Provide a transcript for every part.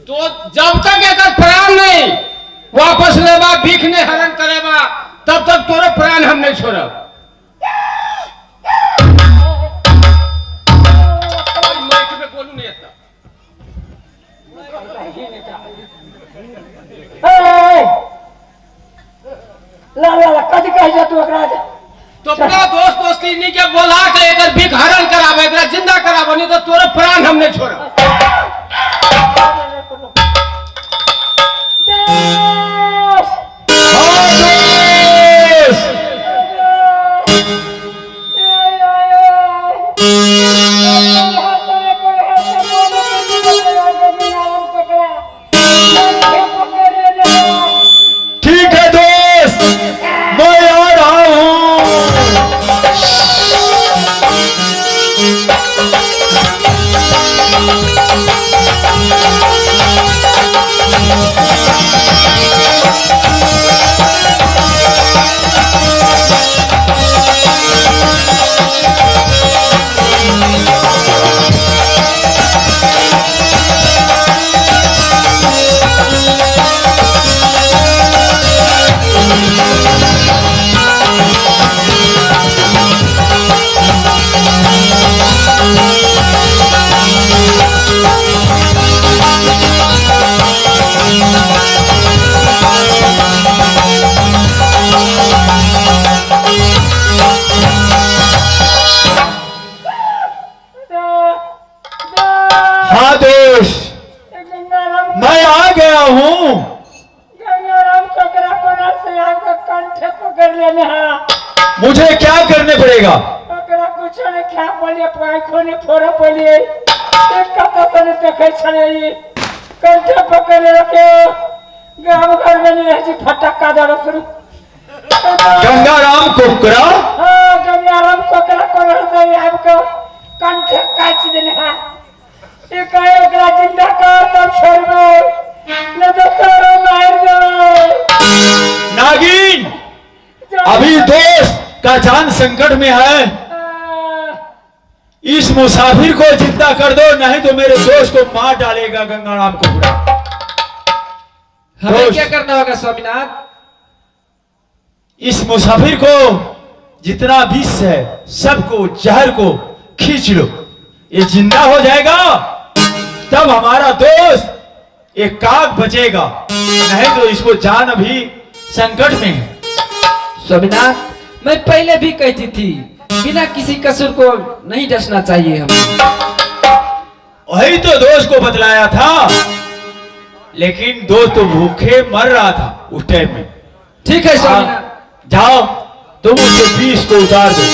तो जब तक एकर प्राण नहीं वापस लेबा, भीख नहीं हरण करेबा, तब तक तोरो प्राण हम नहीं छोड़ब। ओहि माइक में बोलू नहीं एतना। ए, ला ला ला, कथी कहै छै तू एकरा? तो अपना दोस्त दोस्ती नी के बोला के एकर भीख हरण कराबे, एकरा जिंदा कराबे, नहीं तो तोरे प्राण हम नहीं छोड़ब। दोस्त! हाँ दोस्त। ठीक है दोस्त, मैं आ रहा हूँ। हाँ दोस्त, मैं आ गया हूँ। गंगाराम ककरा कोना से आपका कंठे पकड़ लेने हाँ। मुझे क्या करने पड़ेगा? ओकरा कुछो नहीं खा पलिए, पाँखो नहीं फोड़ पलिए, एक कथा तो नहीं देखे छले, कंठे पकड़ लेके गाँव घर में नहीं रहे, फटक्का दरो शुरू। गंगाराम कुकरा। हाँ, गंगाराम कोकरा कोना से आपको कंठे काट देने हाँ। ये कहे ओकरा जिंदा कर तब छोड़बो, नहीं तो तोरो मार दो। नागिन, अभी दोस्त का जान संकट में है, इस मुसाफिर को जिंदा कर दो, नहीं तो मेरे दोस्त को मार डालेगा गंगाराम कुकरा। हमें दोस्त। क्या करना होगा स्वामीनाथ? इस मुसाफिर को जितना विष है सबको जहर को खींच लो, ये जिंदा हो जाएगा तब हमारा दोस्त एक काग बचेगा, नहीं तो इसको जान अभी संकट में है। स्वामीनाथ, मैं पहले भी कहती थी बिना किसी कसूर को नहीं डसना चाहिए हमें। वही तो दोस्त को बतलाया था, लेकिन दोस्त तो भूखे मर रहा था उस टाइम में। ठीक है स्वामीनाथ। जाओ तुम उसके विष को उतार दो।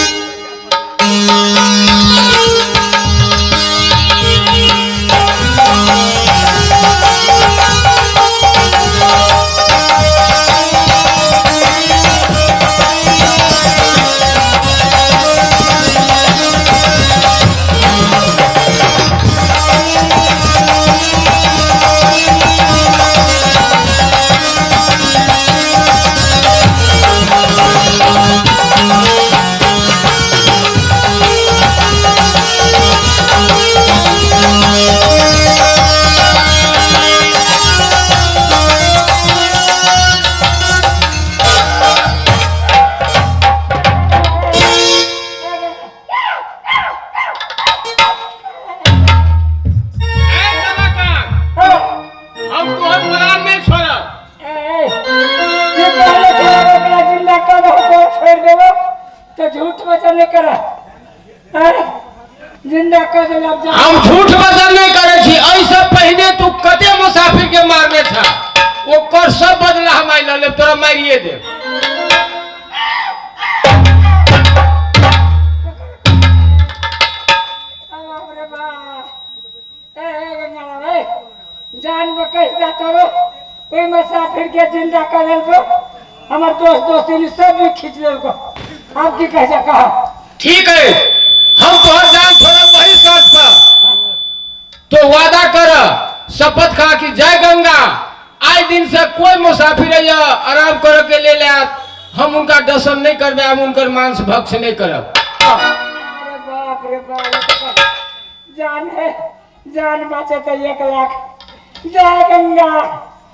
ए कलाकार, हम तोहर प्राण नहीं छोड़ब। ये कहले छले ओकरा जिंदा कर दो तो छोड़ देबो, तो झूठ वचन नहीं कर, जिंदा कर दे अब जा। हम झूठ वचन नहीं करे छी। एहि पहिने तू कते मुसाफिर के मारने था, ओकर सब बदला हम आइ लऽ लेब, तोरा मारिए देब। बाप रे बाप, ए गंगाराम, ए जान बकस जा तोरो, ओहि मुसाफिर के जिंदा कर देलको, हमर दोस्त दोस्ती सब भी खींच लेलको, आप की कह जा कहा? ठीक है, हम तोहर जान छोड़ब वही शर्त पर, तो वादा कर, शपथ खा कि जय गंगा आइ दिन से कोई मुसाफिर अइया आराम करे के लेल आयत, हम उनका दर्शन नहीं करबे, हम उनकर मांस भक्ष नहीं करब। अरे बाप रे बाप, जान है, जान बचे तो 1 लाख। जय गंगा।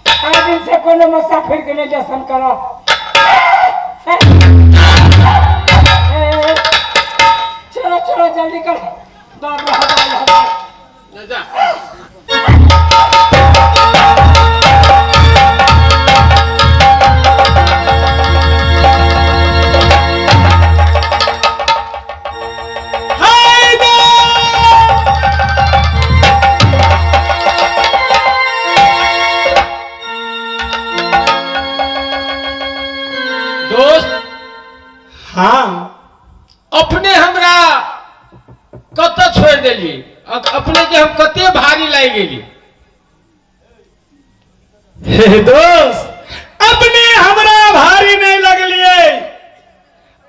आइ दिन से कोनो मुसाफिर के नहीं दर्शन करो। चलो चलो जल्दी कर। बाप रे बाप। जा। हाय दोस्त! दोस्त, हाँ, अपने हमरा कत छोड़ देली, अपने के हम कते भारी लागि गेली। हे दोस्त, अपने हमरा भारी नहीं लगलिए,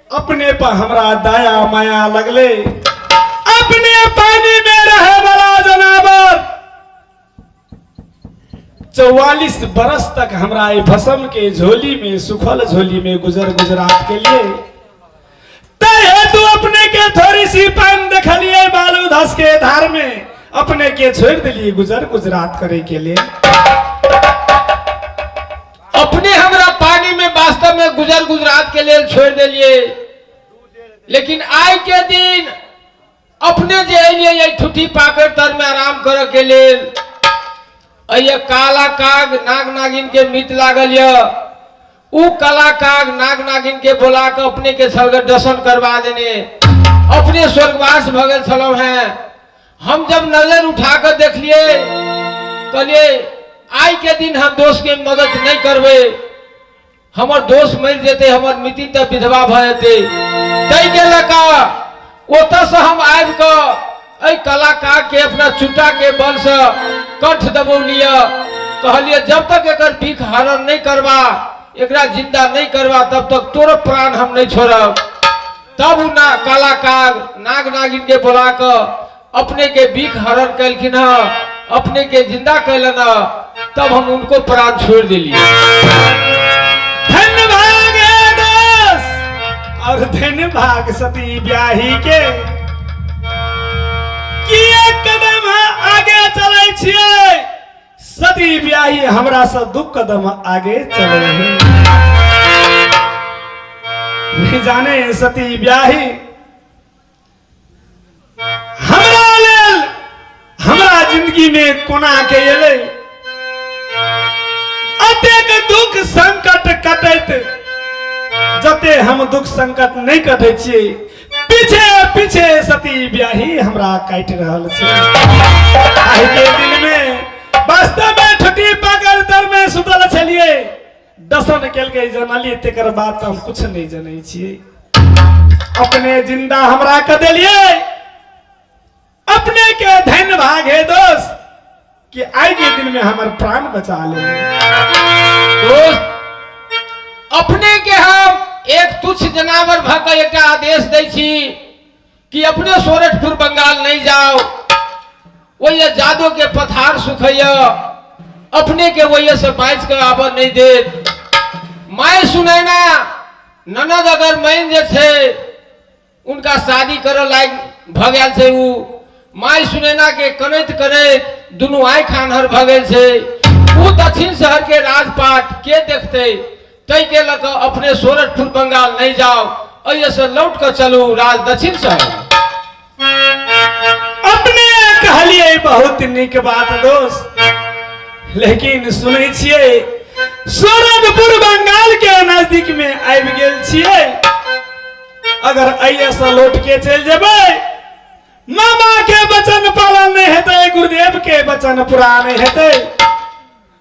अपने पर हमरा दया माया लगले। अपने पानी में रहे वाला जनावर 44 बरस तक हमरा ई भस्म के झोली में, सुखल झोली में गुजर गुजरात के लिए तय हेतु अपने के थोड़ी सी पान देखलिए बालू धस के धार में, अपने के छोड़ दिलिए गुजर गुजरात करे के लिए। अपने हमरा पानी में वास्तव में गुजर गुजरात के लिए छोड़ दिलिए, लेकिन आइ के दिन अपने जे अलिए ये ठुठी पाकर तर में आराम करे के लेल, अये काला काग नाग नागिन के मित लागल य, उ काला काग नाग नागिन के बोला के अपने के स्वर्ग दर्शन करवा देने, अपने स्वर्गवास भ गेल छलहुँ हैं। हम जब नजर उठा कर देखलिए, कहलिए आइ के दिन हम दोस्त के मदद नहीं करबे, हमर दोस्त मरि जेतै, हमर मिति तऽ विधवा भऽ जेतै। ताहि के लऽ कऽ ओतऽसँ हम आबि कऽ एहि कलाकार के अपना चुट्टा के बल से कंठ दबौलिए, कहलिए जब तक एकर भीख हरण नहीं करबा, एकरा जिंदा नहीं करबा, तब तक तोरो प्राण हम नहीं छोड़ब। तब उ ना कलाकार नाग नागिन के बोला कऽ अपने के भीख हरण कलखिन हँ, अपने के जिंदा कैलन हँ, तब हम उनको प्राण छोड़ दिलिए। धन्य भाग हे दोस्त और धन्य भाग सती ब्याही के कि एक कदम आगे चले छियै, सती ब्याही हमरा से 2 कदम आगे चले है। नहीं जाने सती ब्याही हमरा लेल हमरा जिंदगी में कोना के एलै, अतेक दुख संकट कटैत जते हम दुख संकट नहीं कटै छियै, पीछे पीछे सती ब्याही हमरा काटि रहल छै। आइ के दिन में वास्तव में ठुटी पकड़ तर में सुतल छलियै, दर्शन केलकै जनलियै, तेकर बाद हम कुछ नहीं जनै छियै। अपने जिंदा हमरा के देलियै, अपने के धन्य भाग हे दोस्त कि आइ के दिन में हमर प्राण बचा ले। दोस्त, अपने के हम एक तुच्छ जनावर भ के एकटा आदेश दै छी कि अपने सोरठपुर बंगाल नहीं जाओ, ओहि जादो के पथार सुखैया, अपने के वही से बाँच के आबऽ नहीं देत। My Sunaina ननद अगर मैन जे छै उनका शादी करऽ लायक भऽ गेल छै, उ my Sunaina के कनैत कनैत दुनू आँखि आन्हर भऽ गेल छै। उ दक्षिण शहर के राजपाट के देखतै, ताहि के लऽ कऽ अपने सोरठपुर बंगाल नहीं जाओ, एहिसँ लौट कऽ चलू राज दक्षिण शहर। अपने कहलिए बहुत नीक बात दोस्त, लेकिन सुनै छियै सोरठपुर बंगाल के नजदीक में आबि गेल छियै, अगर एहिसँ लौट के चलि जेबै मामा के वचन पालन नहीं हेतै, गुरुदेव के वचन पूरा नहीं हेतै,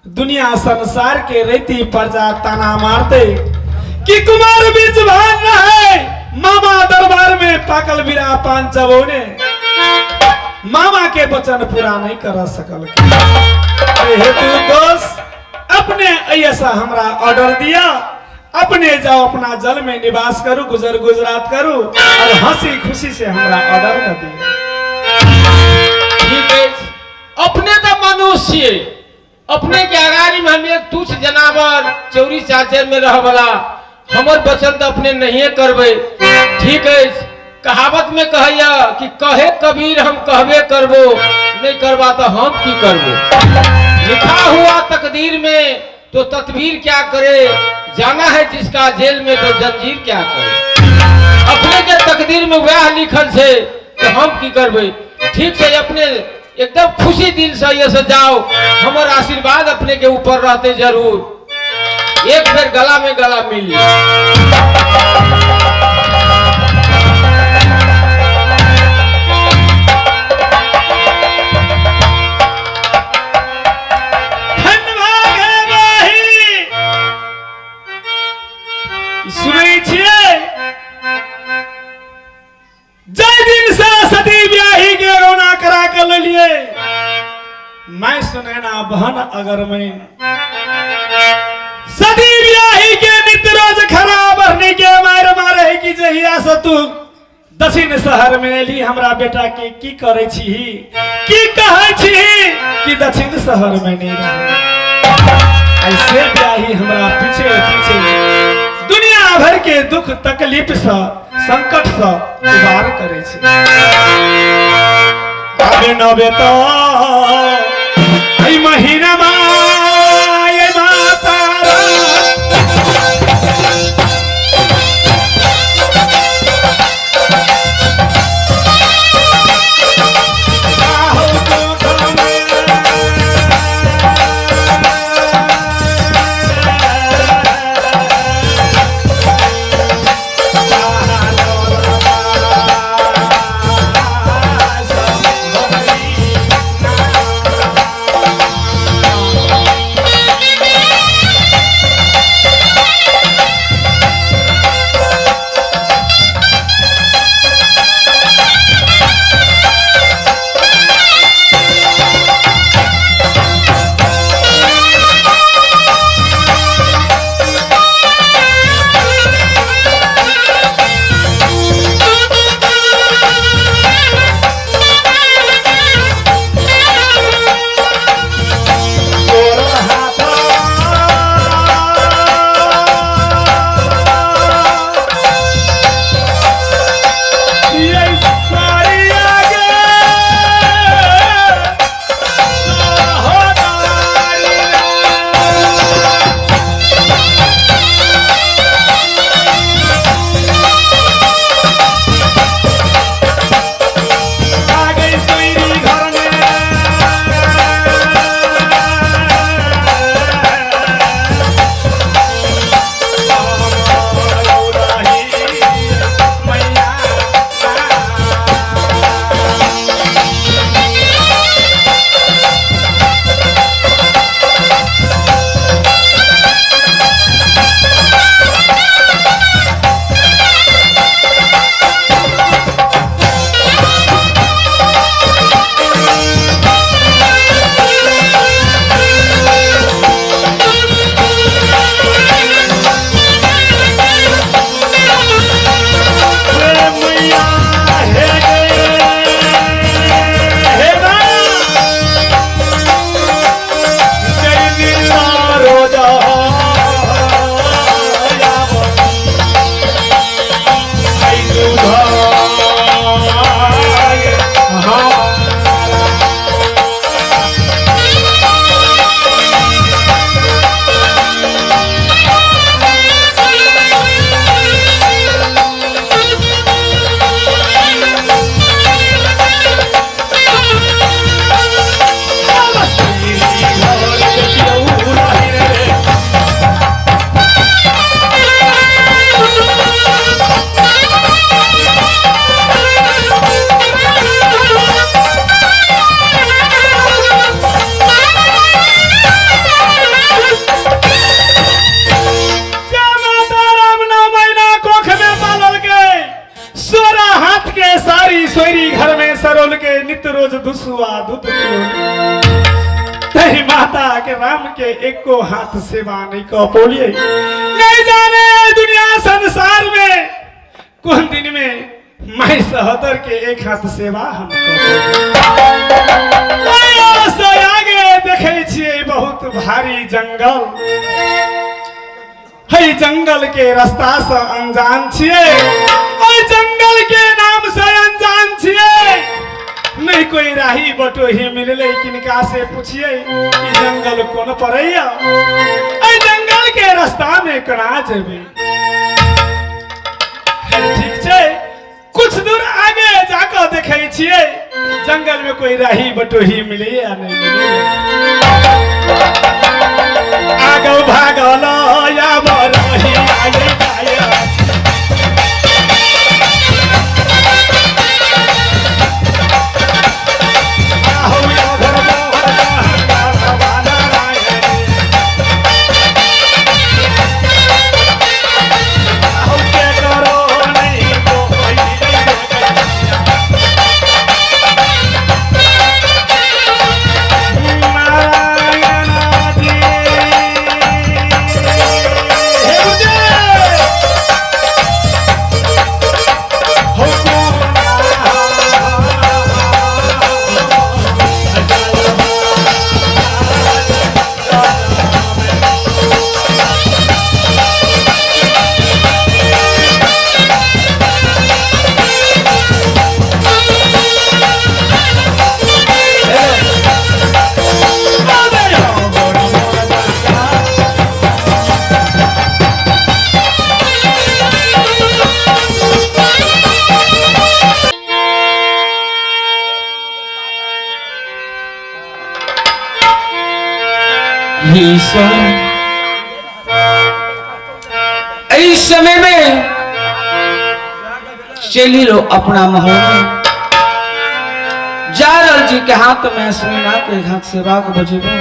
दुनिया संसार के रेती प्रजा ताना मारते कि कुमार बीच भान रहे मामा दरबार में पाकल बिरा पान चबौने, मामा के वचन पूरा नहीं कर सकल। हेतु दोस्त अपने ऐसा हमरा ऑर्डर दिया, अपने जाओ अपना जल में निवास करू, गुजर गुजरात करू और हंसी खुशी से हमरा ऑर्डर न दिया। ठीक है, अपने तो मनुष्य छियै, अपने के अगाड़ी में हम एक तुच्छ जनावर चौरी चाचर में रह वाला, हमर वचन तो अपने नहीं करबै। ठीक है, कहावत में कहैया कि कहे कबीर हम कहबे करबो, नहीं करबा तो हम की करबो। लिखा हुआ तकदीर में तो तदबीर क्या करे, जाना है जिसका जेल में तो जंजीर क्या करे। अपने के तकदीर में वह लिखल छे तो हम की करबै। ठीक से अपने एकदम खुशी दिल से ये से जाओ, हमर आशीर्वाद अपने के ऊपर रहते जरूर। एक बेर गला में गला मिल लिया। सुनै छियै जाहि दिन से सती ब्याही के रोना करा के लेलियै, मैं सुनैना बहन अगर मैं सती ब्याही के नित्य रोज खरा बढ़नी के मार मारे की जहिया से तू दक्षिण शहर में एली, हमरा बेटा के की करे छी, की कहै छी कि दक्षिण शहर में नहीं रहे। ऐसे ब्याही हमरा पीछे पीछे दुनिया भर के दुख तकलीफ से संकट से उबार करे छी। अबे नबे तो एहि महीना माय माता एको हाथ सेवा नहीं कह पोलिए, नहीं जाने दुनिया संसार में कौन दिन में मैं सहोदर के एक हाथ सेवा हम आगे देखे छियै बहुत भारी जंगल है, जंगल के रास्ता से अनजान छियै, ओहि जंगल के नाम से अनजान छियै। नहीं कोई राही बटोही मिलले, किनका से पूछिए कि जंगल कोन पड़ैया, एहि जंगल के रास्ता में कोना जेबै। ठीक छै, कुछ दूर आगे जाकर देखे छियै जंगल में कोई राही बटोही मिले या नहीं मिले। आगो भागल या बरही आये आये इस समय में चली लो अपना महल में। जारल जी के हाथ में सुना के हाथ सेवा को बजेबो।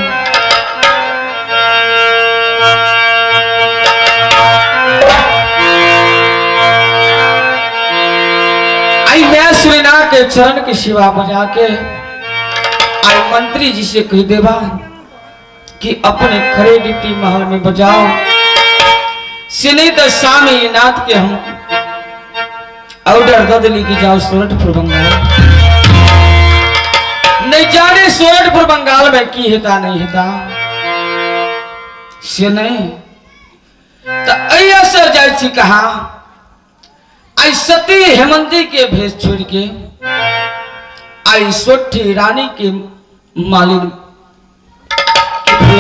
आई मैं सुना के चरण की सेवा बजा के आई मंत्री जी से कह देवा कि अपने खरे डिप्टी महल में बजाओ, से नहीं तो स्वामी नाथ के हम ऑर्डर दे दिली कि जाओ सोरठपुर बंगाल। नहीं जाने सोरठपुर बंगाल में की हेता नहीं हेता, से नहीं तो ऐसा जाय छी कहा आई सती हेमंती के भेष छोड़ के आई सोठी रानी के मालिन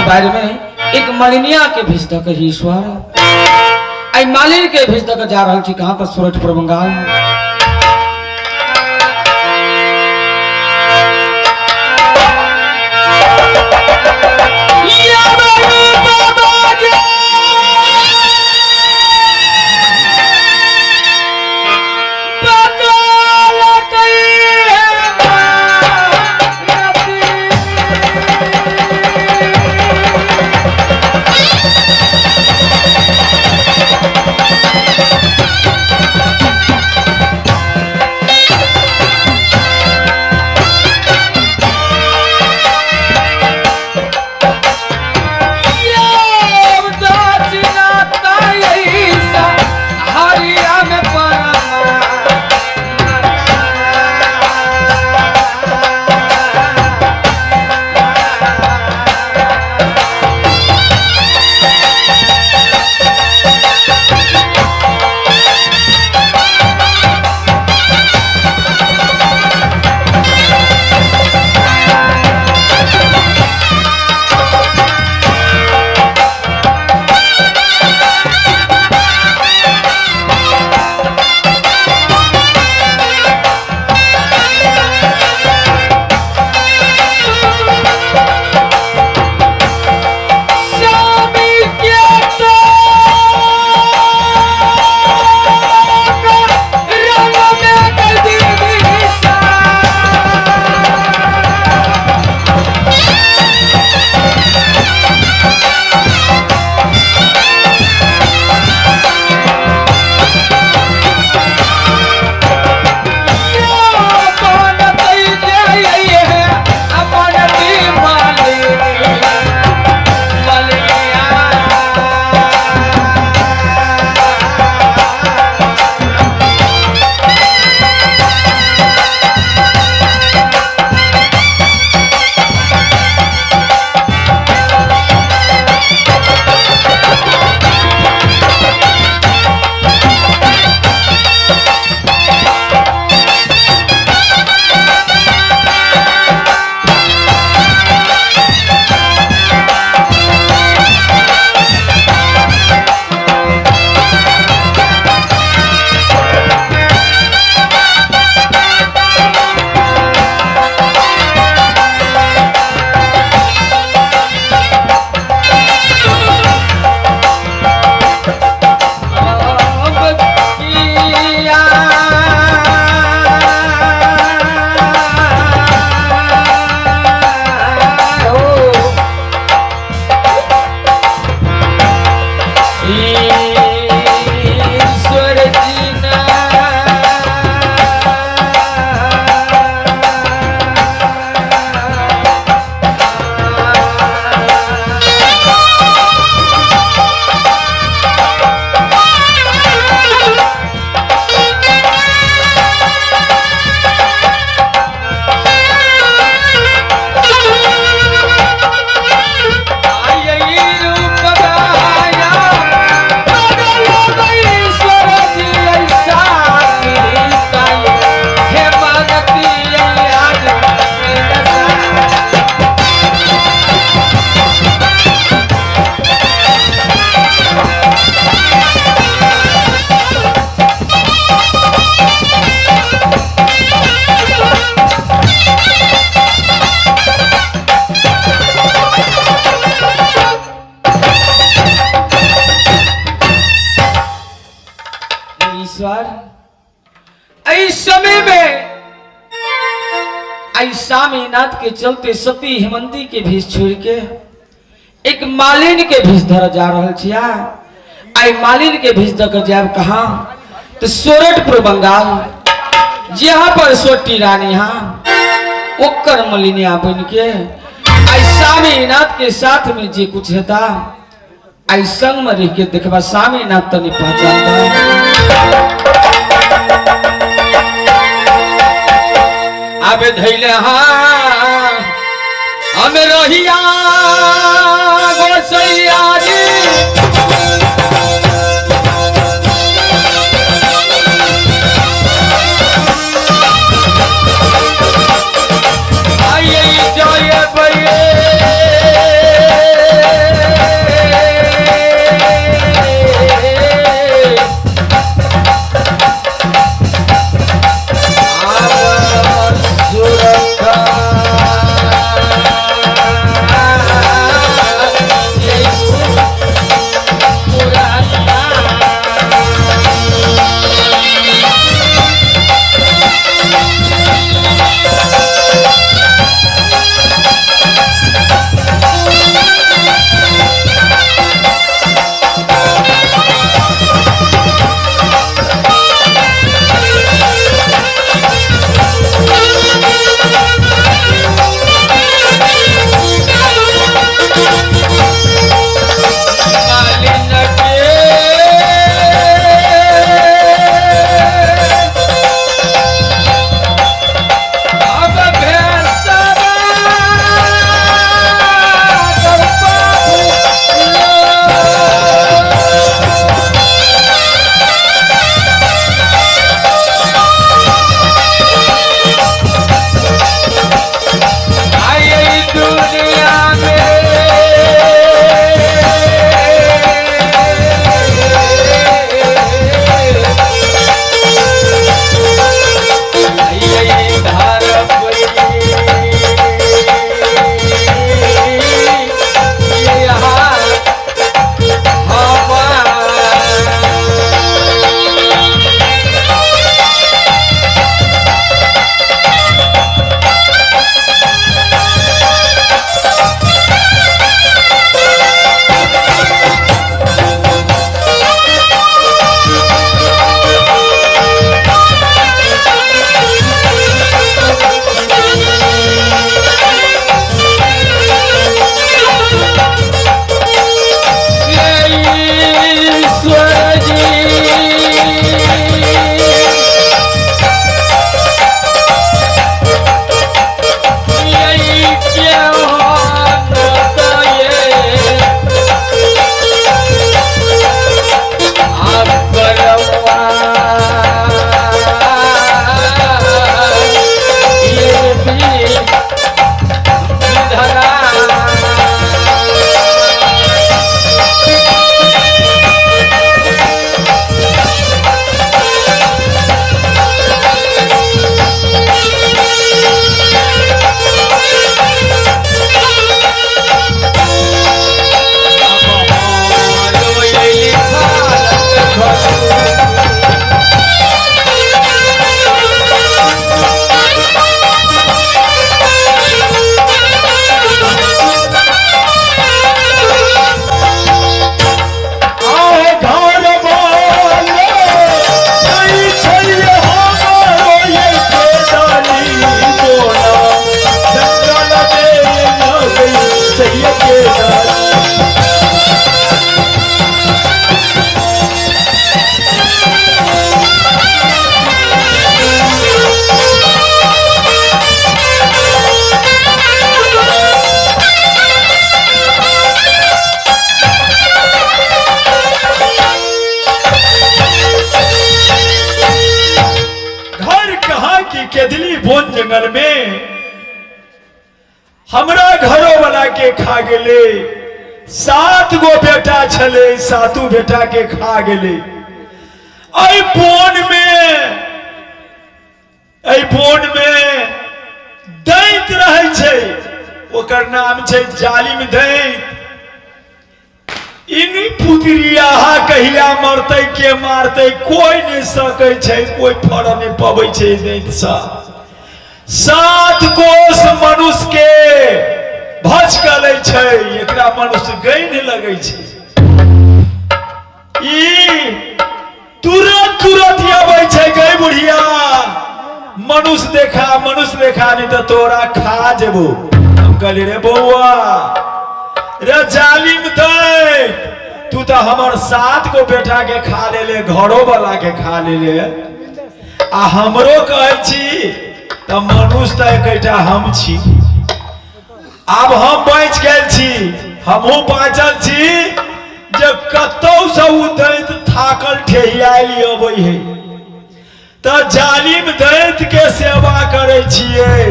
बारे में एक मालिनिया के भेज दक ईश्वर आई मालिन के भेज दक जा रहा छी कहां पर सोरठपुर बंगाल। ईश्वर, एहि समय में आई स्वामीनाथ के चलते सती हेमंती के भेष छोड़ के एक मालिन के भेष धर जा रहा छिया। आई मालिन के भेष धर जाब कहाँ? तो सोरठपुर बंगाल, जहाँ पर सोटी रानी हाँ ओकर मलिनिया बन के आई स्वामीनाथ के साथ में जे कुछ हेता आई संग में रह के देखबा स्वामीनाथ तनी पहचानता। आबे धैले हाँ हम रहिया गोसैया जी, आइए जय बइए जंगल में हमरा घरो वाला के खा गेले। 7 गो बेटा छले, 7 बेटा के खा गेले। एहि बोन में दैत रहै छै, ओकर नाम छै जालिम दैत। इन पुतरिया के कहिया मरतै के मारतै कोई नहीं सकै छै, कोई फर नहीं पबै छै दैत सँ। 7 कोस मनुष्य के भज लै छै, एकरा मनुष्य गैन लगै छै। ई तुरंत तुरंत अबै छै गै बुढ़िया, मनुष्य देखा मनुष्य देखा, नहीं तो तोरा खा जेबो। हम कहली रे बौआ रे जालिम दैत, तू तो हमर 7 गो बेटा के खा ले ले, घरो वाला के खा ले ले, आ हमरो कहै छी त मनुष्य त एकटा हम छी। आब हम बचि गेल छी, हमहूँ बाँचल छी जे कतौ से उ दैत थाकल ठेहियायल अबै है त जालिम दैत के सेवा करै छियै,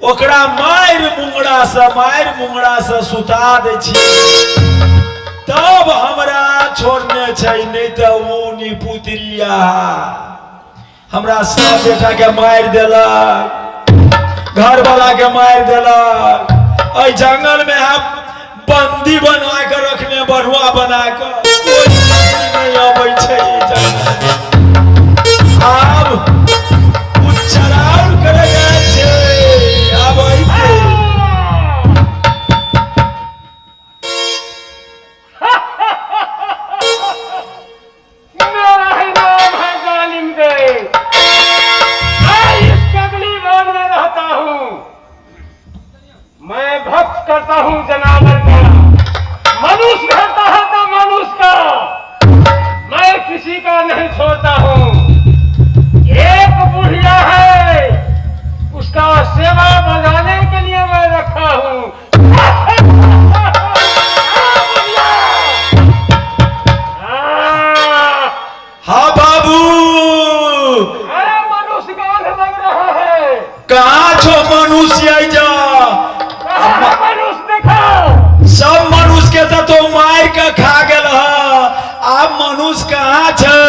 ओकरा मारि मुंगड़ा से मारि मुंगड़ा से सुता दै छियै, तब हमरा छोड़ने छै, नहीं तऽ ऊ निपुतरिया हमरा सब बेटा के मारि देलक, घर वाला के मारि देलक। एहि जंगल में हम बंदी बना के रखने, बरुआ बना के, कोई नहीं अबै छै ई जंगल। आब उ चराउर करे गेल छै, आब अइतै। मेरा ही नाम है जालिम देव, मैं इस कगली वन में रहता हूँ। मैं भक्त करता हूँ जनावर का, मनुष्य रहता है तो मनुष्य का, मैं किसी का नहीं छोड़ता हूँ। एक बुढ़िया है, उसका सेवा बजाने के लिए मैं रखा हूँ। हाँ बाबू, अरे मनुष्य गांध लग रहा है। कहाँ छो मनुष्य जा, मनुष्य देखो सब मनुष्य के तो तो मार के खा गेल ह। आब मनुष्य कहाँ छै?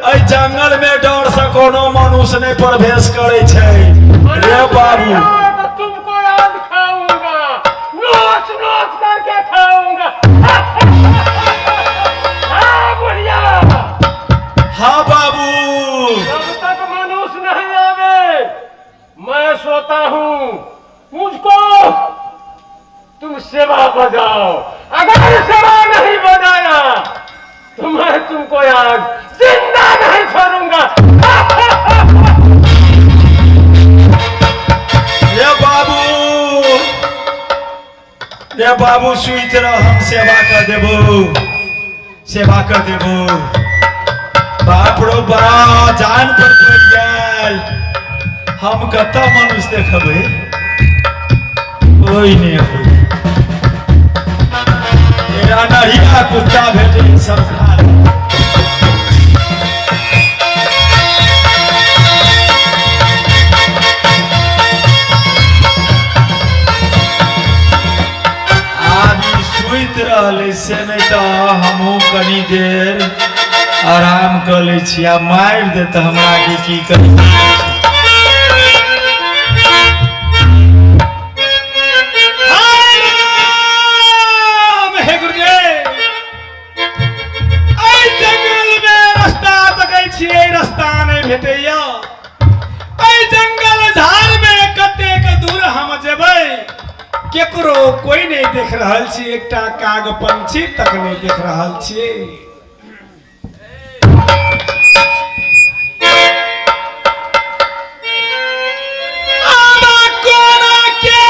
एहि जंगल में डर से कोनो मनुष्य नहीं प्रवेश करे छै। रे बाबू तो तुमको आज खाऊंगा, नोच नोच करके खाऊंगा। हाँ बुढ़िया। हाँ बाबू, जब तक मनुष्य नहीं आवे मैं सोता हूँ, मुझको तुम सेवा बजाओ। अगर सेवा नहीं बजाया तो मैं तुमको आज जिंदा नहीं छोड़ूंगा। रे बाबू, रे बाबू सुति रह, हम सेवा कर देबो, सेवा कर देबो। बाप रो बा, जान पर पड़ि गेल। हम कतऽ मनुष्य देखबै? कोई नहीं होई। तेरा नहिया कुत्ता भेटे सब खा ले। आब ई सुति रहलै से नहीं तऽ हमहूँ कनी देर आराम कऽ लै छी, आ मारि देत हमरा के की करी। हाय राम, हे गुरुदेव, एहि जंगल में रास्ता तकै छियै, रास्ता नहि भेटैया। एहि जंगल झाड़ में कतेक दूर हम जेबै, केकरो कोई नहीं देख रहल छी, एकटा काग पंछी तक नहीं देख रहल छी। आब कोना के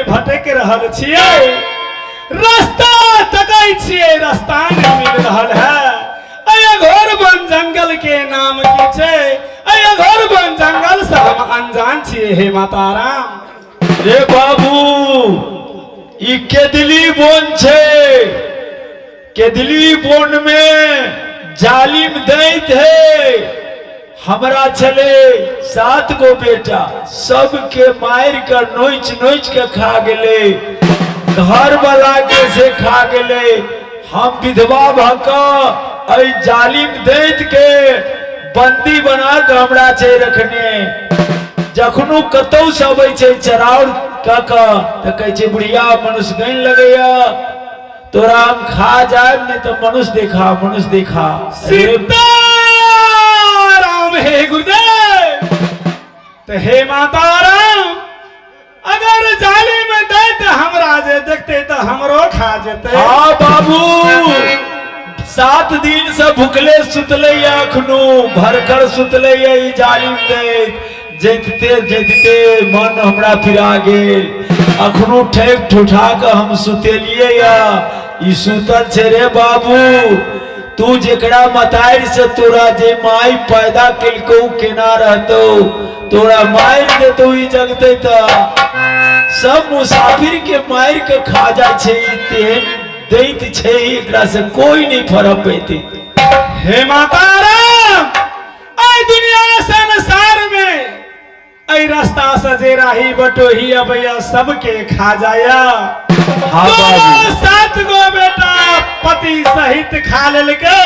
में भटक रहल छियै, रास्ता तकै छियै, रास्ता नहि मिल रहल है। अय घर बन जंगल के नाम की छै? अय घर बन जंगल से हम अनजान छियै हे माता राम। रे बाबू, ई केदली बोन छै। केदली बोन में जालिम दैत है। हमरा छले 7 गो बेटा, सबके मारि के नोच नोच के खा गेले, घर वाला के से खा गेले। हम विधवा भऽ कऽ एहि जालिम दैत के बंदी बना के हमरा छै रखने। जखनो कतौ से अबै छै चराउर कऽ कऽ तऽ कहै छै बुढ़िया मनुष्य गनि लगैया, तोरा हम खा जायब नहीं तो मनुष्य देखा, मनुष्य देखा। सीताराम हे गुरुदेव। तो हे माता राम, अगर जाली में दैत हमरा जे देखते तो हमरो खा जेते। हाँ बाबू, 7 दिन से भुखले सुतले अखनु, भरकर सुतले ई जालिम दैत। जैतते जैतते मन हमरा फिरा गेल। अखनु ठेक ठुठा के हम सुतेलिए या, ई सुतल छे रे बाबू। तू जेकरा मतारि से तोरा जे माई पैदा केलकौ केना रहतौ, तोरा मारि देतौ ई जगते त सब मुसाफिर के मारि के खा जाइ छै। ई तेहन दैत छै, एकरा से कोई नहीं फरक पैते। हे माता राम, ऐ दुनिया संसार में ऐ रास्ता से जे राही बटोही अबैया सबके खा जाया। हाँ बाबू। 7 गो बेटा पति सहित खा लेलकै।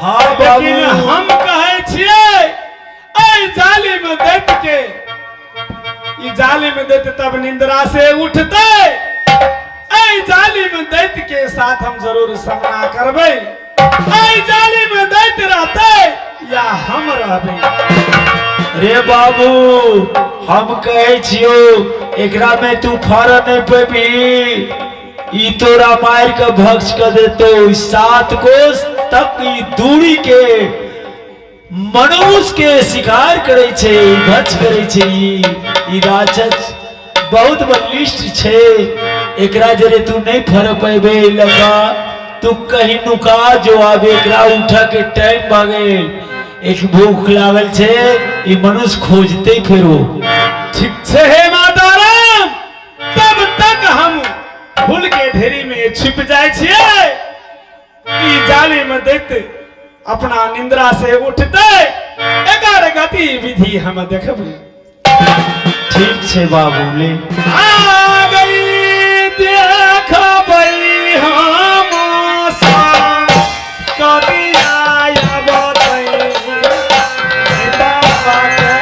हाँ बाबू। लेकिन हम कहै छियै ऐ जाली में दैत के, ई जाली में दैत तब निंद्रा से उठतै। ऐ जाली में दैत के साथ हम जरूर सामना करबै। ऐ जाली में दैत रहतै या हम रहबै। रे बाबू, हम कहै छियौ एकरा में तू फर नहीं पेबी, ई तोरा मारि के भक्ष कर देतौ। 7 कोस तक ई दूरी के मनुष्य के शिकार करै छै, भक्ष करै छै। ई राक्षस बहुत बलिष्ठ छै, एकरा जरे तू नहीं फर पेबे। लगा तू कहीं नुका जो, आबे एकरा उठा के टाइम भऽ गेल। एक भूख लागल छै, ई मनुष्य खोजते फेरो। ठीक छै हे माता राम, तब तक हम फूल के ढेरी में छिप जाइ छियै। ई जाली में दैत अपना निंद्रा से उठते, एकर गति विधि हम देखबै। ठीक छै बाबू, ले। आ गई देखबै हम कदिया बतै बाबा के।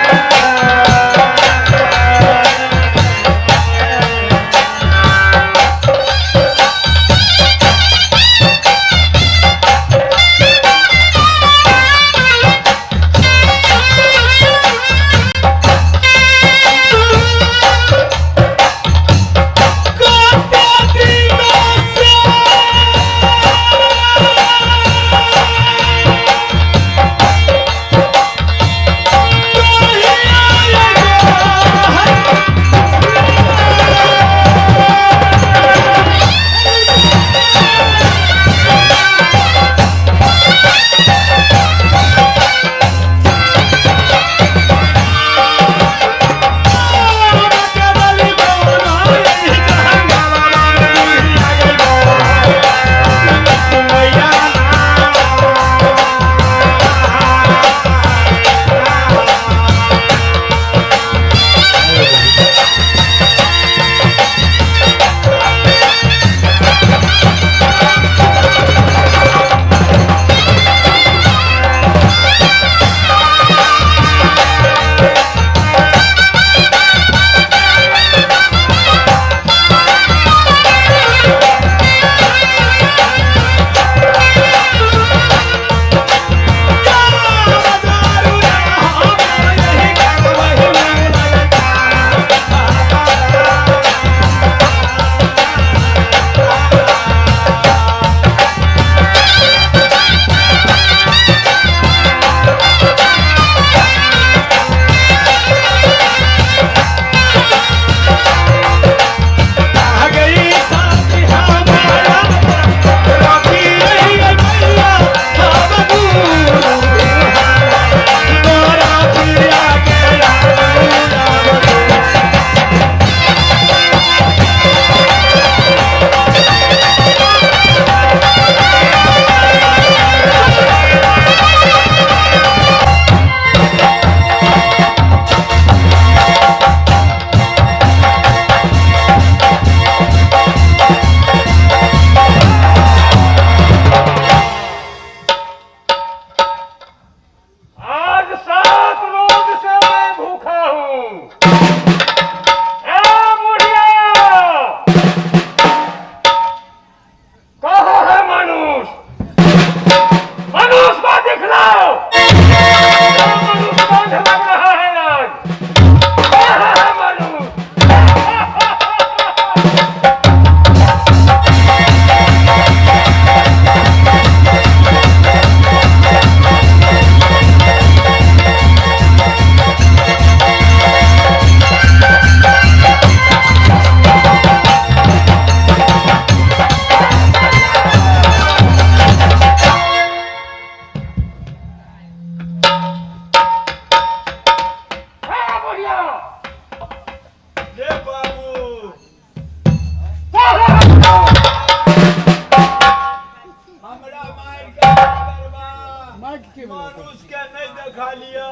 देखा लिया।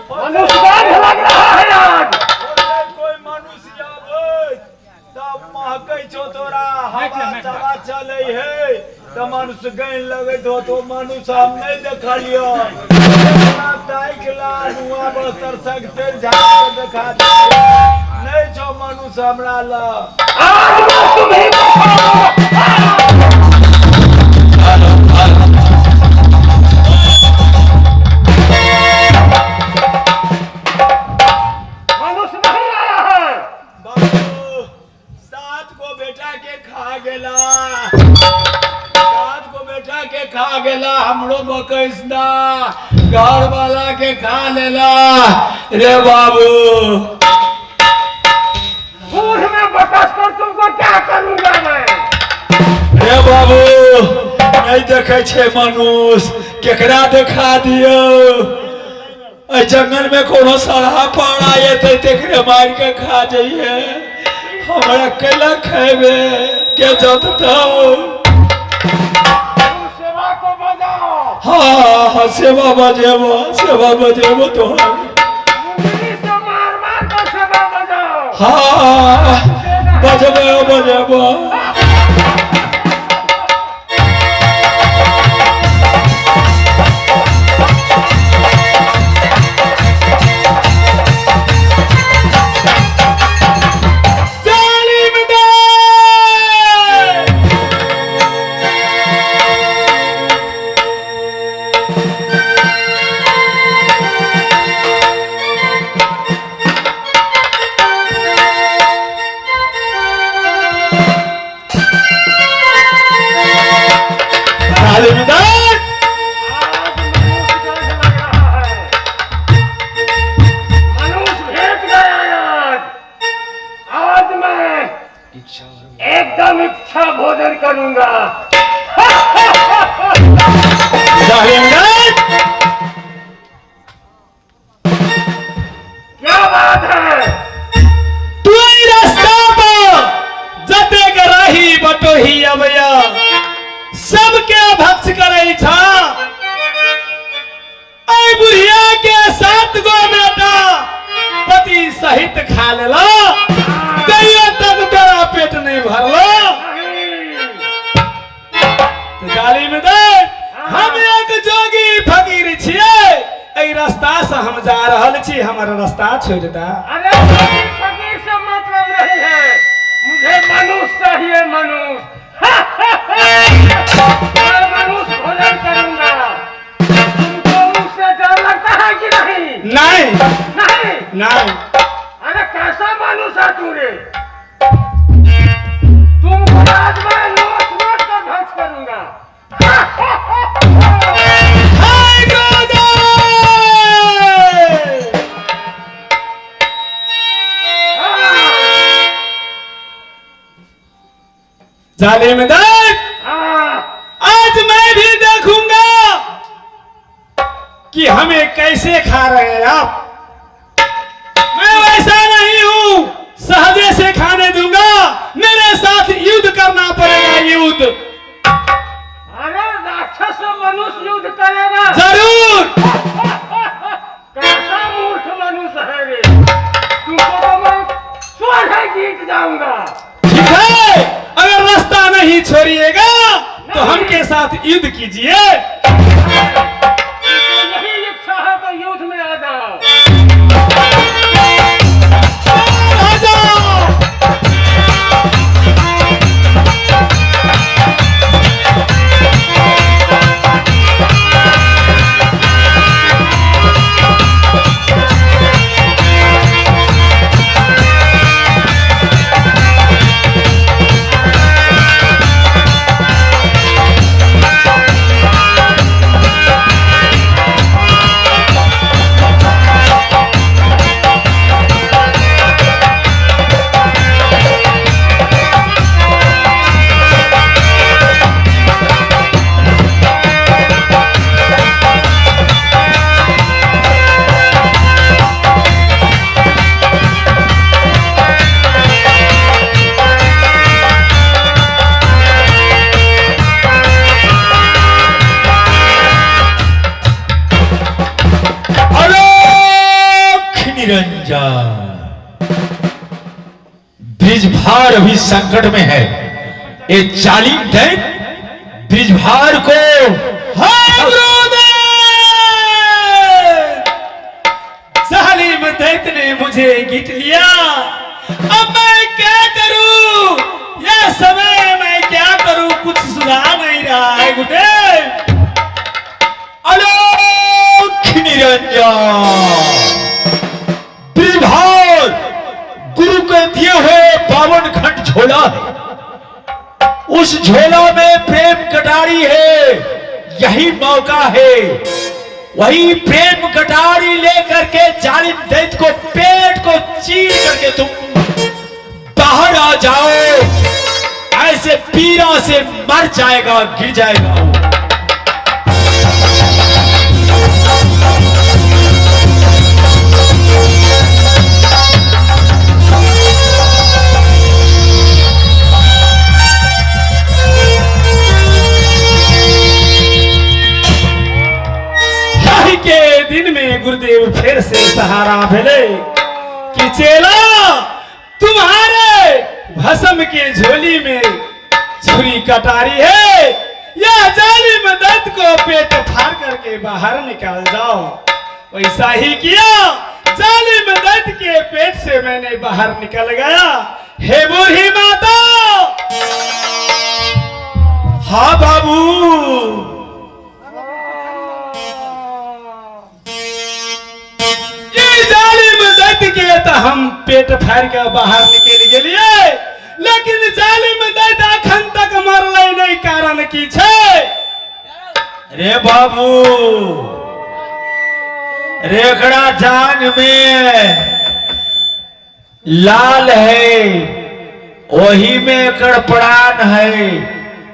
मनुष्य बाघ लग रहा है आज। कोई मनुष्य आबै तब महकै छौ तोरा, हवा तवा चलै है तऽ मनुष्य गैन लगैत हो तो मनुष्य हम नहीं देखलियो। ताकि ला नुआ बस्तर सगते झाड़ के देखा दे, नहीं छौ मनुष्य हमरा लग। आज मैं तुम्हें मनुष्य नहीं आया है। बाबू 7 गो बेटा के खा गेला, 7 गो बेटा के खा गेला, हमरो बकैसना घर वाला के खा लेला रे बाबू। बूढ़ में बकस कर तुमको क्या करूंगा मैं? रे बाबू नहीं देखे छे मनुष्य, केकरा देखा दियो? एहि जंगल में कोनो सड़हा पाड़ा एतै तेकरे मार के खा जइहे, हमरा कैला खेबे के जततौ? तुम सेवा को बजाओ। हाँ हाँ सेवा बजेबो, सेवा बजेबो तोहर। मुंगरी से मार मार कर सेवा बजाओ। हाँ बजेबो बजेबो। जालिम दे! जालिम दे! आज मनुष्य गंध लग रहा है, मनुष्य भेट गया आज। आज मैं एकदम इच्छा भोजन करूंगा। जालिम दे! क्या बात है? तू एहि रास्ता पर जतेक राही बटोही अबैया सबके भक्ष करै छा। एहि बुढ़िया के 7 गो बेटा पति सहित खा लेला, तैयो तक तोरा पेट नहीं भरलो। नहीं। तो जालिम दे, हम एक जोगी फकीर छियै, एहि रास्ता से हम जा रहल छी, हमर रास्ता छोड़ि दे। अरे फकीर फकीर से मतलब नहीं है, मुझे मनुष्य चाहिए, मनुष्य। मैं मनुष्य भोजन करूंगा। तुमको मुझसे डर लगता है कि नहीं? नहीं नहीं। नहीं। अरे कैसा मनुष्य है तू रे? तुमको आज मैं नोच नोच कर भंस करूंगा। हाय गुरुदेव! जालिम दत्त, हाँ, आज मैं भी देखूंगा कि हमें कैसे खा रहे हैं आप। मैं वैसा नहीं हूं, सहजे से खाने दूंगा, मेरे साथ युद्ध करना पड़ेगा, युद्ध। अरे राक्षस से मनुष्य युद्ध करेगा? जरूर। कैसा मूर्ख मनुष्य है रे, तुमको तो मैं स्वयं जीत जाऊंगा। ठीक है, अगर रास्ता नहीं छोड़िएगा तो हमके साथ युद्ध कीजिए। तुमको यही इच्छा है तो युद्ध में आ जाओ। आ जाओ। हाँ। निरंजन, ब्रिजभार अभी संकट में है। ये जालिम दैत्य ब्रिजभार को जालिम दैत्य ने मुझे घिट लिया, अब मैं क्या करूं? यह समय मैं क्या करूं, कुछ सुझा नहीं रहा है गुरुदेव। अलोक निरंजन, ब्रिजभार गुरु के दिए हुए 52 खंड झोला है, उस झोला में प्रेम कटारी है। यही मौका है, वही प्रेम कटारी लेकर के जालिम दैत्य को पेट को चीर करके तुम बाहर आ जाओ। ऐसे पीड़ा से मर जाएगा, गिर जाएगा। यही के दिन में गुरुदेव फिर से सहारा भेले कि चेला, तुम्हारे भस्म के झोली में छुरी कटारी है, यह जालिम दैत्य को पेट फाड़ करके बाहर निकाल जाओ। वैसा ही किया, जालिम दैत्य के पेट से मैंने बाहर निकल गया। हे बूढ़ी माता। हाँ बाबू, ये जालिम दैत्य के तो हम पेट फाड़ के बाहर निकल गेलिए, लेकिन जालिम दैत्य अखन तक मरले नहीं, कारण की छै? रे बाबू, रेखड़ा जान में लाल है, वही में एकर प्राण है।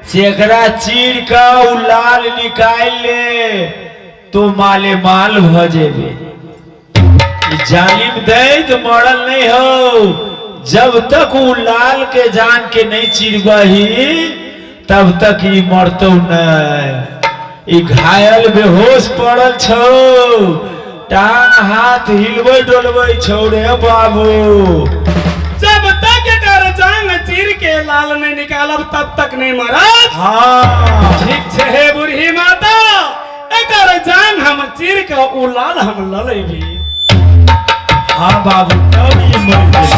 से एकरा चीर के उ लाल निकाल ले तो माले माल भ जेबे। ई जालिम दैत्य मरल नहीं हो, जब तक उ लाल के जान के नहीं चिरबही तब तक ई मरतो नहीं। ई घायल बेहोश पड़ल छौ, टांग हाथ हिलबै डोलबै छौ रे बाबू। जब तक एकर जांग चीर के लाल नहीं निकालब तब तक नहीं मरत। हाँ ठीक छै हे बूढ़ी माता, एकर जांग हम चीर के उ लाल हम ललेबी। हाँ बाबू, तब ई मर गेल।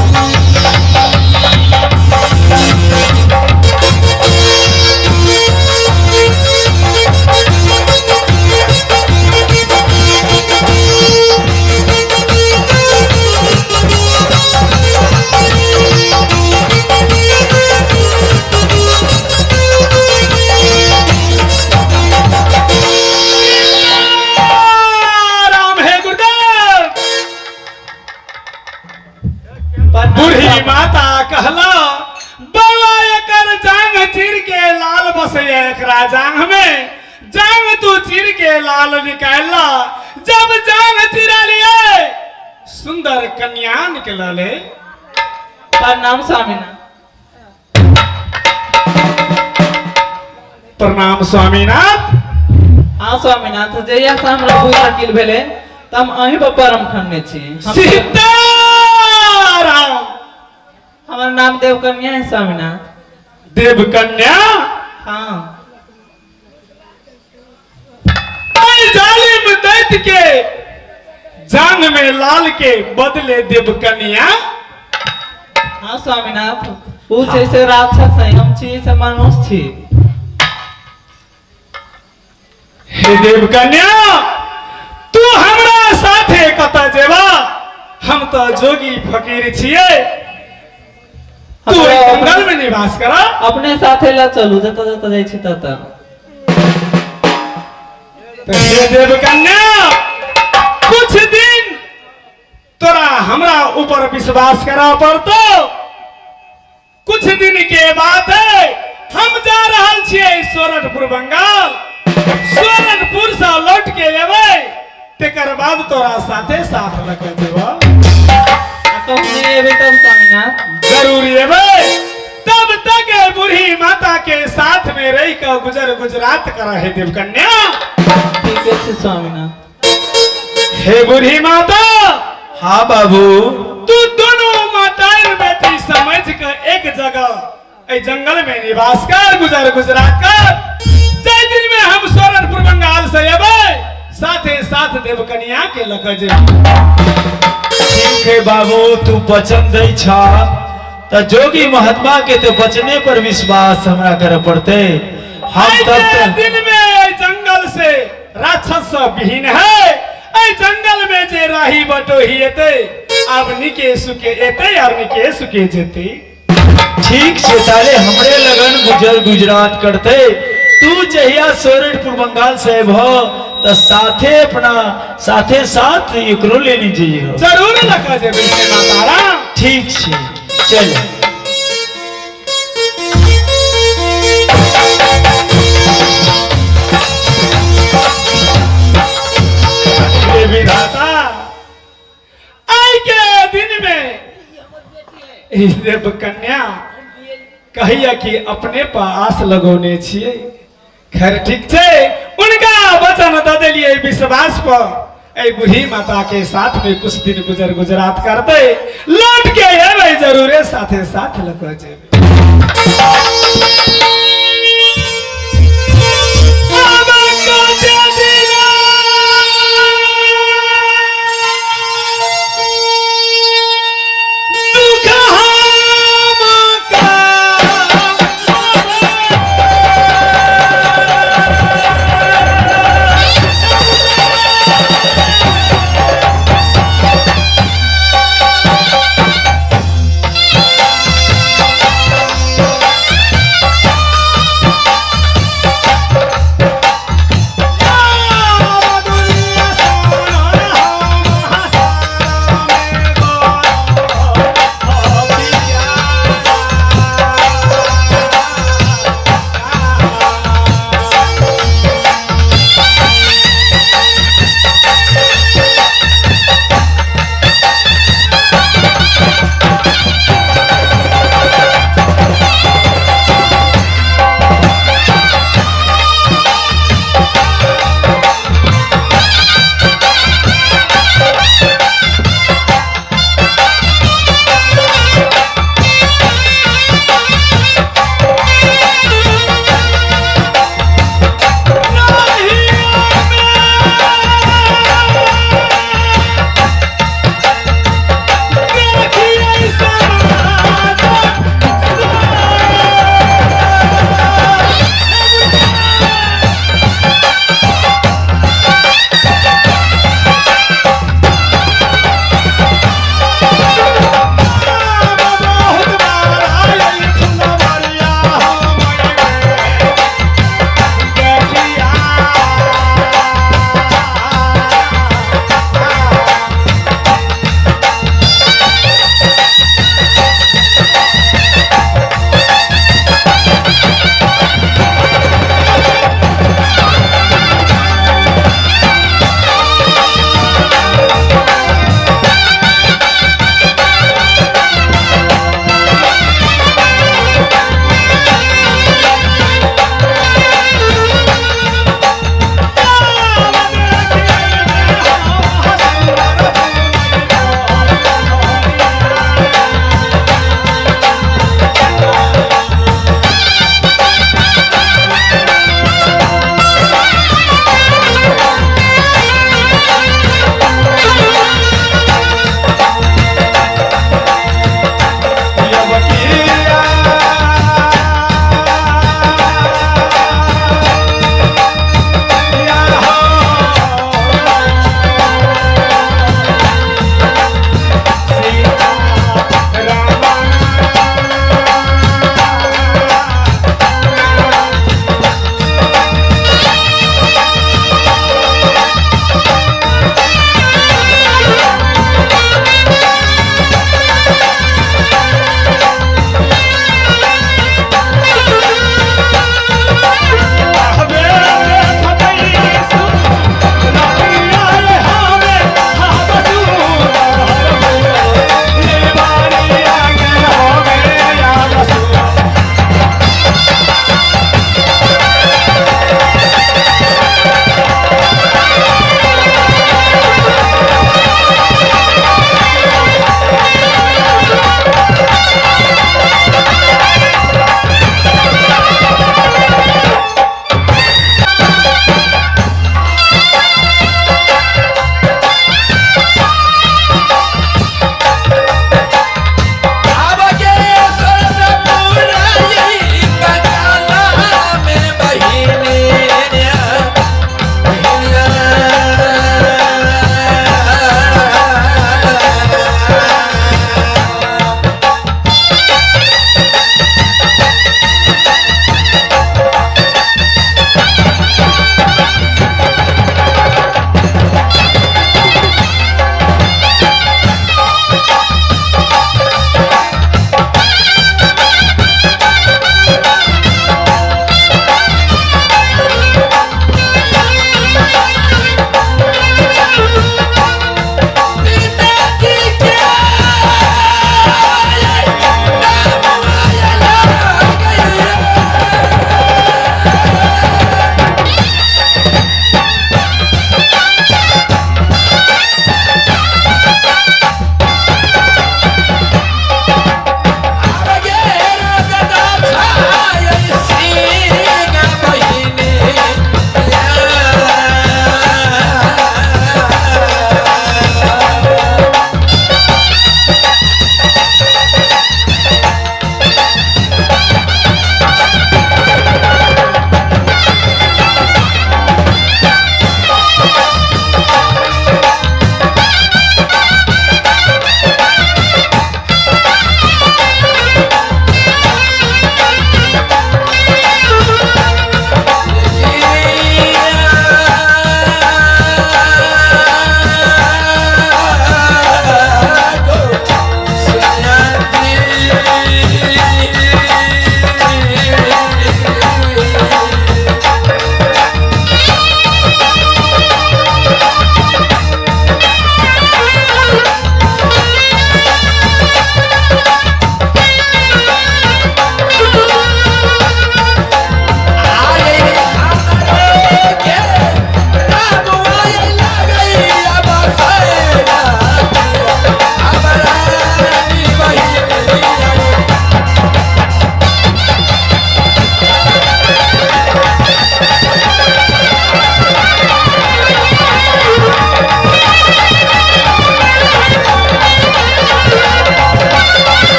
राम हे गुरुदेव। बूढ़ी माता कहला, बाबा एकर जांग चीर के लाल बसे एकरा जांग में, जांग तू चीर के लाल निकालला। जब जांग चिरा लिए सुंदर कन्या निकलले। प्रणाम स्वामीनाथ। प्रणाम स्वामीनाथ। हाँ स्वामीनाथ, जहिया से हमरा बुझ अकिल भेलै तऽ हम अहीं पर परम खनने छी। सीताराम। हमर नाम देवकन्या है स्वामीनाथ। देवकन्या? हाँ। जालिम दैत्य के जांग में लाल के बदले देवकन्या। हाँ स्वामीनाथ, ऊ छै से राक्षस है, हम छी से मनुष्य छी। हे देवकन्या, तू हमरा साथे कतऽ जेबा? हम तो जोगी फकीर छियै, तू एहि जंगल में निवास कर। अपने साथे ल चलू, जतऽ जतऽ जाइ छी ततऽ। तो हे देवकन्या, कुछ दिन तोरा हमरा ऊपर विश्वास करा पड़तो। कुछ दिन के बाद है, हम जा रहल छियै सोरठपुर बंगाल। सोरठपुर से लौट के एबै, तेकर बाद तोरा साथे साथ लऽ के जेबो। आ कहूँ नहि एबै तब स्वामीनाथ? जरूर एबै। तब तक ए बूढ़ी माता के साथ में रह के गुजर गुजरात कर हे देवकन्या। ठीक छै स्वामीनाथ। हे बूढ़ी माता। हाँ बाबू। तू दोनों माताएं बेटी समझ के एक जगह ए जंगल में निवास कर, गुजर गुजरात कर। जय दिन में हम सोरनपुर बंगाल से अबे साथे साथ देवकन्या के लक जेबे। ठीक है बाबू, तू वचन दै छ त जोगी महात्मा के तो वचने पर विश्वास हमरा करे पड़ते। हम तब ऐसे दिन में ए जंगल से राक्षस सब विहीन है। ए जंगल में जे राही बटोही एते अब निके सुके एते और निके सुके जेते। ठीक छे ताले हमरे लगन गुजर गुजरात करते। तू जहिया सोरठपुर बंगाल से हो त साथे अपना साथे साथ एकरो लेनी चाहिए हो। जरूर लका जेबे हे माता राम। ठीक छे चल। हे विधाता आई के दिन में ई देव कन्या कहिया कि अपने पर आस लगौने छियै। खैर ठीक छै, उनका वचन दऽ देलियै विश्वास पर। ए बूढ़ी माता के साथ में कुछ दिन गुजर गुजरात करते लौट के एबै जरूरे साथे साथ लऽ कऽ जेबै। आब कते दिना दुख हम का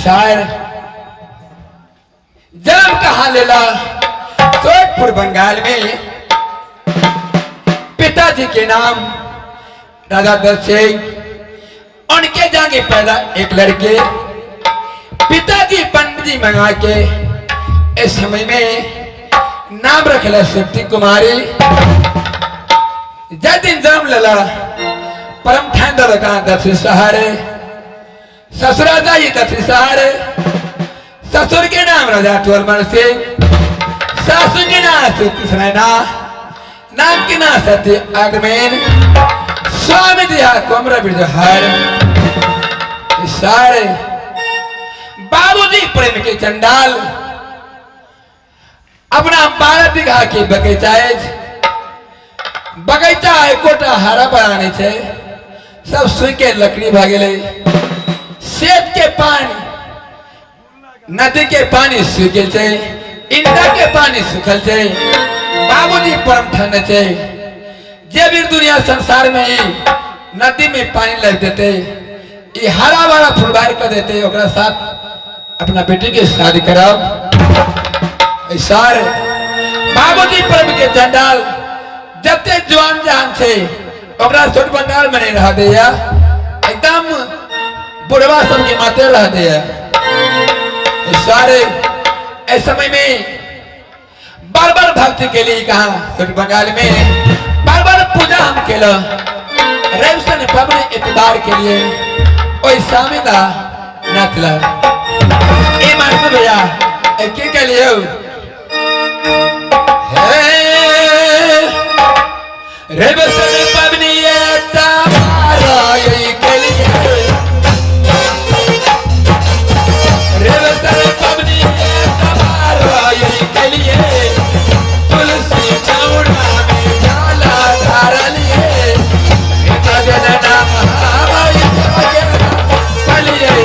सार जन्म कहाँ लेला? सोदपुर बंगाल में। पिताजी के नाम राजा दत्त सिंह, उनके जाके पैदा एक लड़के। पिताजी पंडित जी मंगा के इस समय में नाम रखला शक्ति कुमारी। जय दिन जन्म लेला परम ठान कहाँ दक्षिण सहारे ससुरा जाई दक्षिण सहारे। ससुर के नाम राजा टोलमन सिंह, सासु के नाम सुकृष्णा, नाम के नाम सत्य अग्रमेन, स्वामी दिया कुमर बिरजहर। सारे बाबूजी प्रेम के चंडाल अपना 12 बीघा के बगीचा है, बगीचा एकोटा हरा बनाने छे, सब सुई के लकड़ी भागेले, सेत के पानी नदी के पानी सूख गेल छे, इंदा के पानी सूखल छे। बाबूजी परम ठंड छे, जे भी दुनिया संसार में ही नदी में पानी लग देते, ये हरा भरा फुलबारी कर देते, ओकरा साथ अपना बेटी के शादी कराब। सर बाबूजी परम के चंडाल जते जवान जहान छे ओकरा छोट बंगाल में नहीं रह दिया, एकदम बुढ़वा सबके माते रह दिया। सारे इस समय में बार बार भक्ति के लिए कहा छोट बंगाल में बार बार पूजा हम केला रविशन पवन एतबार के लिए ओई सामिदा नाचला। ए मानसू भैया ए के के लिए रविशन पवन एतबार के लिए रविशन पवन एतबार के लिए तुलसी चौड़ा में जाला धारलिए भजन नाम हमारी बलिए।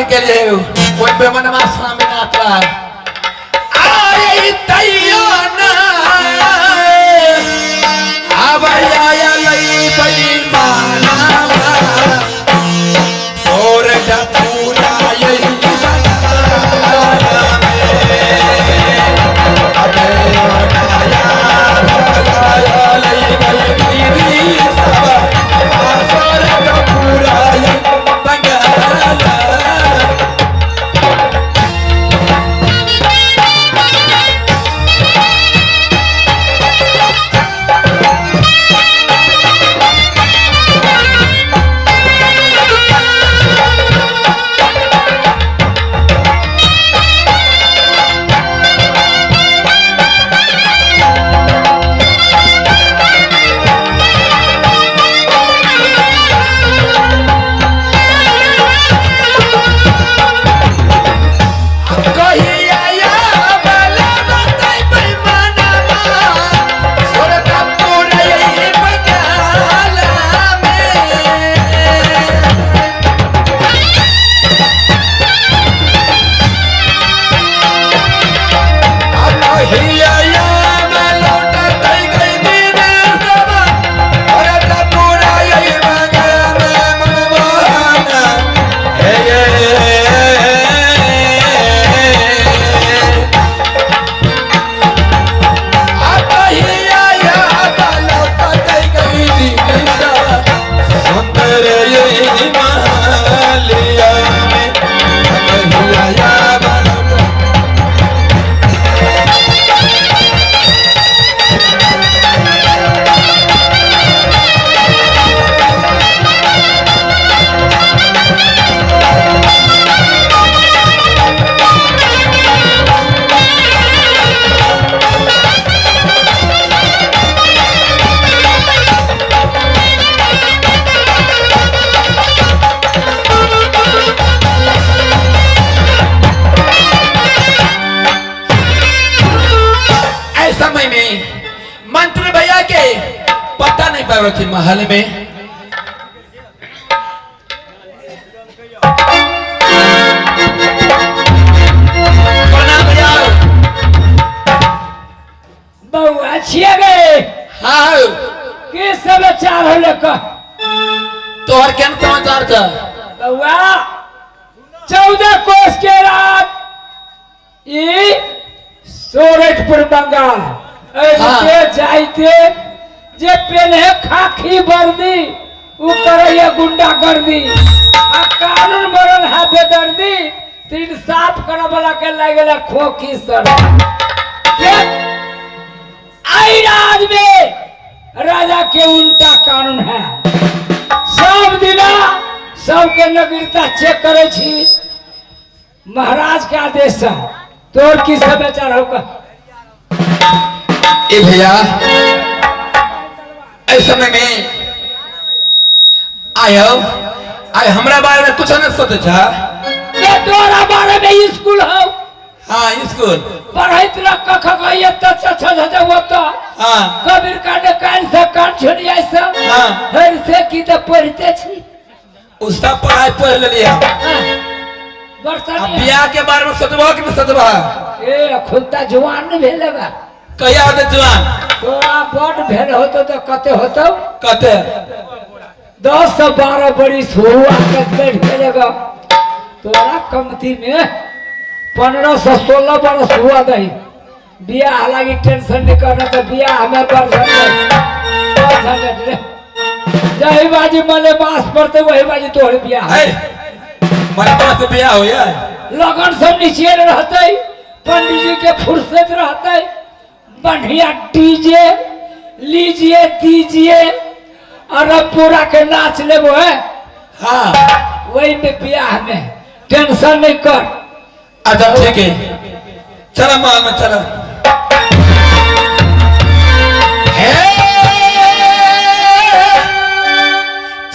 के लिए कोई बेमनमा सामने आता आए तैयाना आया लई बेईमाना और पूरा यही पूरा। जा रहल छी महल में। प्रणाम भैया। बउआ छियै गे। हाँ। की समाचार होले कह? तोहर केहन समाचार छ? बउआ 14 कोस के रात ई सोरठपुर बंगाल हाँ। ऐसे जाइते जे पेन्हे खाखी वर्दी उ करैया गुंडागर्दी आ कानून बनल है बेदर्दी, तीन साफ करे वाला के लागि गेल खोखी सर। आई राज में राजा के उल्टा कानून है। सब दिना सबके नगरीता चेक करे छी महाराज के आदेश से। तोर की समाचार होगा? ए भैया ऐ समय में आयो आय हमरा बारे में कुछ न सोचे छा। ये तोरा बारे में स्कूल हो? हाँ स्कूल पढ़ैत रह क ख ग य त छ छ झ झ व त। हाँ। कबीर कांड कान से कान छोड़िया से। हाँ। हर से की त पढ़ते छी। उसका पढ़ाई पढ़ लेलिए हम। हाँ। बरसा अब बियाह के बारे में सोचबा कि नहीं सोचबा? ए अखुनता जवान नहीं भेल बा। कहिया होते जवान? तोरा बड भेल होतो त कते होतो? कते? 10 से 12 बरिस हुआ के बैठ गेलेगा। तोरा कमती में 15 से 16 बरस हुआ दही। बियाह लागी टेंशन नहीं करना तो बियाह में बड़ झंझट रे। जही बाजी मने बास पड़ते वही बाजी तोहर बियाह। है मने बास बियाह होया। लगन सब नीचे रहते, पंडित जी के फुर्सत रहते, बढ़िया डीजे लीजिए दीजिए और अब पूरा के नाच लेबो है। हाँ वही में बियाह में टेंशन नहीं कर। अच्छा ठीक है चलो महल में चलो।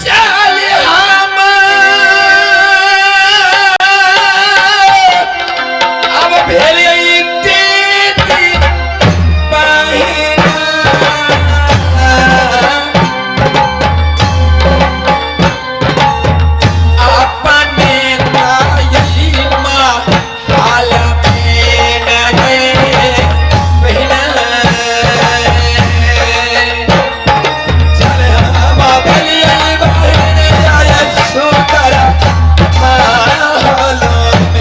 चल हम अब भेलिए दीदी बहिना। अपने ताई माँ हाल में न गए बहिना। चल हम भेलिए बहिना आय सुकर महल में।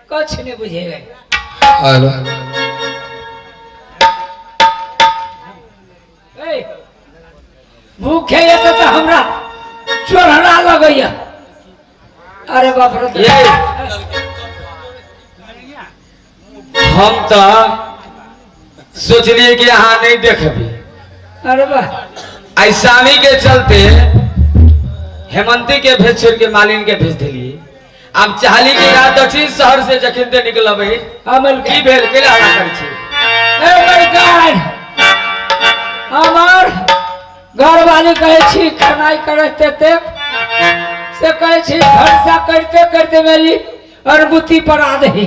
कुछ नहीं बुझेगा। हेलो भूखे ये तो हमरा चोरहरा लगैया। अरे बाप रे ये हम तो सोचलिए कि अहाँ नहीं देखबी। अरे वाह। आई सामी के चलते हेमंती के भेज छोड़ के मालिन के भेज दिलिए। आब चाहली कि रात दक्षिण शहर से जखन ते निकलबै अमल की भेल केला हल्ला करै छी? ए मलकान, हमार घरवाली कहै छी खेनाइ करते ते से कहै छी भरसा करते करते मेरी अनगुती पर आ दही,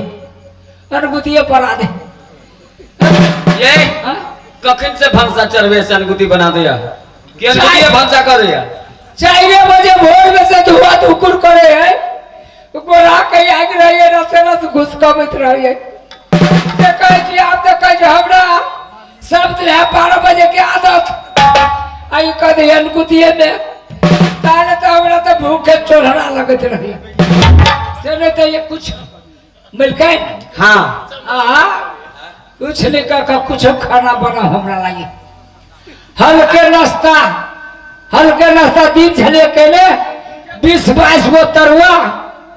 अनगुतिये पर आ दही। ये हाँ? कखन से भनसा चढ़बे से अनगुती बना दिया कि अनगुतिये भनसा कर दिया? 4 बजे भोर में से धुआ धुकुर करे है, गोरा के आगि रहिए, रसे रस घुसकबैत रहिए। से कहै छी आब तऽ कहै छी हमरा सब दिन है 12 बजे के आदत, आ ई कह दैए अनगुतिये में, ताले तऽ हमरा तऽ भूखे चोरहरा लगैत रहिए। से नहि तऽ ये कुछ मिलकै। हाँ। आ कुछ नहीं कह के कुछ खाना बना हमरा लागी। हल्के नाश्ता, हल्के नाश्ता दिन छलिए केले 20-22 गो तरुआ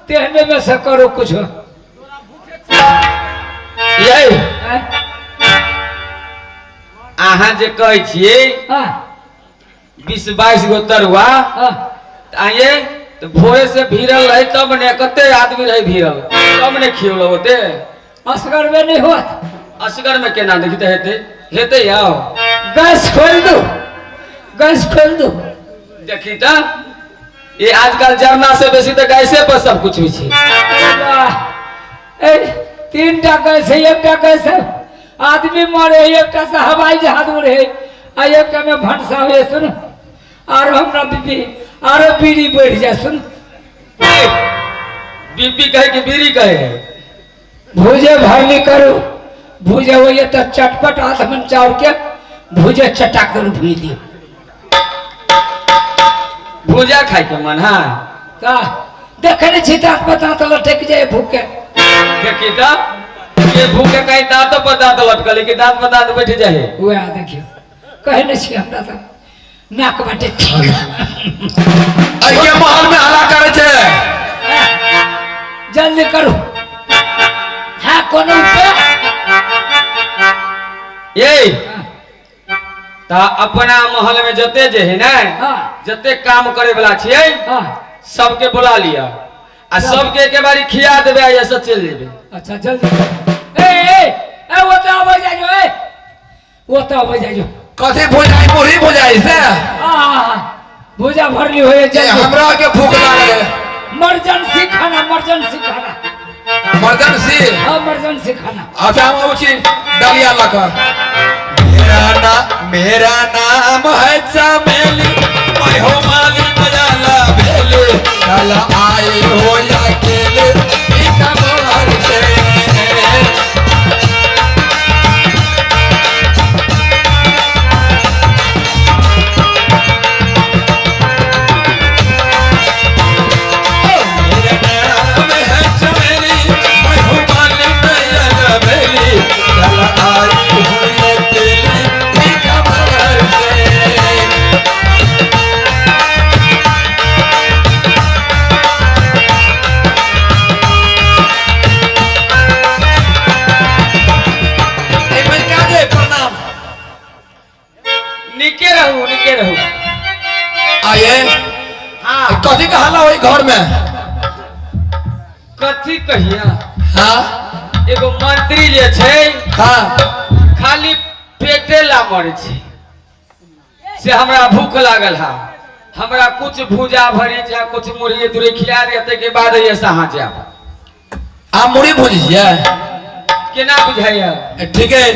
तेहने में से करो कुछ। ये अहाँ जे कहै छियै हाँ। 20-22 गो तरुआ, हाँ। आइए तो भोरे से भीड़ल रहे तब ने कते आदमी रहे भीड़ल तब ने खियौल होते। असगर में नहीं होत। असगर में केना देखते हेते हेते आओ। गैस खोल दो, गैस खोल दो। देखी त ये आजकल जरना से बेसी तो गैसे पर सब कुछ होइ छै। ए 3 टा गैस है, 1 टा गैस है, आदमी मरे है, 1 टा से हवाई जहाज उड़े है, आ 1 टा में भनसा होए। सुन आरो हमरा बीबी आरो बीड़ी बढ़ जाए। सुन बीपी कहे कि बीड़ी कहे है? भूजे भरनी करू, भूजे होइए तो चटपट हाथ में चाउर के भूजे चटाक कर भूज दियो। भूजा खाए के मन। हाँ का देखे नहीं छी दांत पर दांत लटक जाए भूखे। देखी त ये भूखे कहीं दांत पर दांत लटकल कि दांत पर दांत बैठ जाए। वह देखियो कहे नहीं छी हमरा तो नाक बाटे ठीक। अइके महल में हल्ला करे छे। जल्दी करू। हाँ कोनो उपाय? ये ता अपना महल में जते जे है ना, हाँ। जते काम करे वाला छियै, हाँ। सबके बुला लिया आ सबके एक बारी खिया देबे आ ऐसे चल जेबे। अच्छा जल्दी ए ए ए वो तो आबै जाइयो, ए वो तो आबै जाइयो। कथी भुजाई मुरही भुजाई से? आ भुजा भरली होए ए, जल्दी। हमरा के भूख लागल। इमरजेंसी खाना, इमरजेंसी खाना। इमरजेंसी? हाँ इमरजेंसी खाना। अच्छा हम आबै छी डलिया लऽ कऽ। मेरा नाम है चमेली, मैं हो माली मजाला भेली, कल आए हो अकेले पीताम्बर से। मेरा नाम है चमेली, मैं हो माली मजाला भेली, कल आए हो अकेले पीताम्बर से। निके रहू, निके रहू। आये। हाँ। कथी का हल्ला होई घर में? कथी कहिया? हाँ। एगो मंत्री जे छै, हाँ। खाली पेटे ला मरे छै, से हमरा भूख लागल है, हमरा कुछ भूजा भरी चाहे कुछ मुरही तुरही खिया दिया, ताहि के बाद ये सहा जाब। आ मुरही भुजिया केना बुझाइया? ठीक है,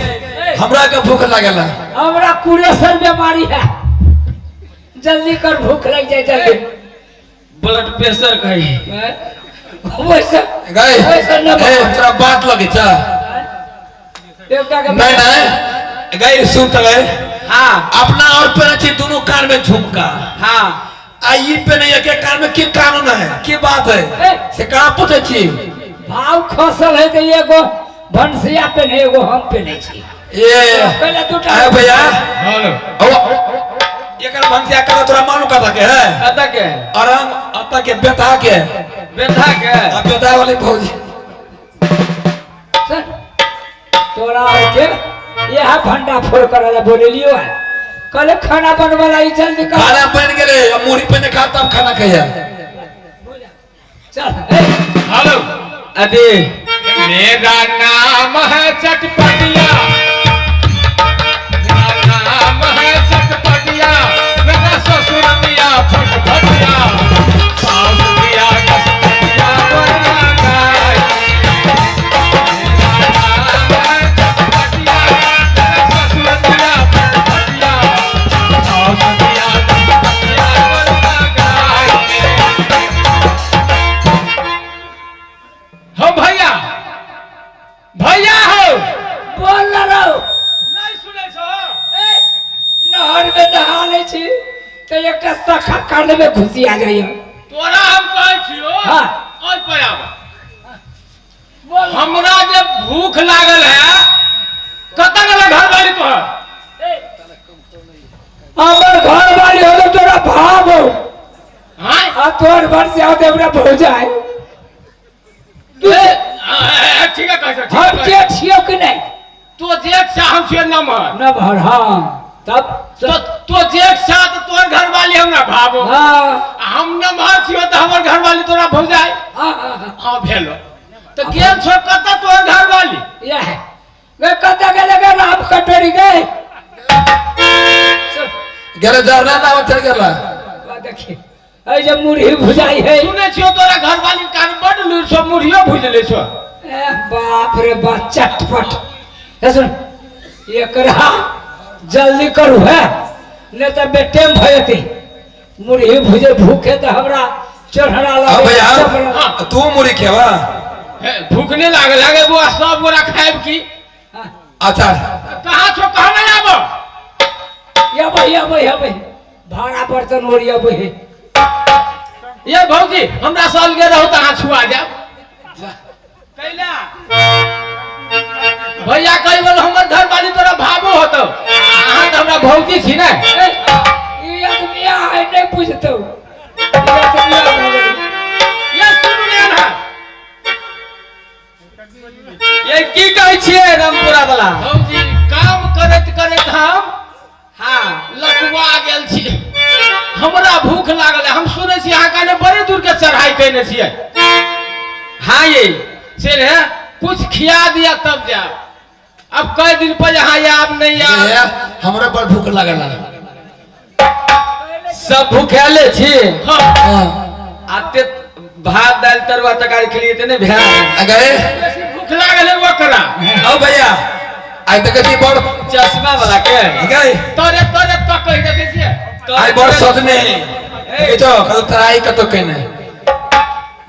हमरा के भूख लागल है। हमरा कुरेसर बीमारी है, जल्दी कर भूख लग जाए जल्दी। ब्लड प्रेशर कही। वैसे गए। वैसे न ए, तोरा बात लगे छ। एकटा के नहीं, नहीं। गए, सुन त गए। हाँ। अपना और पहने छी दोनों कान में झुमका। हाँ। आ ई पहने के कान में की कानून है, की बात है? ए। से कहाँ पूछे छी? भाव खसल है तो एगो भनसिया पहने, एगो हम पहने छी। ए। पहले दूटा। अरे भैया। हेलो। ओ, एकर भनसिया करा तोरा मालूम कता के है? कता के है? अरंग अता के बेटा के। बेटा के? आ बेटा वाली भौजी। सर, तोरा के यह भंडा फोड़ करे ला बोलेलियो है। कहले खाना बनबऽ ला ई जल्दी कर। खाना बन गेलै, अब मुरही पहिने खा तब खाना खैया। चल ए, हेलो। अरे मेरा नाम है चटपटिया, मेरा नाम है चटपटिया, मेरा ससुर दिया फटफटिया, सास दिया कसपटिया, बड़ा गाय। मेरा नाम है चटपटिया, मेरा ससुर दिया फटफटिया, सास दिया कसपटिया, बड़ा गाय। हो भैया, भैया हो। बोल ना रहो। नहीं सुनै छो? ए, नहर में नहा लै छी तऽ एकटा सखा कान में घुसिया जाइए। तोरा हम कहै छियो। हाँ। ओहि पर आब। बोल। हमरा जे भूख लागल है, कतऽ गेल घर वाली तोहर? हमर घर वाली हो तोरा भाव हो। हाँ? आ तोहर घर से आओ हमरा भौजाई। ए, ठीक है कहै छो, ठीक है हम कहै छो। जेठ छियौ कि नहि? तो जेठ छा, हम छियै नमहर। नमहर, हाँ। तब तो तो जेठ छा तऽ तोहर घर वाली हमरा भावो। हाँ। आ हम नमहर छियौ तऽ हमर घर वाली तोरा भौजाई। हाँ, हाँ, हाँ। हाँ भेलो। तऽ गेल छो कतऽ तोहर घर वाली? यह है। वे कतऽ गेलै गे? राम कटोरी गए। गेलै झरना नाव चलि गेलै। वाह, देखी एहि जे मुरही भुजाई है। सुनै छियौ तोरा घर वाली कान बड लूरि छौ, मुरहियो भुजि लै छौ। ए बाप रे बाप, चटपट। हे सुन, एकरा जल्दी करू है, नहीं तऽ बेटेम भऽ जेतै। मुरही भुजे भूखे तऽ हमरा चढ़रा हाँ लागै। भैया, चढ़रा। तू मुरही खेबा? हे, भूख नहीं लागल लागे बुआ, सब गोरा खायब की? हाँ। अच्छा। कहाँ छो, कहाँ नहीं आबो? अबै, अबै, अबै। भाड़ा बर्तन ओरियबै है। ये भौजी, हमरा से अलगे रहो तऽ अहाँ छुआ जायब। कैला? भैया कहि बोल हमर घर वाली तोरा भावो होतौ, अहाँ तऽ हमरा भौजी छी ने। ए, ई आदमी आइ नहि बुझतौ। ई आदमी भऽ गेलै। ये सुनू ने अहाँ। ये की कहै छियै रामपुरा वाला? भौजी, काम करैत करैत हम हाँ लटुआ गेल छी, हमरा भूख लागल है। हम सुनै छी अहाँ काने बड़ी दूर के चढ़ाई कयने छियै। हाँ ये से ने कुछ खिया दिया तब जायब। अब कई दिन पर यहाँ आयब नहीं आयब। भैया, हमरा बड़ भूख लागल है। सब भूखेले छी? हाँ। हाँ। आते भात दालि तरुआ तरकारी खेलिए तऽ नहि भेल। अगे भूख लागल है ओकरा। आओ भैया, आइ देखै छी बड़ चश्मा वाला के। गए। तोरे तोरे तो कहि देखै छियै। आइ बड़ सजने। देखै छौ कतौ तराई कतौ केने।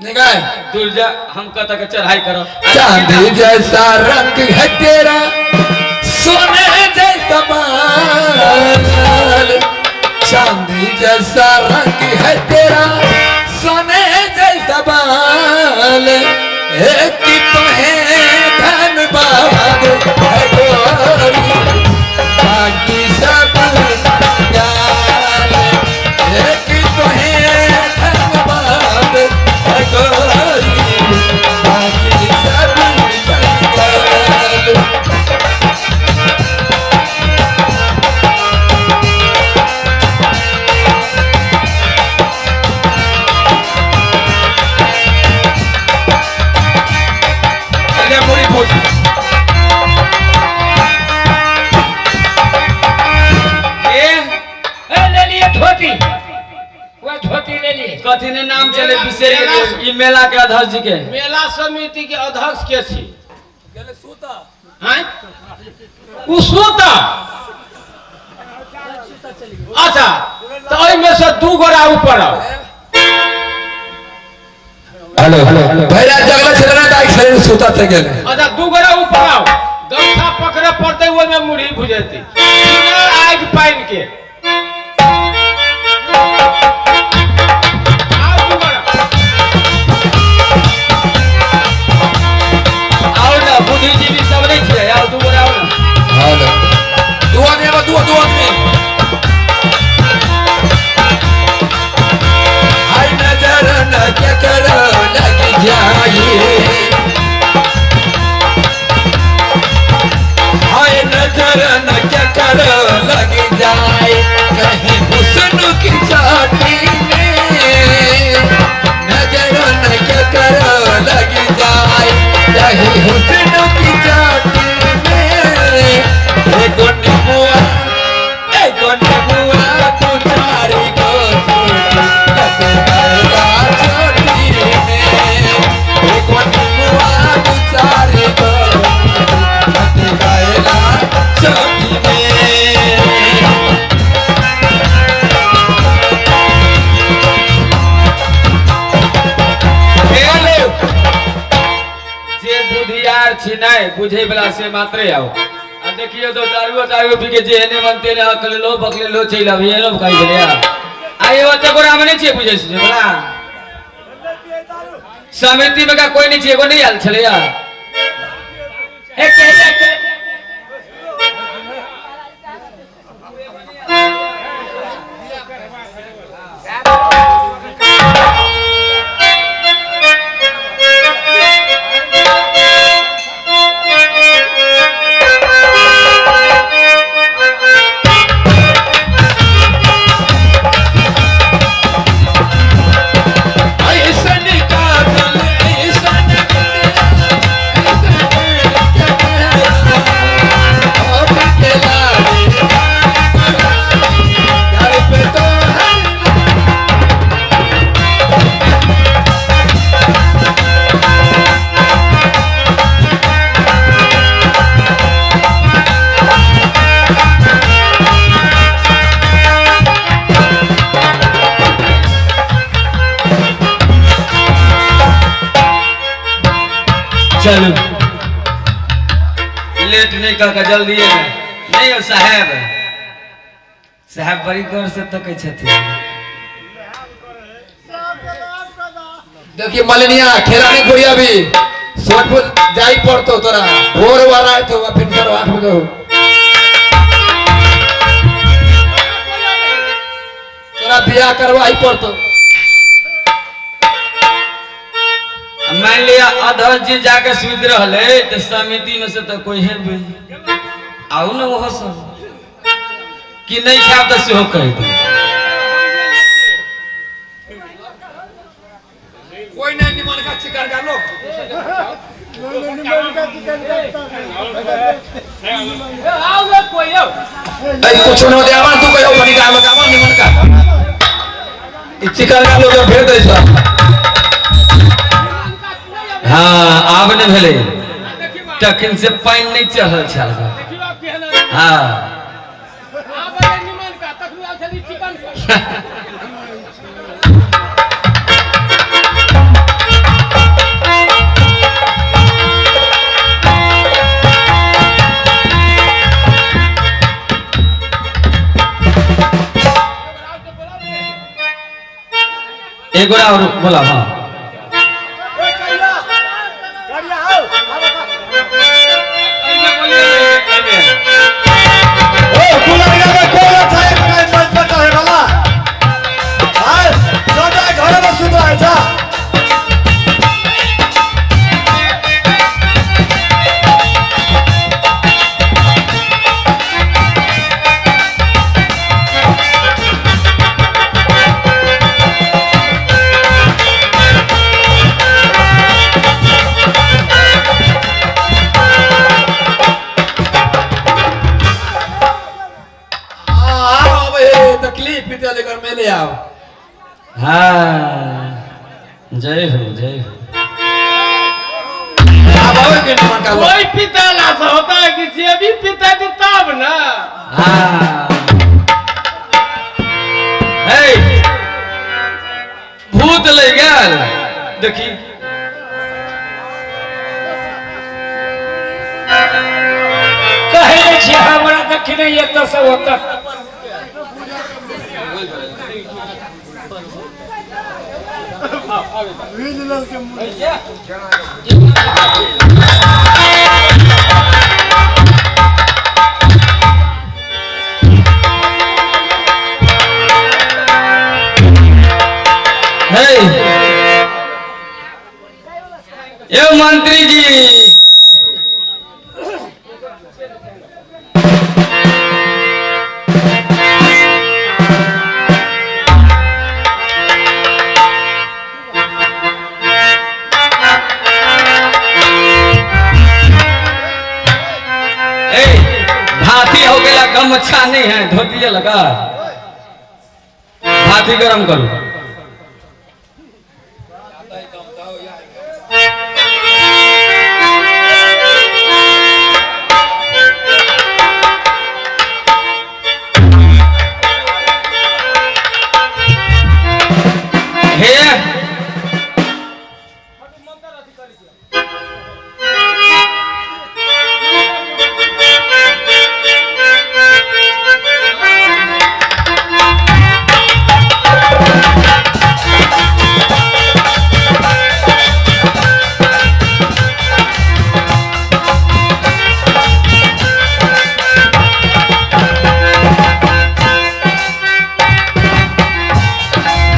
नहीं गए। दूर जा, हम कतऽ के चढ़ाई करब। चांदी जैसा रंग है तेरा, सोने जैसा बाल। चांदी जैसा रंग है तेरा, सोने जैसा बाल। एक तो है धनबाद है गोरी, बाकी सब गाल। एक तो है धनबाद है गोरी, बाकी सब गाल। ले मुड़ी भूज। ए, ए, ले लिए धोती, वह धोती ले लिए। कथी ने नाम चले बिसरि गेलियै ई मेला के अध्यक्ष जी के। मेला समिति के अध्यक्ष के छी? हैं? उ सुता। अच्छा, तऽ ओहिमे से दू गोरा ऊपर आउ। हेलो भैया, जगला छलै ना, तऽ शरीर सुता थे गेलै। अच्छा, दू गोरा ऊपर आउ। गमछा पकड़े पड़तै, ओहिमे मुरही भुजेतै बिना आगि पानि के। आउ दू गोरा। आउ ने, बुद्धिजीवी सब नहि छियै, आउ दू गोरा आउ ने। हेलो, दू आदमी आबो, दू दू आदमी। हाय नजर न केकरो लग जाई, हाय नजर न केकरो लग जाई। कहीं हुस्न की चाटी में नजर न के करो लग जाए, कहीं हुस्न की चाटी में एगो निबुआ, एगो निबुआ तू चारी गो छोटी कते गैला छोटी में, एगो निबुआ तू चारी गो कते गैला छोटी में। जे बुधियार छी नहि बुझे वाला से मात्रे आओ। आ देखियो तो दारुओ दारुओ पी के जे एने बनते ने अकले लो बकले लो चलि आबी एनो कहि गेलै आ यो त गोरा में नहि छियै बुझै छै बला समिति में का कोई नहि छियै, एगो नहि आयल छलै। ए कहिया के ऐसन काजल ऐसन ऐसन के और के लागे घर पे तो हर चलू लेट नहीं कह के जल्दी नहीं हो साहेब। साहेब बड़ी गौर से तकै छथिन। देखिए मलनिया खेलानी बुढ़िया भी सोनपुर जाई पड़तो तोरा भोर वाला रात हो फिर तोरा 8 बजे हो तोरा बियाह करवाई पड़तो। मान लिया अधर जी जाके सुति रहले तो समिति में से तो कोई है भी आउ ना वो सब कि नहीं खाब तो सेहो कह दे। कोई नहीं निमन का चिकन का लोग आओ ना कोई आओ ऐ कुछ न दे आवा तू कहो बनी का आवा निमन का ई चिकन का लोग भेज दे सब। हाँ आब नहीं भेलै तखन से पानि नहीं चढ़ल छल। हाँ एक गोरा और बोला। हाँ तकलीफ लेकर मेले आओ। हाँ जय हो जय हो। कोई पिता ला होता है कि जे भी पिता जी तब ना। हाँ हे भूत ले गेल देखी। कहे छी हमरा देखने एतऽ से ओतऽ। हे ये मंत्री जी गमछा नहीं है, धोती लगा। भाती गरम करू। हे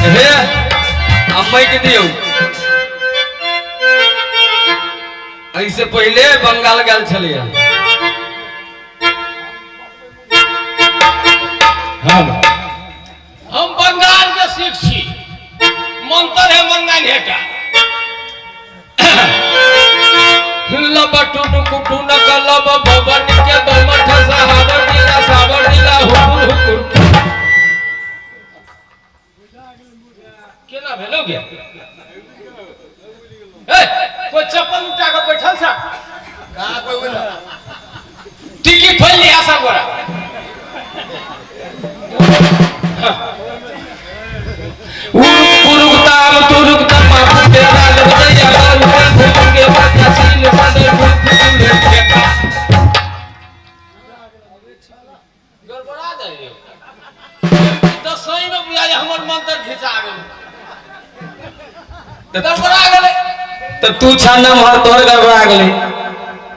हे अम्मा के दियौ। ऐसे पहले बंगाल गेल छलियै। हम बंगाल के सिख छी, मंत्र है मंगाल हेटा। लब टुनु कुटु नक लब बबन के बमठ सावर दिला सावर दिला हुकुर हुकुर। केना भेलो गे? ए कोई चप्पल उठा के बैठल सा? कहाँ कोई बोला? टिकी खोल लिया सब गोरा। उरुक ताम तुरुक तमा तेरा लगदैया बारू भूंगे बाता सील सदर भूख के का गड़बड़ा जाइए। दसई में बुझाय हमर मंत्र घिचा गेल, गड़बड़ा गेलै। त तू छाना मोहर तोहर गड़बड़ा गेलै।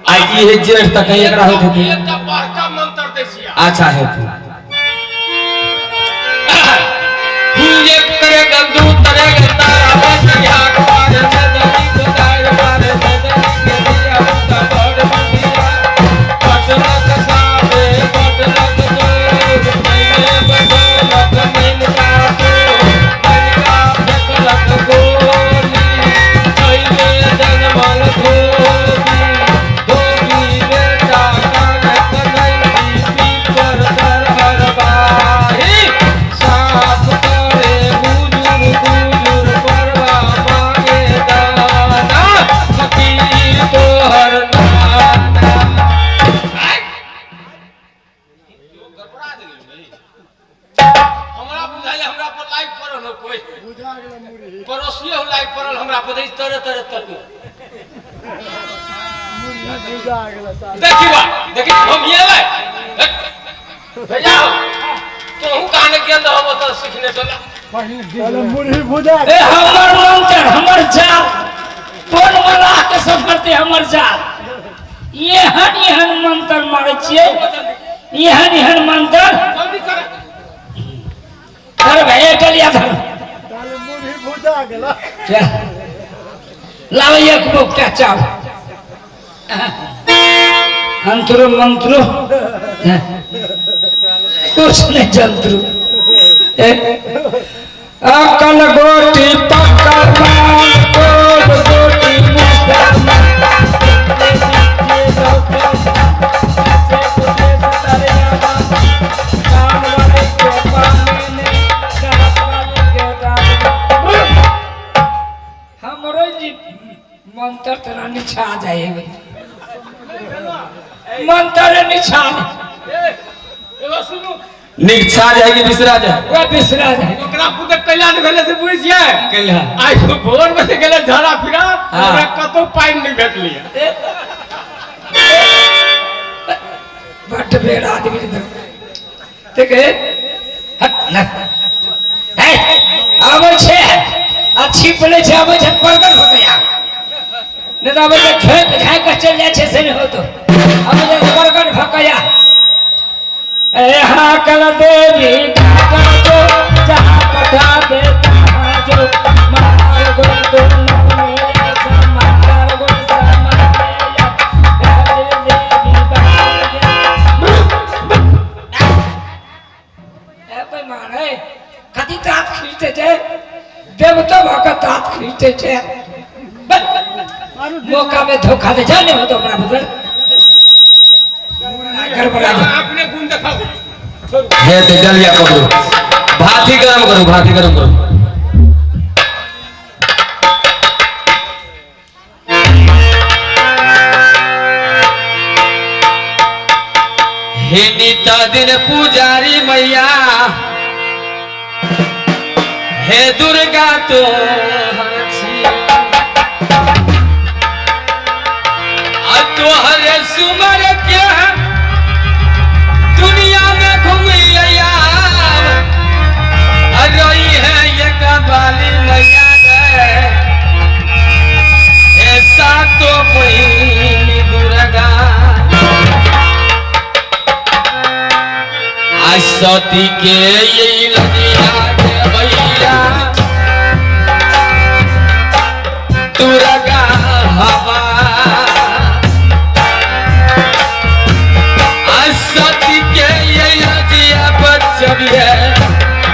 आ ई हे जेठ त कहीं एकरा होइत हेतै। एकटा बड़का मंत्र दै छियै। अच्छा हेतै। एक तरेगा दू तरेगा तारा बनिया पार नदी गोदार पार नदी के दिया उता बड़ बनिया पटलक सावे पटलक जोर मैंने बदलक मैन का तो मैन का फेकलक गोली कैले जनमल धोबी धोबी बेटा कानक नैनी पीपर तर हर बाही साफ करे गुजुर गुजुर परवा मांगे दाना फकीर तोहर नाना। गड़बड़ा गेलै भाई। हमरा बुझाइल हमरा पर लाइक पड़ल हो कोई पड़ोसिए हो लाइक पड़ल हमरा पर तरह तरह तक। देखी बा देखी हम ये ले भैया तोहू कहाने गेल रहब त सीखने चला। ए हमर मंत्र हमर जाल कोन मलाह के सब करते हमर जाल। एहन एहन मंत्र मारै छियै, एहन एहन मंत्र जल्दी कर धर भाई डलिया धर लाओ एक बोकटा चावल अंतरो मंत्रो कुछ नहीं जंतु। अकल गोटी पकड़ गोल गोटी हमरो जी मंत्र तोरा निछा जाए, मंत्र निछा सुनू निछा जाएगी बिसरा जाए। वह बिसरा जाए। ओकरा पुते कल्याण भेले से बुझि छियै? कल्याण आइ भोर में से गेलै झड़ा फिरा, हाँ। ओकरा कतौ पानि नहि भेटलियै। बड्ड बेर आदमी देखे हट न आबै छै आ छिप लै छै, आबै छै परगल भऽ गया नहीं तो आबै छै ठोकि झाँकि कऽ चलि जाइ छै, से नहि होतो। आबै छै परगल भऽ गया। ए हाँ कल देवी जो जहाँ पठा दे तहाँ जो मार गुण दोनों में मार गुण देवी मारे कथी तात खींचते छे देवतो भऽ कऽ तात खींचते छे। मौका में धोखा दे जाने हो तो अपना बदल गड़बड़ा अपने गुण देखाओ। हे ते डलिया पकड़ू, भाथी गरम करू, भाथी गरम करू। हे नित दिन पुजारी मैया, हे दुर्गा तो तोहर सुमर के दुनिया में घूमिया रही है ये कबाली मैया गए, हे सातो बहिनी दुर्गा। आज सती के ये लगिया के भैया दुर्गा हवा, आज सती के ये लगिया बचबिए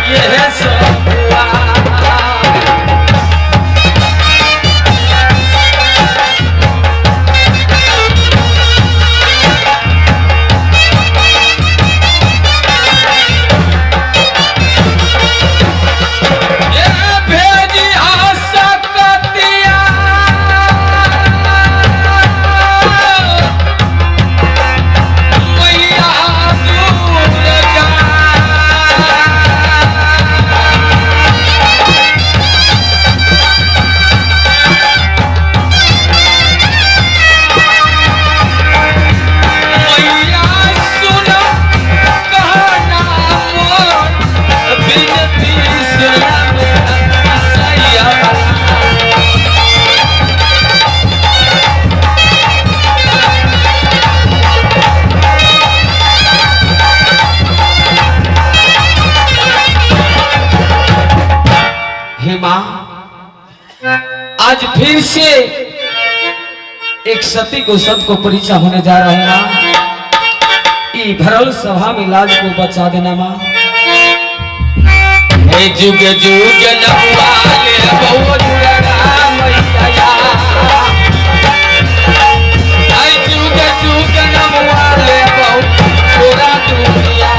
ये सब हुआ। आज फिर से एक सती को सत को परीक्षा होने जा रहा है माँ। ई भरल सभा में लाज को बचा देना माँ। हे जुग जुग नवाले बहु दुर्गा मैया, आई जुग जुग नवाले बहु पूरा दुनिया।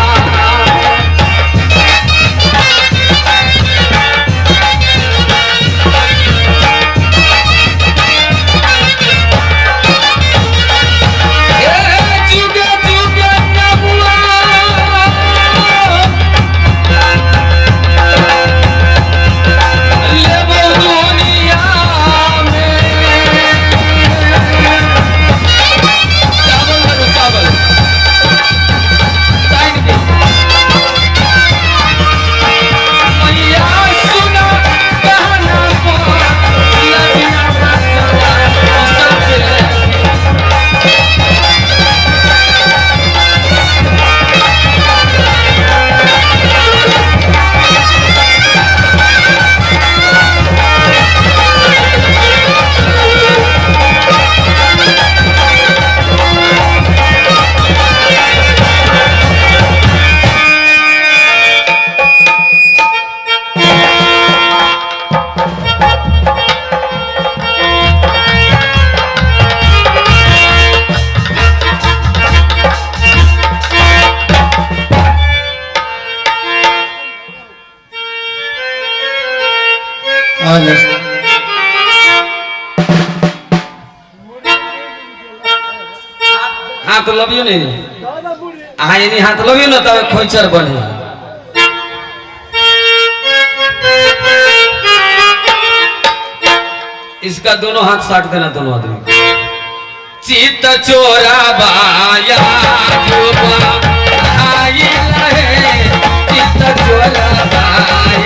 हाथ लबियो नहीं, अहाँ एनी हाथ लबियो ना तब खोइचर बने। इसका दोनों हाथ साट देना दोनों आदमी। चित चोरा बाया आई रहे, चित चोरा बाया।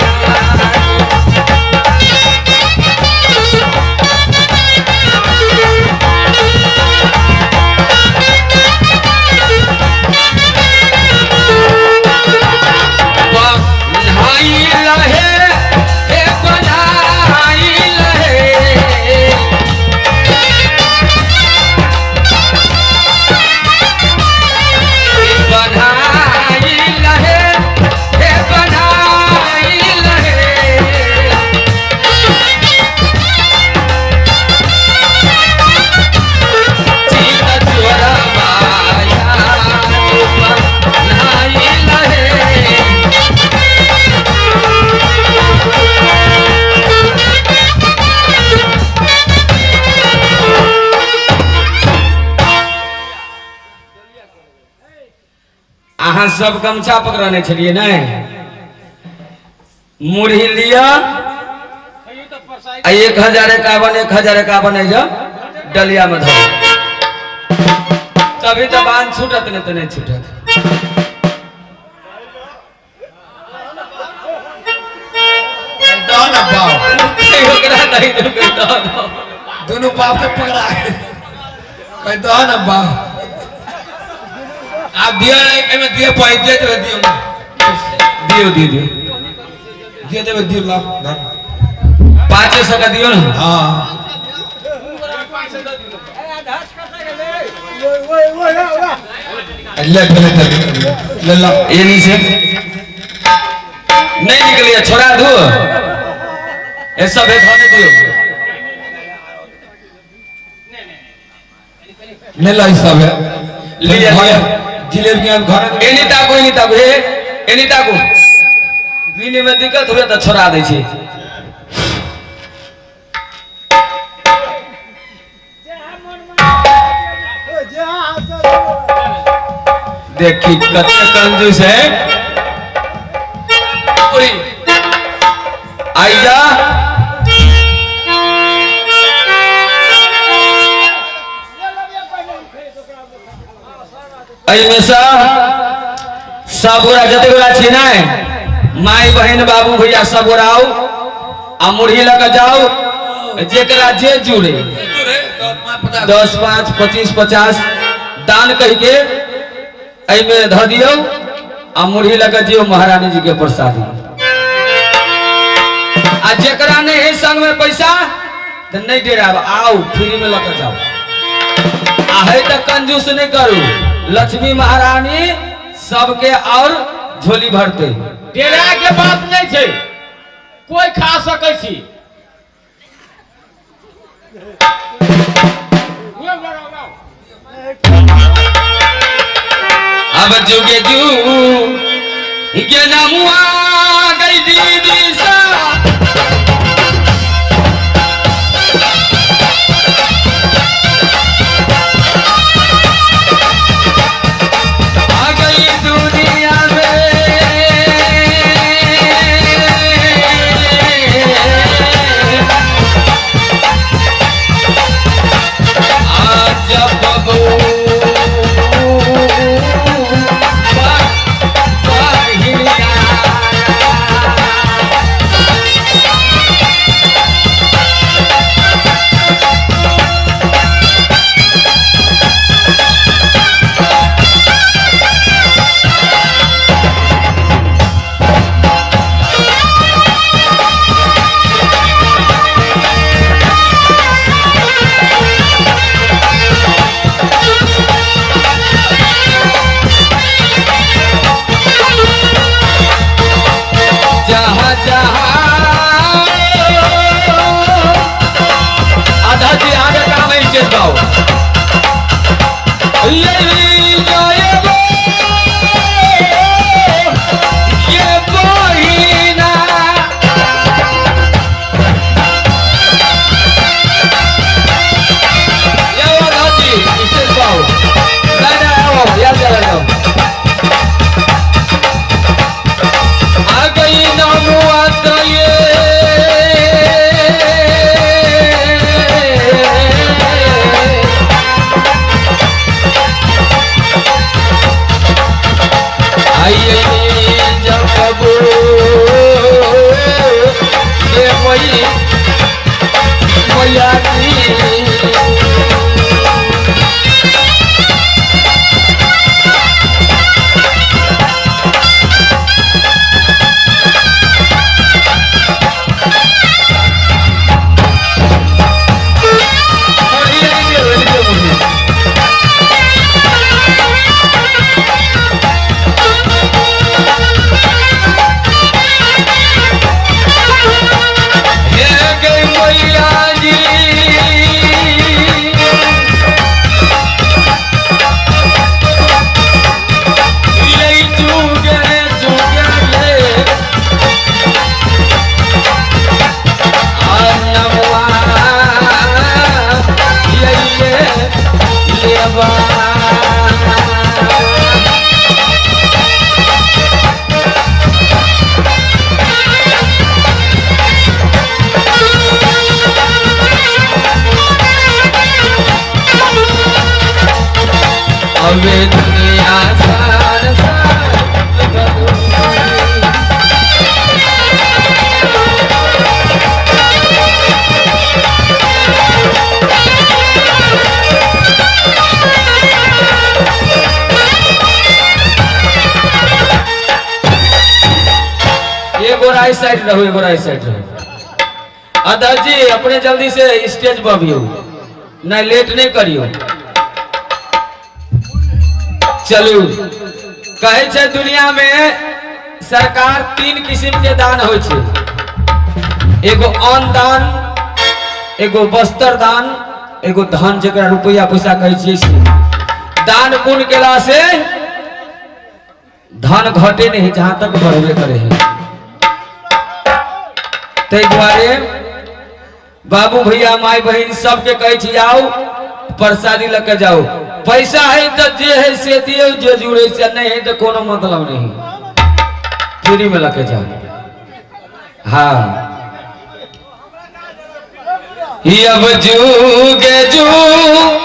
अहाँ सब गमछा पकड़ने छलियै ने मुरही लिअ आ 1051 1051 एहिजा डलिया में धरू तभी तो बांध छूटत नहीं तो नहीं छूटत। दो ना बाप ओकरा नहीं देबै दऽ दो। दोनों बाप के पकड़ा कह दो ना बाप आप दिया एमे दिए पाई दिए देबे दियो दियौ दियौ दियौ दिए देबे दियो ला धर। 500 का दियौ ना। हाँ ले ले ले ले ला ये नीचे नहीं निकलिए छोड़ा दो ये सब एक होने दियो। ले ला सब है लिया, लिया। जिलेबी के घर एनी ताकू एनी ताकू हे एनी ताकू गिने में दिक्कत हुए तो छोड़ा दै छै। देखी कते कंजूस है पूरी आई जा एहिमे से सब गोरा जते गोरा छी ने माई बहन बाबू भैया सब गोरा आउ आ मुरही लऽ के जाउ जेकरा जे जुड़े 10 5 25 50 दान कहि के एहिमे धऽ दियौ आ मुरही लऽ के जियौ महारानी जी के प्रसादी। आ जेकरा नहीं है संग में पैसा तो नहीं डेराब आउ फ्री में लऽ के जाओ। आ है तो कंजूस नहीं करू लक्ष्मी महारानी सबके और झोली भरते। डेरा के बात नहीं छै कोई खा सकै छी। अब जुगे जू के नमुआ गई दीदी सा आ गई दुनिया में आज बबू संसार बदुई। एगो राइट साइड रहो, एगो राइट साइड रहो। अध्यक्ष जी अपने जल्दी से स्टेज पर अबियो, नहीं लेट नहीं करियो। चलू कहे छै दुनिया में सरकार 3 किस्म के दान होइ छै, एगो अन्न दान, एगो वस्त्र दान, एगो धन जकरा रुपया पैसा कहै छियै से। दान पुण्य केला से धन घटे नहीं, जहां तक बढ़बे करे है। ताहि दुआरे बाबू भैया माय बहिन सबके कहै छी आउ प्रसादी लऽ के जाउ। पैसा है तो जे है से दियौ, जे जुड़े से, नहीं है तो कोनो मतलब नहीं, फ्री में लऽ के जाओ। हाँ अब जुगे जुग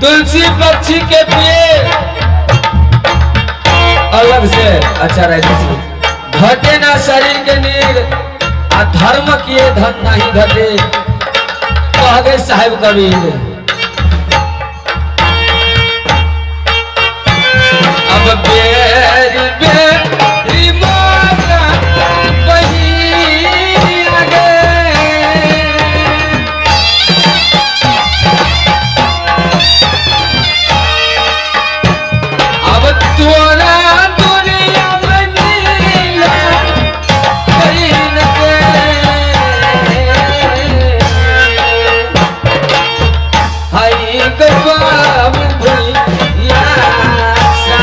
तुलसी पक्षी के पेड़ अलग से अच्छा रहते घटे ना शरीर के नीर, आ धर्म किए धन नहीं घटे, कह गए साहेब कबीर। अब बेरी बेरी मौका बही आगे, अब तोरा दुनिया में मिला बहिन के, हाय गवाब भैया सा।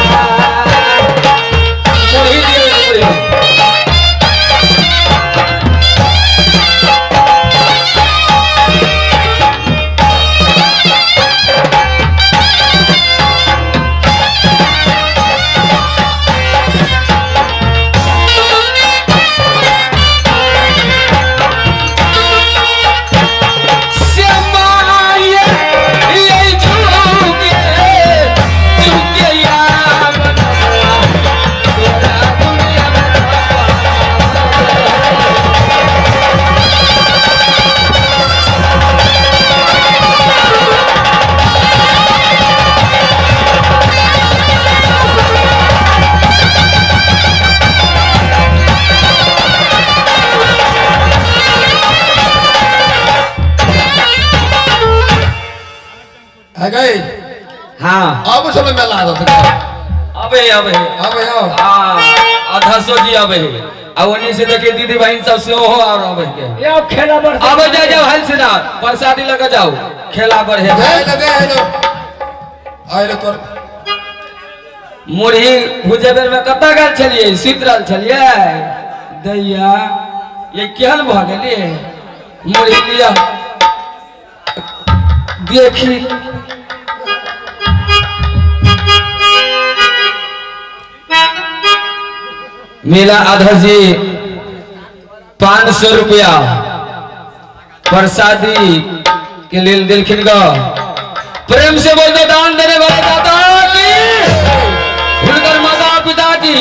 मुरही दियो मुरही। है गई हाँ अब चलो मेला अबे अबे अब आओ हाँ आधा सौ जी अबे आ ओनी से देखिए दीदी बहन सब सेहो हो और अबे के ये खेला बढ़ अबे जा जाओ हल से ना प्रसादी लगा जाओ खेला बढ़े गए लगे हेलो आइलो तोर मुरही भुजे बेर में कतऽ गेल छलियै सुति रहल छलियै दैया ये केहन भऽ गेलियै मुरही लिअ देखी मेला आधा जी 500 रुपया प्रसादी के लेल देलखिन ग प्रेम से बोल दो दान देने वाले दादा की हुनकर माता पिता की।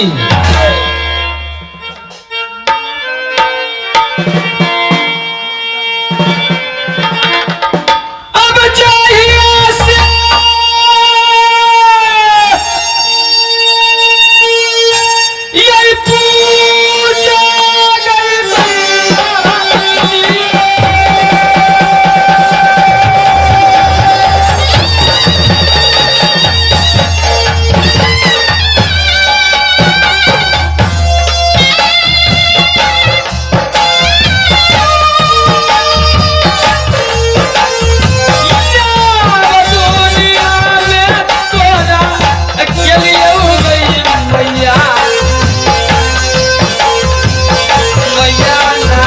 अब चाहिए से यही पूजा गई मैया। दुनिया में तोरा अकेलियो गई मैया मैया ना।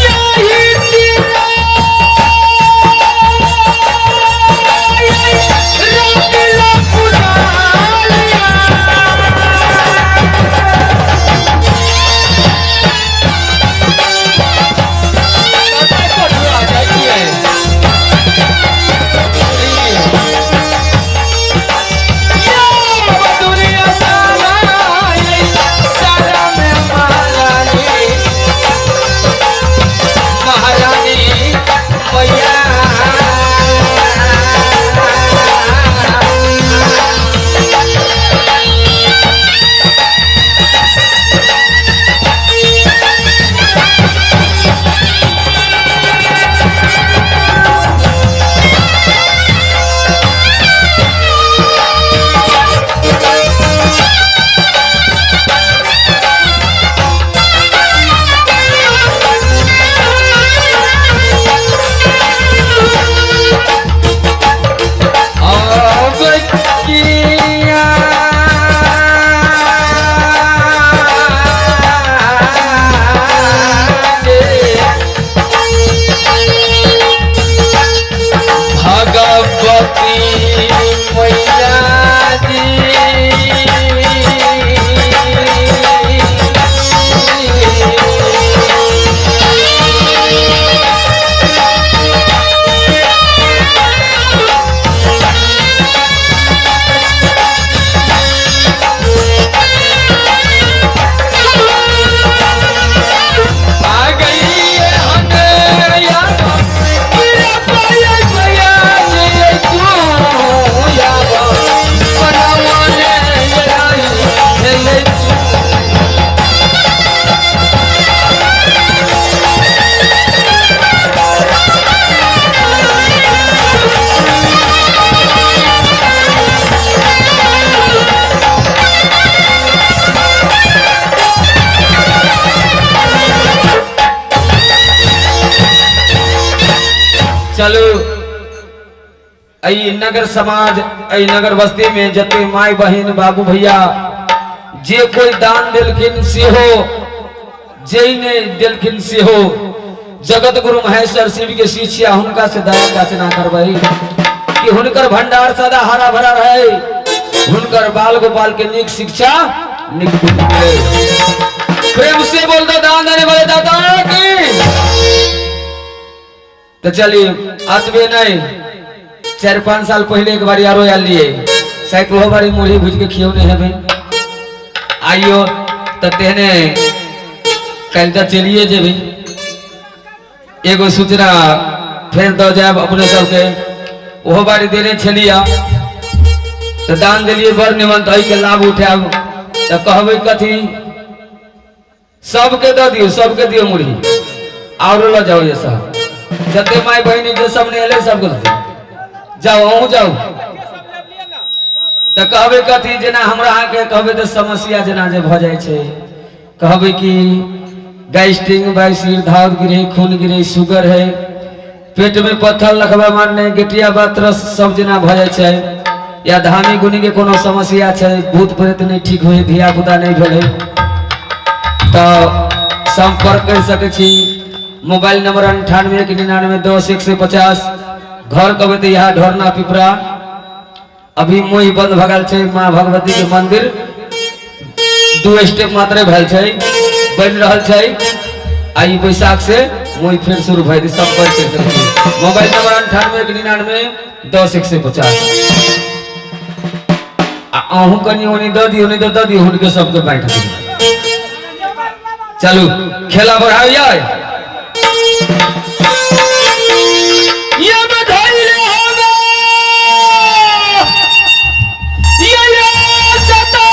यही तेरा रंगला पुरालिया। दुनिया सारा सारा में महारानी महारानी मैया। अब किया भगवती मैया जी। आ गई है हमें याद मैया मैया जी तू याद बनावने आई है तू। चलू अई नगर समाज अई नगर बस्ती में जते माई बहिन बाबू भैया जे कोई दान देलखिन सेहो जे ने देलखिन सेहो जगत गुरु महेश्वर शिव के शिष्य हुनका से दया याचना करबई कि हुनकर भंडार सदा हरा भरा रहे, हुनकर बाल गोपाल के नीक शिक्षा नीक बुद्धि मिले। प्रेम से बोल दो दान देने वाले दाता तो चलिए अतबे नहीं, 4-5 साल पहले एक बारी आरो आयल रहिए, शायद ओहो बारी मुरही भुज के खियौने हेबै। आइयो तो तेहने काल्हि तऽ चलिए जेबै। एगो सूचना फेर दऽ जायब अपने सबके, ओहो बारी देने छलियै तऽ दान देलियै बड़ निमन, तऽ एहिके लाभ उठायब। तऽ कहबै कथी, सबके दऽ दियौ, सबके दियौ मुरही, आरो लऽ जाउ। ये सब जते माय बहिनी जे सब नहि एलै सबके दऽ दियौ। जाउ अहूँ जाउ। तऽ कहबै कथी, जेना हमरा अहाँके कहबै तऽ समस्या जेना जे भऽ जाइ छै, कहबै कि गैस्ट्रिंग बाइसिर धाउद गिरे, खून गिरे, शुगर है, पेट में पत्थर लखबा मारने, गेटिया बात्रस सब जेना भऽ जाइ छै, या धामी गुनी के कोनो समस्या छै, भूत प्रेत नहि ठीक होइ, धिया पुता नहि भेलै, तऽ संपर्क कर सकै छी। Mobile number 98 1 99 10 150। घर कहबै तऽ यहाँ ढोरना पिपरा, अभी मुँह बंद भऽ गेल छै। माँ भगवती के मंदिर 2 स्टेप मात्र भेल छै, बनि रहल छै। आ ई बैसाख से मुँह फिर शुरू भऽ जेतै। संपर्क कर सकै छी। Mobile number 98 1 99 10 150। आ अहूँ कनि ओनी दऽ दियौ, नहि तऽ दऽ दियौ हुनके सबके बाँटि दियौ। चलू खेला बढ़ाबियै। ये बधाई होगा, ये सता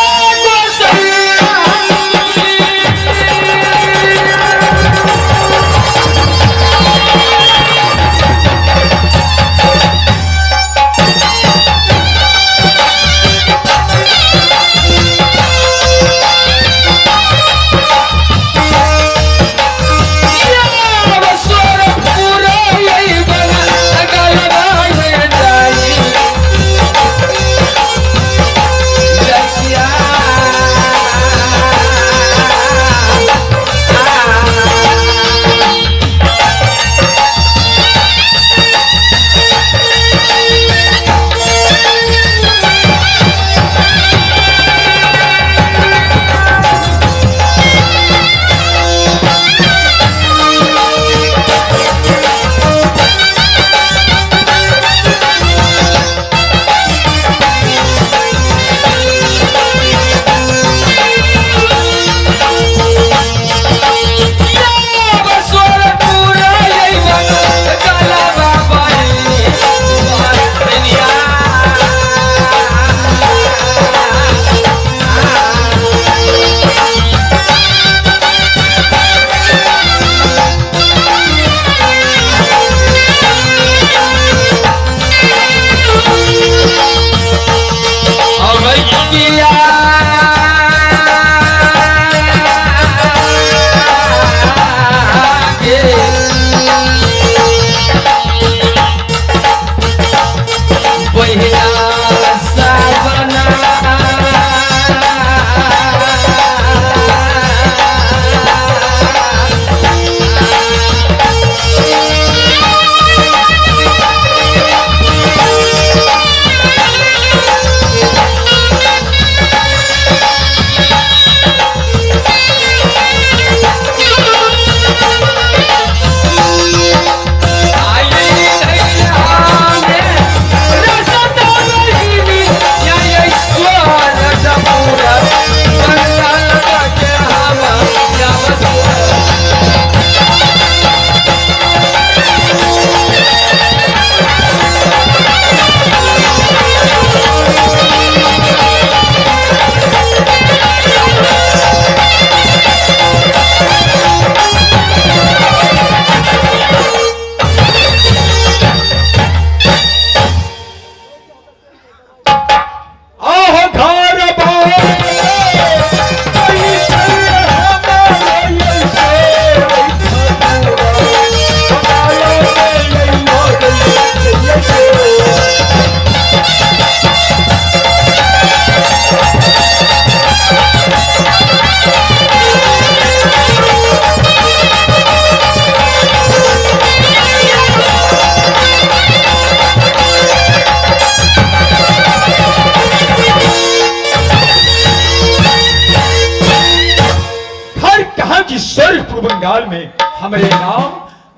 बंगाल में हमारे नाम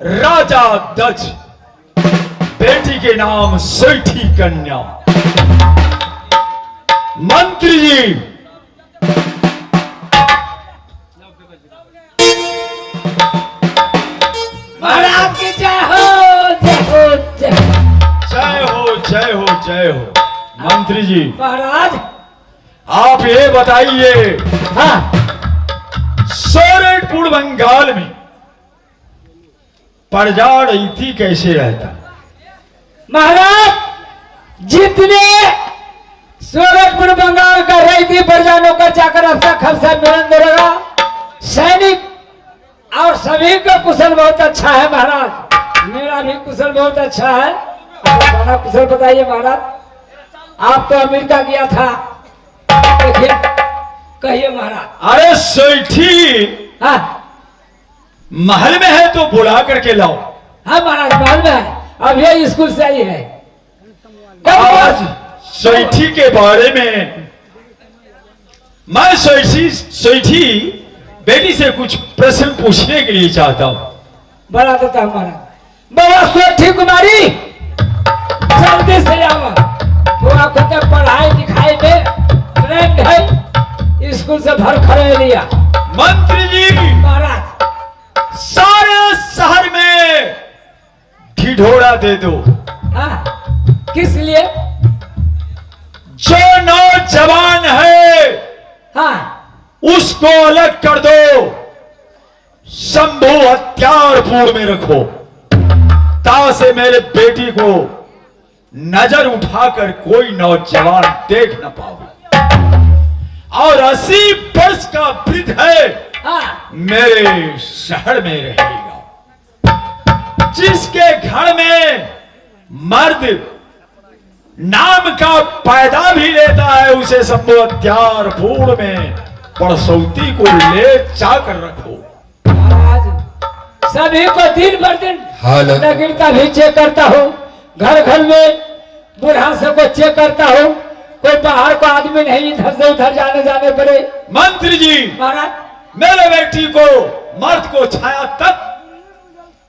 राजा दज। बेटी के नाम सेठी कन्या। मंत्री जी, महाराज की जय हो, जय हो, जय हो। जय हो, जय हो, जय हो। मंत्री जी, महाराज आप ये बताइए, हाँ, सोरठपुर बंगाल में प्रजा रैती कैसे रहता? महाराज जितने सूरजपुर बंगाल का रैती प्रजा नौकर चाकर अफसर खफसा मिलन दरोगा सैनिक और सभी का कुशल बहुत अच्छा है महाराज। मेरा भी कुशल बहुत अच्छा है। आप अपना कुशल बताइए महाराज। आप तो अमेरिका गया था, देखिए कहिए महाराज। अरे सेठी हाँ महल में है तो बुला करके लाओ। हाँ महाराज महल में है, अब ये स्कूल से आई है। आज सेठी के बारे में मैं सेठी सेठी बेटी से कुछ प्रश्न पूछने के लिए चाहता हूँ। बड़ा देता हूँ महाराज। बाबा सेठी कुमारी जल्दी से आओ, थोड़ा खुद पढ़ाई लिखाई में ट्रेंड है, स्कूल से भर खड़े लिया। मंत्री जी महाराज सारे शहर में ढिढोरा दे दो। हाँ किस लिए? जो नौजवान है हाँ उसको अलग कर दो, शंभू हत्यारपुर में रखो, तासे मेरे बेटी को नजर उठाकर कोई नौजवान देख न पावे। और 80 वर्ष का वृद्ध है हाँ मेरे शहर में रहेगा, जिसके घर में मर्द नाम का पैदा भी लेता है उसे शंभू हत्यारपुर में परसौती को ले जाकर रखो। महाराज सभी को दिन भर दिन हेलो। नगीनता भी चेक करता हूँ, घर घर में बूढ़ा सबको चेक करता हूँ, कोई बाहर को आदमी नहीं इधर से उधर जाने जाने पड़े। मंत्री जी महाराज मेरे बेटी को मर्द को छाया तक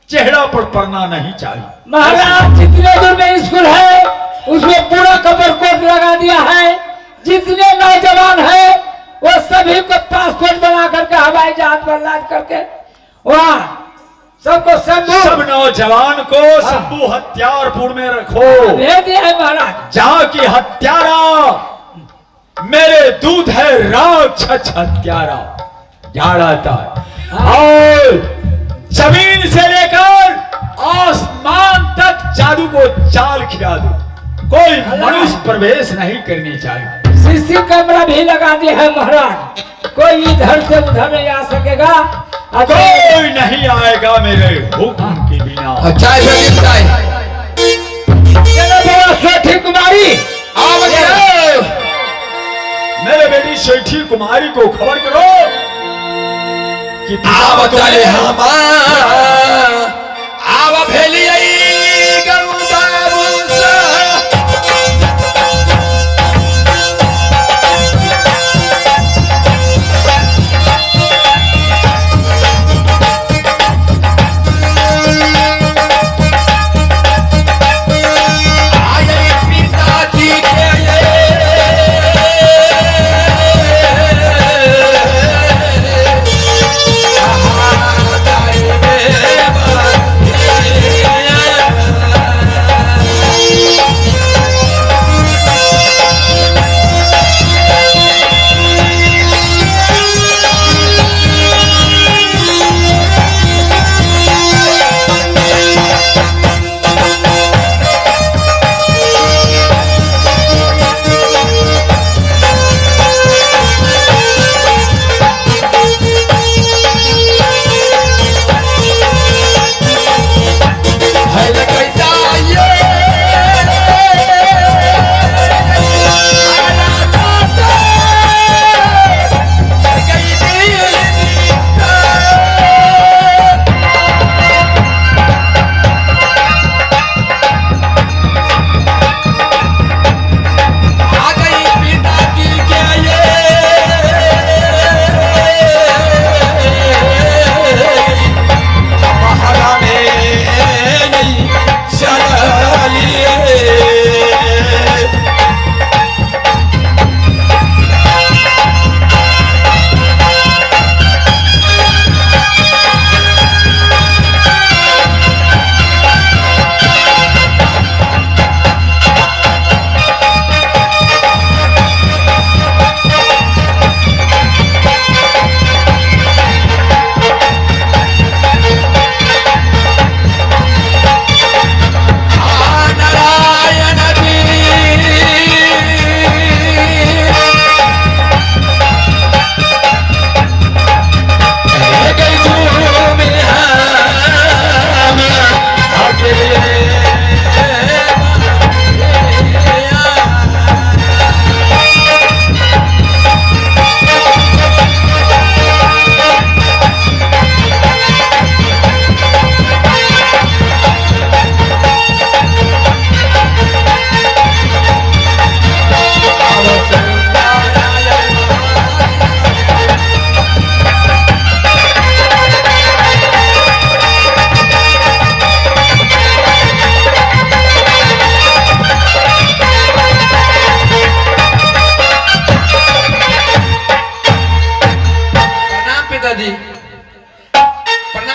चेहरा पर पड़ना नहीं चाहिए। महाराज जितने दूर में स्कूल है उसमें पूरा कवर कोट लगा दिया है, जितने नौजवान है वो सभी को पासपोर्ट बना करके हवाई जहाज पर लाद करके वहाँ सबको शंभू सब नौजवान को शंभू हत्यारपुर में रखो, भेज दिया है महाराज। जहां की हत्यारा मेरे दूध है राक्षस हत्यारा जा रहता है, और जमीन से लेकर आसमान तक जादू को चाल खिला दो, कोई मनुष्य प्रवेश नहीं करनी चाहिए। सीसी कैमरा भी लगा दिया है महाराज, कोई इधर से उधर नहीं आ सकेगा, कोई नहीं आएगा मेरे हुक्म के बिना। चाय प्रदीप चाय। चलो बाबा सेठी कुमारी आओ बच्चे। मेरे बेटी सेठी कुमारी को खबर करो कि आव चले हम आव भेलियै गंगा बाबू। आये पिताजी के ये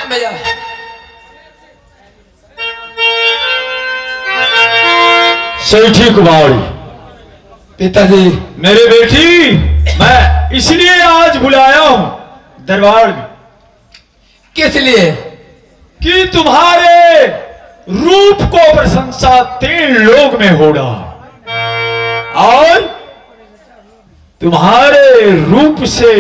प्रणाम भैया। सेठी कुमारी। पिताजी। मेरे बेटी, मैं इसलिए आज बुलाया हूं दरबार में। किस लिए? कि तुम्हारे रूप को प्रशंसा 3 लोग में हो रहा और तुम्हारे रूप से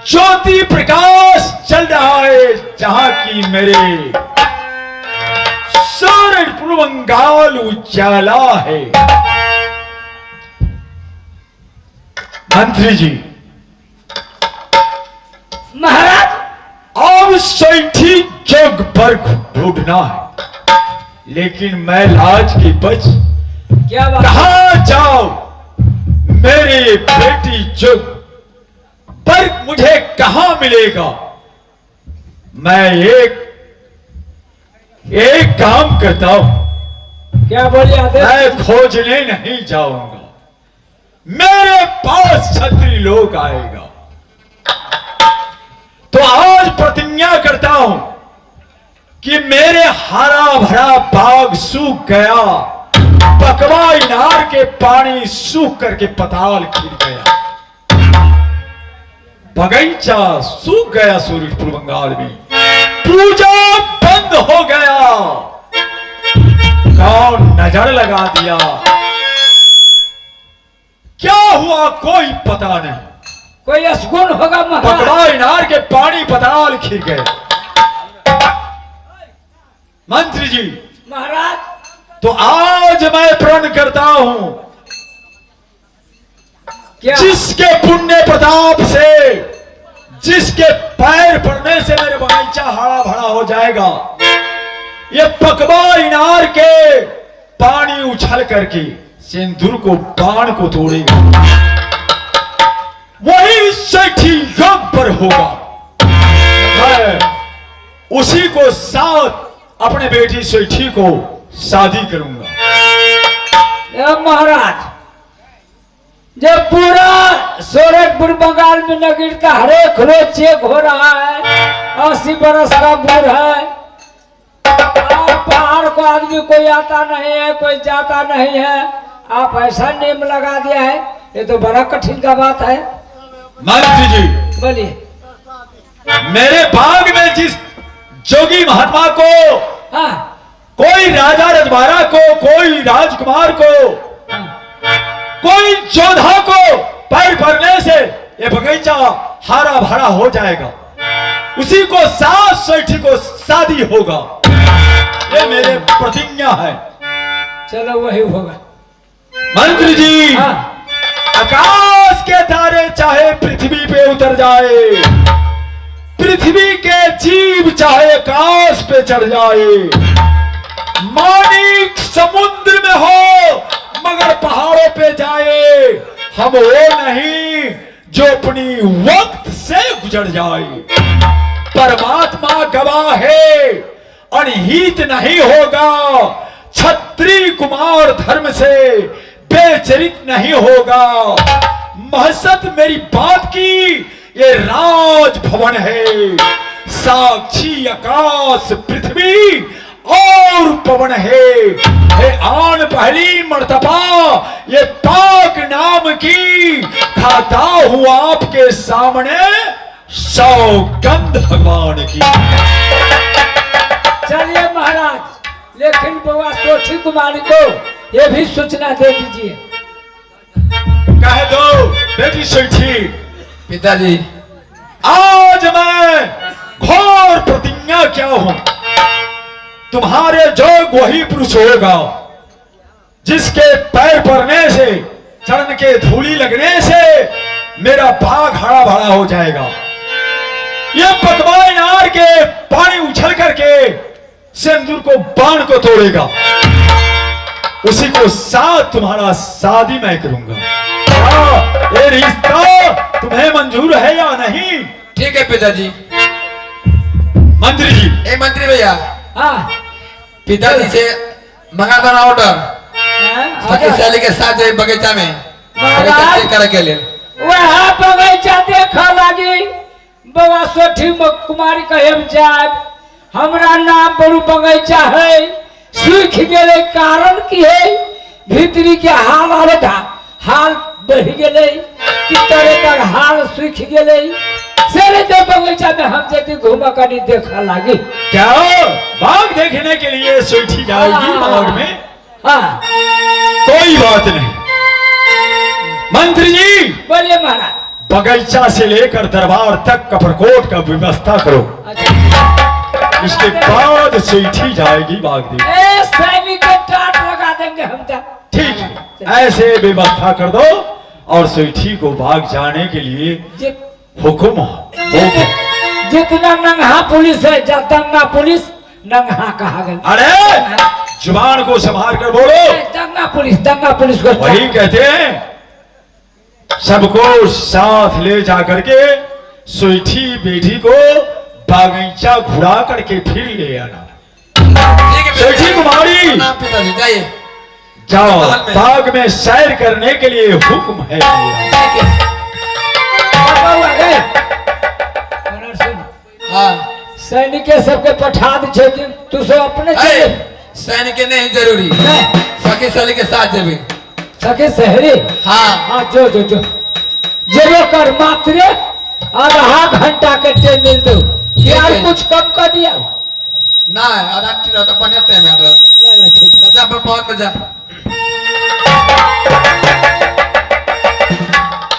ज्योति प्रकाश चल रहा है, जहां की मेरे सूरजपुर बंगाल उजाला है। मंत्री जी। महाराज। अब सैठी जग पर ढूंढना है, लेकिन मैं लाज की बच क्या बात? कहा जाओ, मेरी बेटी जग पर मुझे कहां मिलेगा? मैं एक एक काम करता हूं। क्या बोलिए आदेश? मैं खोजने नहीं जाऊंगा, मेरे पास छत्री लोग आएगा। तो आज प्रतिज्ञा करता हूं कि मेरे हरा भरा बाग सूख गया, पकवा इनार के पानी सूख करके पताल खिल गया, बगीचा सूख गया सूरजपुर बंगाल में, पूजा बंद हो गया, कौन नजर लगा दिया, क्या हुआ कोई पता नहीं, कोई असगुन होगा महाराज। पकड़ा इनार के पानी पताल खिल गए। मंत्री जी। महाराज। तो आज मैं प्रण करता हूं, क्या? जिसके पुण्य प्रताप से, जिसके पैर पड़ने से मेरे बगीचा हरा भरा हो जाएगा, ये पकवा इनार के पानी उछल करके सिंदूर को बाण को तोड़ेगा, वही सेठी योग पर होगा। मैं उसी को साथ अपने बेटी सेठी को शादी करूंगा। महाराज, जब पूरा सूरजपुर बंगाल में नगीरता हर एक रोज चेक हो रहा है, 80 बरस का बूढ़ है, बाहर को आदमी कोई आता नहीं है, कोई जाता नहीं है, आप ऐसा नियम लगा दिया है, ये तो बड़ा कठिन का बात है। मंत्री जी। बोलिए। मेरे बाग में जिस जोगी महात्मा को, हाँ, कोई राजा रजवाड़ा को, कोई राजकुमार को, हाँ, कोई जोधा को पैर पड़ने से ये बगीचा हरा भरा हो जाएगा, उसी को सात सेठी को शादी होगा, ये मेरे प्रतिज्ञा है। चलो वही होगा। मंत्री जी। हाँ। आकाश के तारे चाहे पृथ्वी पे उतर जाए, पृथ्वी के जीव चाहे आकाश पे चढ़ जाए, मानिक समुद्र में हो मगर पहाड़ों पे जाए, हम वो नहीं जो अपनी वक्त से गुजर जाए। परमात्मा गवाह है, अनहित नहीं होगा, क्षत्रिय कुमार धर्म से बेचरित नहीं होगा। महसत मेरी बात की ये राज भवन है, साक्षी आकाश पृथ्वी और पवन है। हे आन पहली मर्तबा ये पाक नाम की, खाता हूं आपके सामने सौगंध भगवान की। चलिए महाराज, लेकिन बउआ सोठी कुमारी को ये भी सूचना दे दीजिए। कह दो बेटी सेठी। पिताजी। आज मैं घोर प्रतिज्ञा क्या हूं, तुम्हारे जोग वही पुरुष होगा जिसके पैर पड़ने से, चरण के धूली लगने से मेरा बाग हरा भरा हो जाएगा। ये पकवान नार के पानी उछल करके सिंदूर को बाण को तोड़ेगा, उसी को साथ तुम्हारा शादी मैं करूंगा। हाँ, ये रिश्ता तुम्हें मंजूर है या नहीं? ठीक है पिताजी। मंत्री जी। ए मंत्री भैया। हाँ। पिताजी से मंगा देना ऑर्डर, सखी सहेली के साथ जाए बगीचा में, बगीचा चेक करे के लिए। वह बगीचा देखा लगी बौआ सोठी कुमारी कहे हम जायब, हमरा नाम बड़ू बगैचा है सूख गेलै, कारण की है भीतरी के हाल आरो हाल बढ़ गेलै कि तरह तक हाल सूख गेलै। से रे जो बगैचा में हम जैती घूम कनी देखा लागी। क्या हो? बाग देखने के लिए सोठी जाएगी बाग में? हाँ। कोई बात नहीं मंत्री जी। बोलिए महाराज। बगीचा से लेकर दरबार तक कपरकोट का व्यवस्था करो। अच्छा। इसके बाद सेठी जाएगी बाग देखने। ए सैनिक के टाट लगा देंगे हम तो। ठीक है, ऐसे व्यवस्था कर दो और सेठी को बाग जाने के लिए हुक्म हो। जितना नंगा पुलिस है, जा दंगा पुलिस नंगा कहा गया। अरे जुबान को संभाल कर बोलो। दंगा पुलिस, दंगा पुलिस को वही कहते हैं, सबको साथ ले जा करके सेठी बेटी को बागीचा घुरा करके फिर ले आना। सेठी कुमारी पिताजी जाइए, जाओ बाग में सैर करने के लिए हुक्म है। हाँ। सैनिक सबके पठा दे, तू सब अपने सैनिक नहीं जरूरी, सखी सहेली के साथ जेबे। सखी सहेली? हाँ हाँ, जो जो जो जेबो कर, मात्र आधा घंटा के टाइम मिल दो यार, कुछ कम कर दिया ना, आधा घंटा तो बढ़िया टाइम है। ले ठीक है, जा पर बहुत मजा।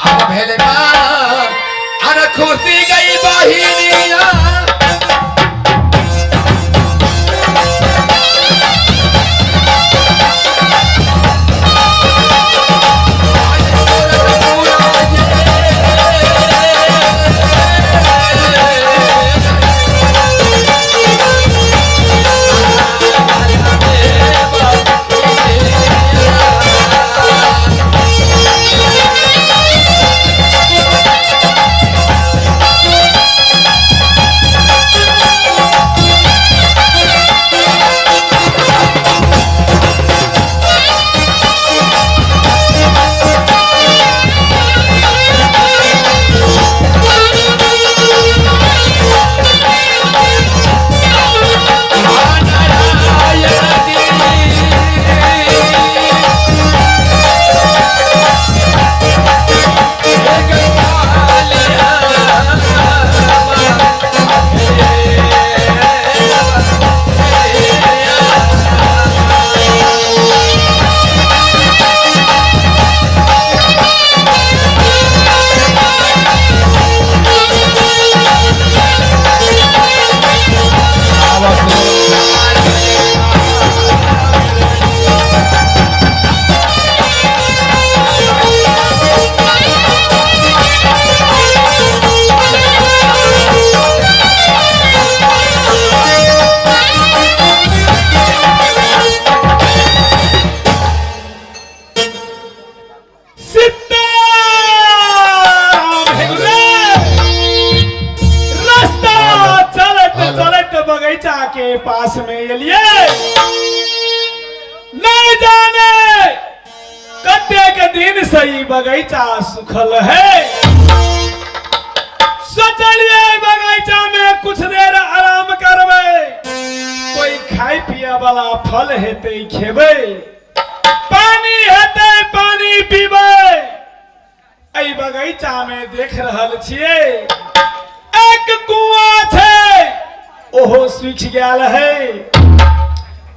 हम भेले मां अरे खुशी गई बहिनिया, के पास में लिए नहीं जाने कते के दिन सही बगीचा सुखल है। सोचलिए बगीचा में कुछ देर आराम करबे, कोई खाई पिए वाला फल हेते खेबे, पानी हेते पानी पीबे। एहि बगीचा में देख रहल छियै एक कुआं छै, ओहो सूखि गेल है,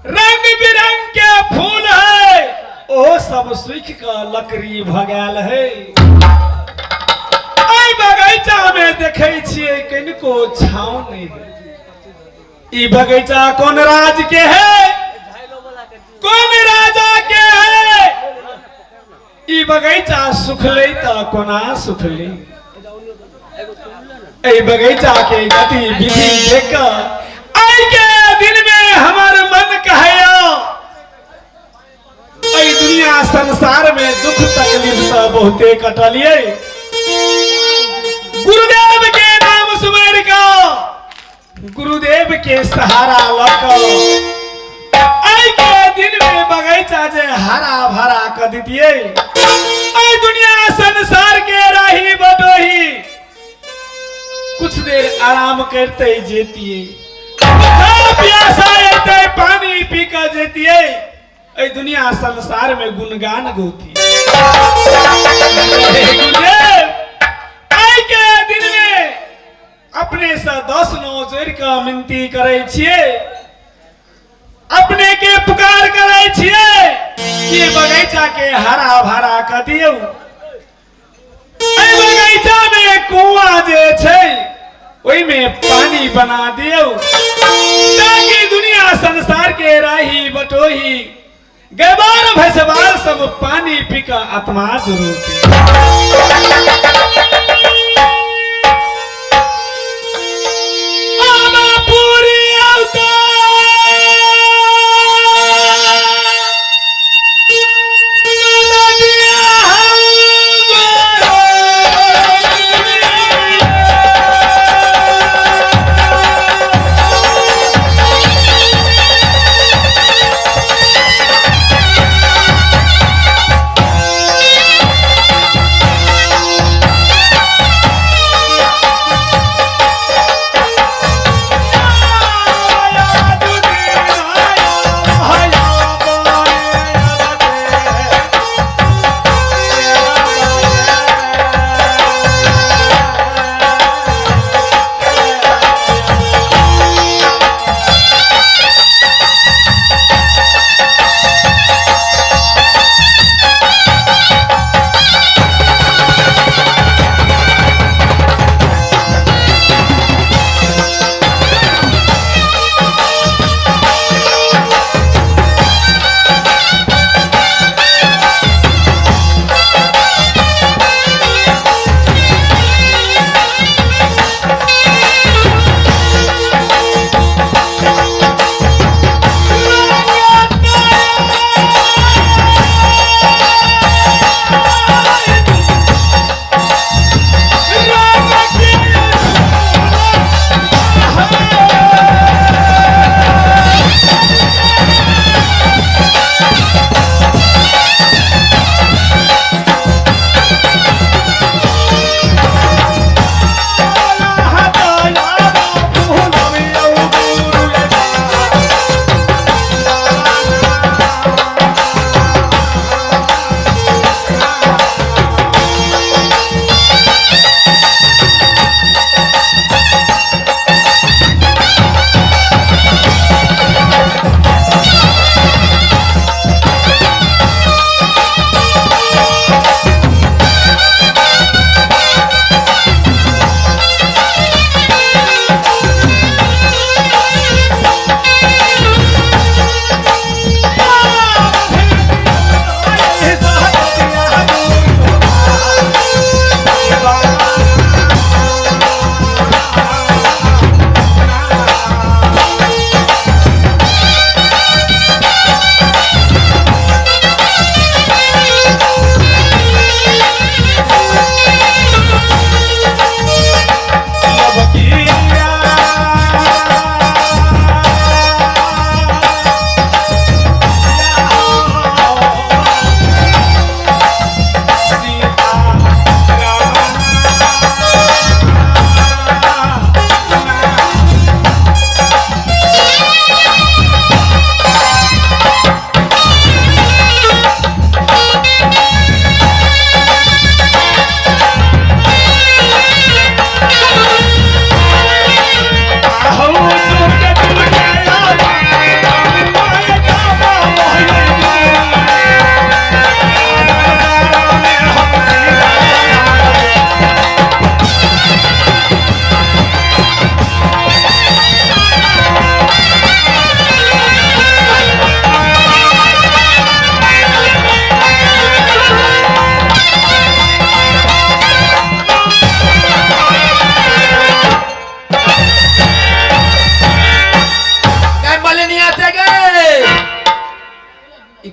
रंग बिरंग के फूल है, ओहो सब सूखि के लकड़ी भ गेल है। एहि बगीचा में देखै छियै कनिको छाँव नहीं। ई बगीचा कौन राज के है, कौन राजा के है? ई बगीचा सुखले त कोना सुखले? एहि बगीचा के गति विधि देख आई के दिन में हमार मन कहया एहि दुनिया संसार में दुख तकलीफ त बहुते कटलिए। गुरुदेव के नाम सुमेर का, गुरुदेव के सहारा लक आई के दिन में बगीचा जे हरा भरा कर दितिए। एहि दुनिया संसार के राही बटोही कुछ देर आराम करते जेतिए, प्यासा एते पानी पी के जेतिए, एहि दुनिया संसार में गुणगान गौती। गुरुदेव, आइ के दिन में अपने से 10 नौ जोड़ के मिनती करे छिए, अपने के पुकार करे छिए कि बगीचा के हरा भरा कर दियौ। एहि बगीचा में कुआं जे छै ओहि में पानी बना दियौ, ताकि दुनिया संसार के राही बटोही गैबार भैसबार सब पानी पी के आत्मा जुड़ोते।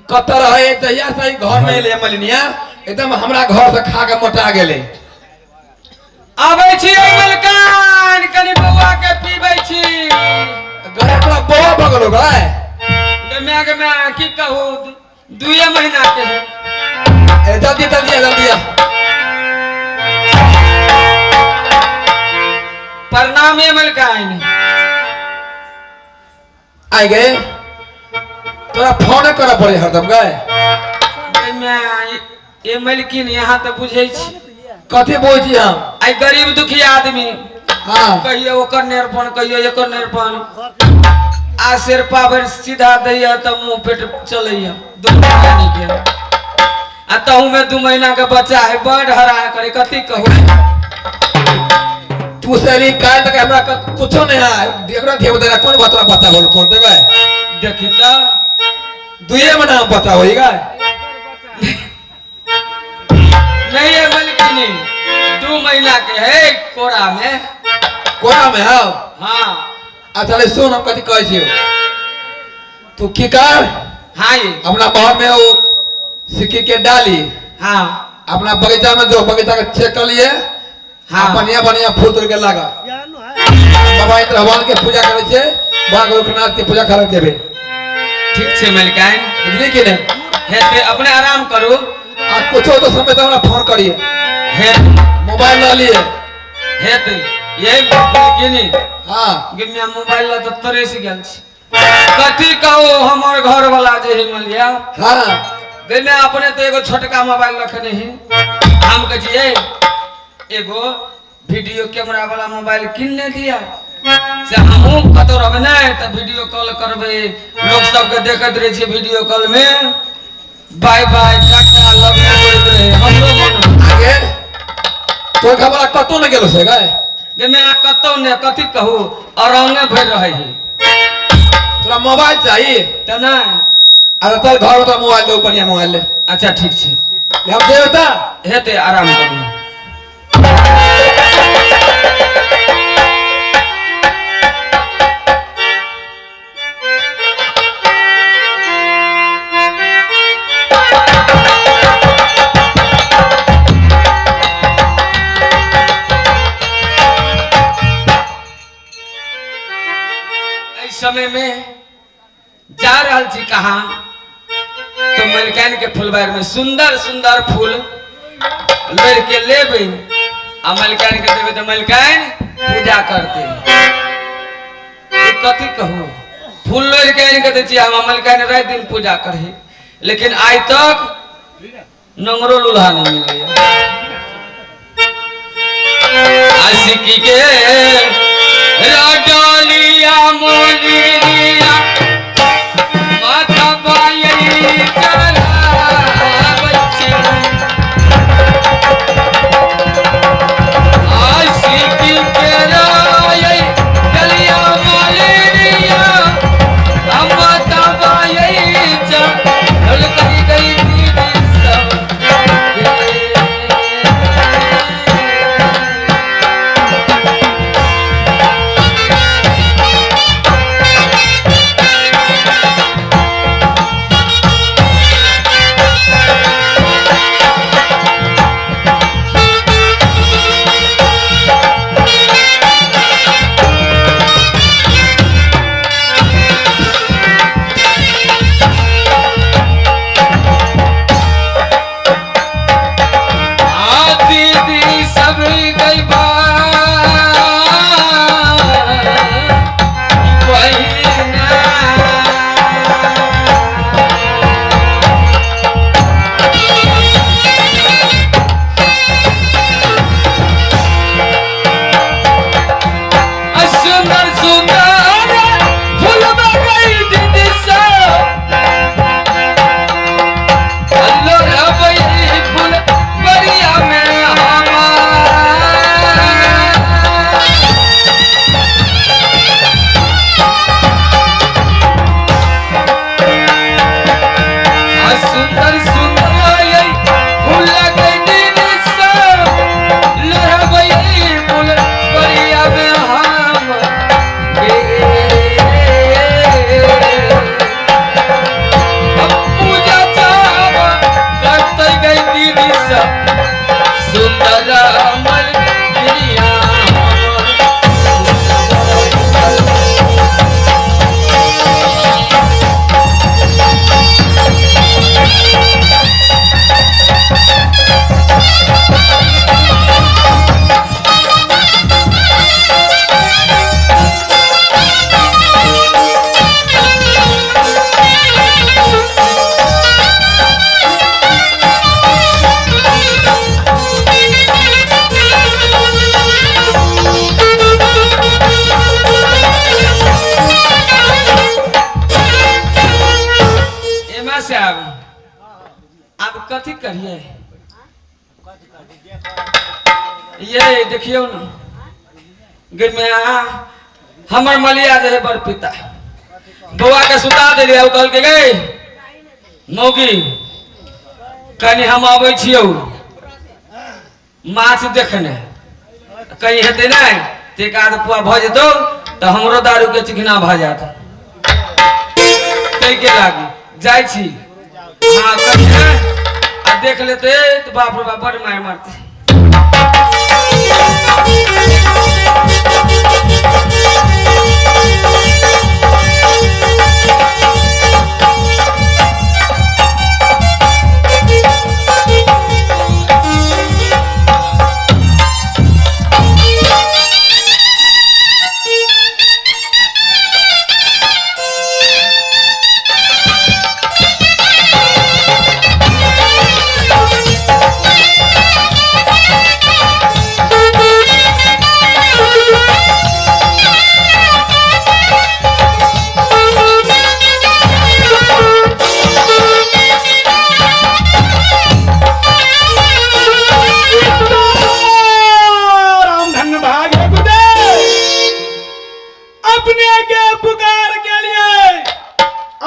कत रहे जहिया से घर में एलै मलिनिया एकदम हमरा घर से खा के मोटा गेलै। आबै छी मलकान कनि बौआ के पीबै छी। गरे तोरा बौआ भऽ गेलौ गै? गे my गे my की कहू 2 महीना के। ए जल्दी जल्दी जल्दी। प्रणाम ये मलकाइन। आइ गए, तोरा फोन करऽ पड़े हरदम गए। ये मलकिन यहाँ तऽ बुझै छी। कथी बोलै छी हम? आई गरीब दुखी आदमी। हाँ। कहियो ओकर नेरपन, कहियो एकर नेरपन, आ शेरपा भरि सीधा दैया तऽ मुँह पेट चलैया दुनू प्राणी के। आ तहू में 2 महीना के बच्चा है, बड़ हरान करे, कथी कहू। तू सही काल तक हमरा कुछो नहीं है, एकरा ध्यान देना कोन बात पता बोल फोन देबै। देखी तऽ दुए महीना में पता होई गए। नहीं है मलकिनी, 2 महीना के है कोरा में। कोरा में है? हाँ। अच्छा ले सुन, हम कथी कहै छियौ, तू की कर? हाँ ये। अपना महल में वो सिक्की के डाली। हाँ। अपना बगीचा में जो बगीचा के चेक कर लिए। हाँ। बढ़िया बढ़िया फूल तोड़ के लागा। बाबा इंद्र भगवान के पूजा करे छे, बाबा गोरखनाथ के पूजा करे देबे। ठीक छे मलकाइन। बुझली कि नहीं? हे ते अपने आराम करू। आ कुछो तो समय तो हमरा फोन करिए। हे मोबाइल ल लिए। हे ते यही मलकिनी। हाँ। गे मैं मोबाइल ल तो तरस गेल छी। कथी कहू हमर घर वाला जे ही मलिया। हाँ। गे मैं अपने तो एगो छोटका मोबाइल रखने ही। हम कहै छियै एगो वीडियो कैमरा वाला मोबाइल किन ने दिया, से हमहूँ कतौ रहबै नहि तऽ वीडियो कॉल करबै, लोक सबके देखैत रहै छियै वीडियो कॉल में, बाय बाय टाटा लव you बोलैत रहै, हमरो मन होइ। आगे तोर खबर कतौ नहि गेलो से गए? गे मैं कतौ नहि, कथी कहू अरंगे भरि रहै है। तोरा मोबाइल चाहिए? तऽ नहि। अरे चल घर में तोरा मोबाइल दो, बढ़िया मोबाइल ले। अच्छा ठीक छै। हम देब तऽ? हेतै, आराम करू। समय में जा रहल छी कहाँ तो मलकाइन के फुलबार में सुंदर सुंदर फूल लोढ़ के लेबै आ मलकाइन के देबै तऽ मलकाइन पूजा करतै। कथी कहू, फूल लोढ़ के आनि के दै छियै हम, मलकाइन राति दिन पूजा करही, लेकिन आइ तक नंगरो लुल्हा नहीं मिलैया। आशिकी के रडलिया मोलिया माथा पायली चढ़ाबै छी। आशिकी के रडलिया मोलिया माथा पायली चढ़ल कही गई दीदी सब। करिए ये देखियौ ने गे माय हमर मलिया जे है बड़ पिता बौआ के सुता देलियै, ओ कहलकै गै मौगी कनि हम अबै छियौ माछ देखने, कहीं हेतै नहि तऽ एक आध पुआ भऽ जेतौ तऽ हमरो दारूके चिकना भऽ जायत, ताहिके लागी जाइ छी। हाँ कहीं आ देख लेतै तऽ बाप रे बाप बड़ मारि मारतै। रामधन भागे गुरुदेव अपने के पुकार के लिए,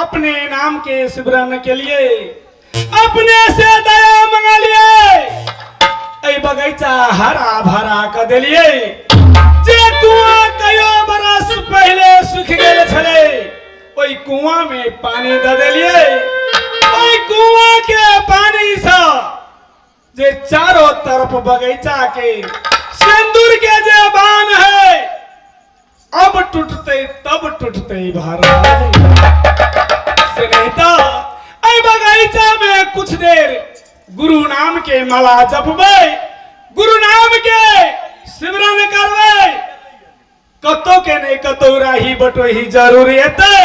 अपने नाम के सिमरन के लिए, अपने से दया मंगा लिए, एहि बगीचा हरा भरा क देलिए। जे कुआं कयो बरस पहले सूख गेल छलै ओहि कुआं में पानी द देलिए। ओहि कुआं के पानी से जे चारों तरफ बगीचा के सिंदूर के जे बान है अब टूटते तब टूटते महाराज से नहीं तो एहि बगीचा में कुछ देर गुरु नाम के माला जपबै, गुरु नाम के सिमरन करबै, कतौ के नहीं कतौ राही बटोही जरूर एतै,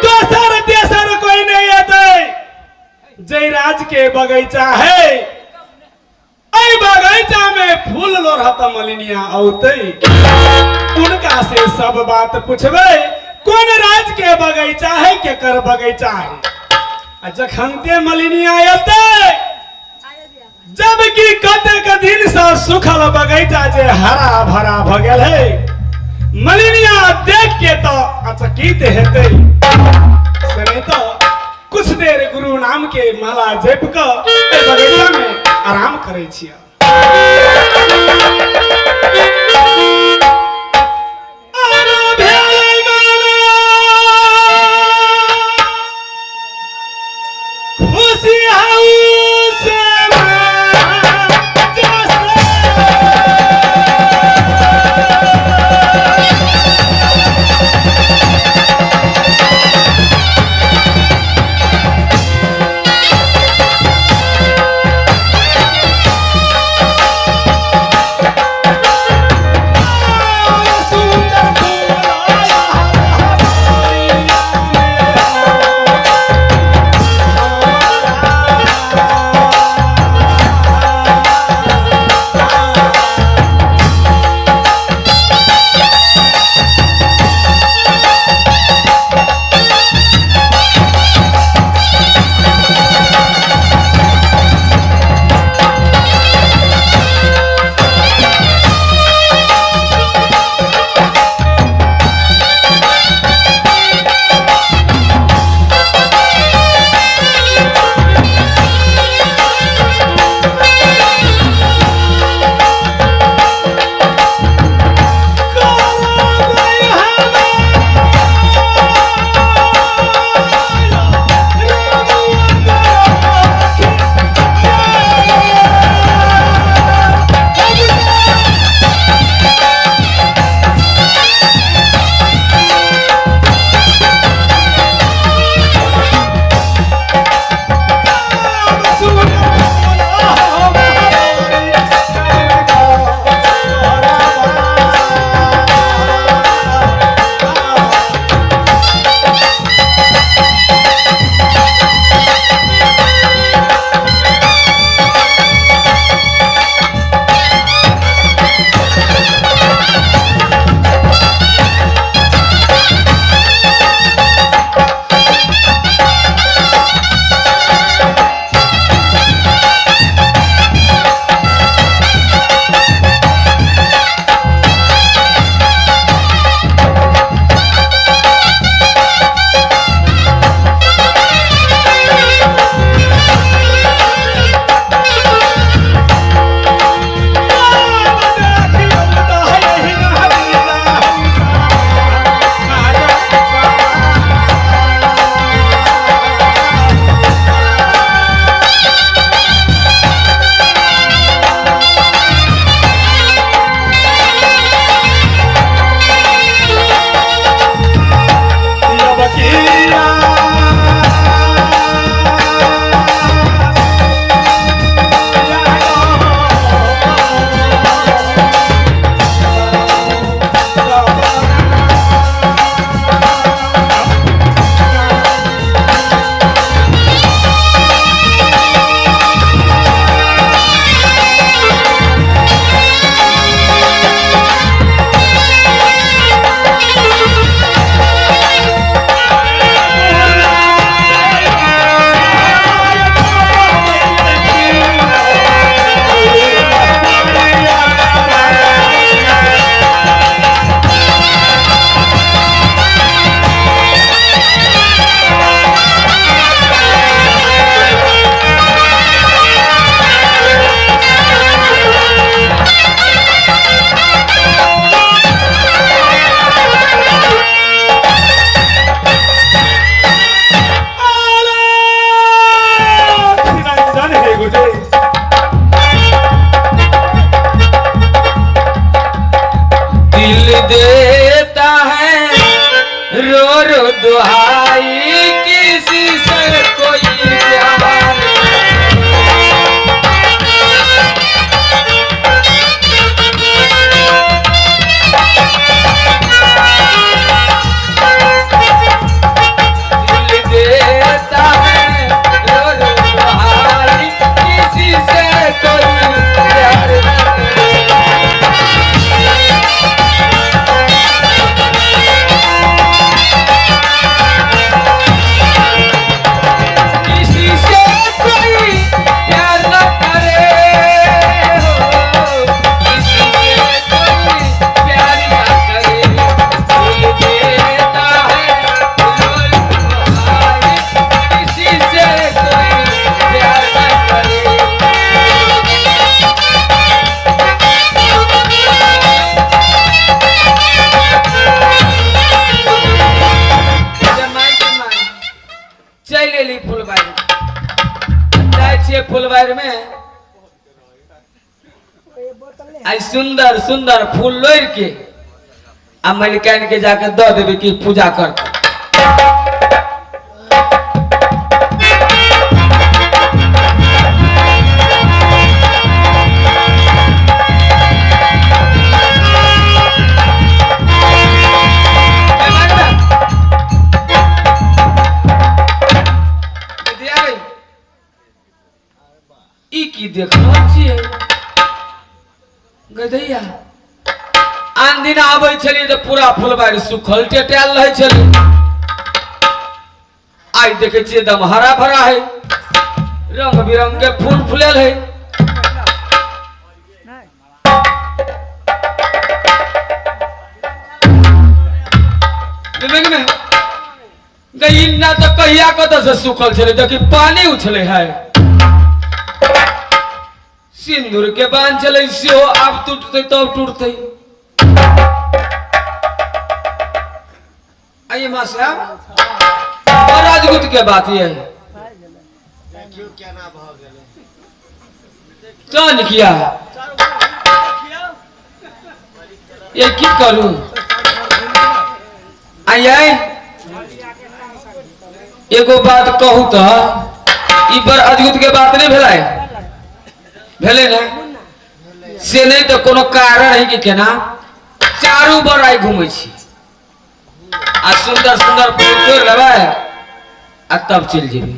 दोसर तेसर कोई नहीं एतै। जयराज के बगीचा है, एहि बगीचा में फूल लोढ़त मलिनिया औतै, उनका से सब बात पूछबै, कोन राज के बगीचा है, केकर बगीचा है। आ जखनते मलिनिया एतै, जबकि कतेक दिन से सुखल बगीचा जे हरा भरा भ गेल है, मलिनिया देख के तो अचकित हेतै। से नहीं तो कुछ देर गुरु नाम के माला जप क एहि बगीचा में आराम करै छियै। आरो भेलै माला खुशी हौ से रो रो दुहाई किसी से कोई प्यार। दिल देता है रो रो दुहाई किसी से कोई प्यार न करे। किसी से कोई प्यार न करे हो, किसी से कोई प्यार न करे। दिल देता है रो रो दुहाई किसी से कोई प्यार न करे। जमाई जमाई चलि एली फुलबाड़ी, जाइ छियै फुलबाड़ी में आई सुंदर सुंदर फूल लोढ़ि के आ मलिकाइन के जाके दऽ देबै कि पूजा करतै। ई की देख रहल छियै गदैया? आन दिन आबै छलियै तऽ पूरा फुलबाड़ी सुखल टेटायल रहै छलै, आइ देखै छियै एकदम हरा भरा है, रंग बिरंग के फूल फुलल है। गई ना तऽ कहिया कतऽ से सुखल छलै, देखी पानी उछलै है, सिंदूर के बांध छलै सेहो आब टूटतै तब टूटतै। आइए माँ साहब, और राजगुत के बात ये है तन किया ये की करू? आइए एगो बात कहू तो ई पर अद्भुत के बात नहीं भेलै भेलै ने से नहीं तो कोनो कारण है कि केना चारू बर आइ घूमै छी आ सुंदर सुंदर फूल तोड़ि लेबै आ तब चलि जेबै।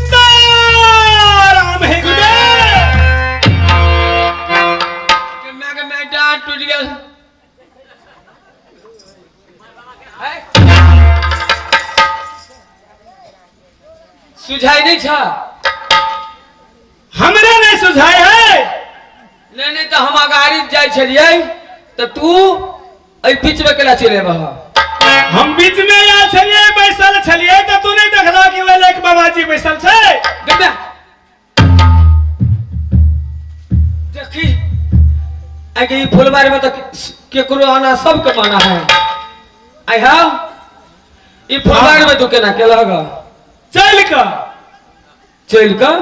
सीताराम हे गुरुदेव। के my डाँट टूटि गेल। सुझाइ नहीं छा? हमरा नहीं सुझाय है। नहीं नहीं तो हम अगाड़ी जाइ छलियै तऽ तू एहि बीच में केला चलि एबह? हम बीच में आयल छलियै, बैसल छलियै, तऽ तू नहीं देखला कि ओहि लग बाबाजी बैसल छै? गम्या देखी आइ के ई फुलबाड़ी में तऽ केकरो आना सबके माना है। आइ हाँ ई फुलबाड़ी में तू केना केलह ग? चलि कऽ। चलि कऽ?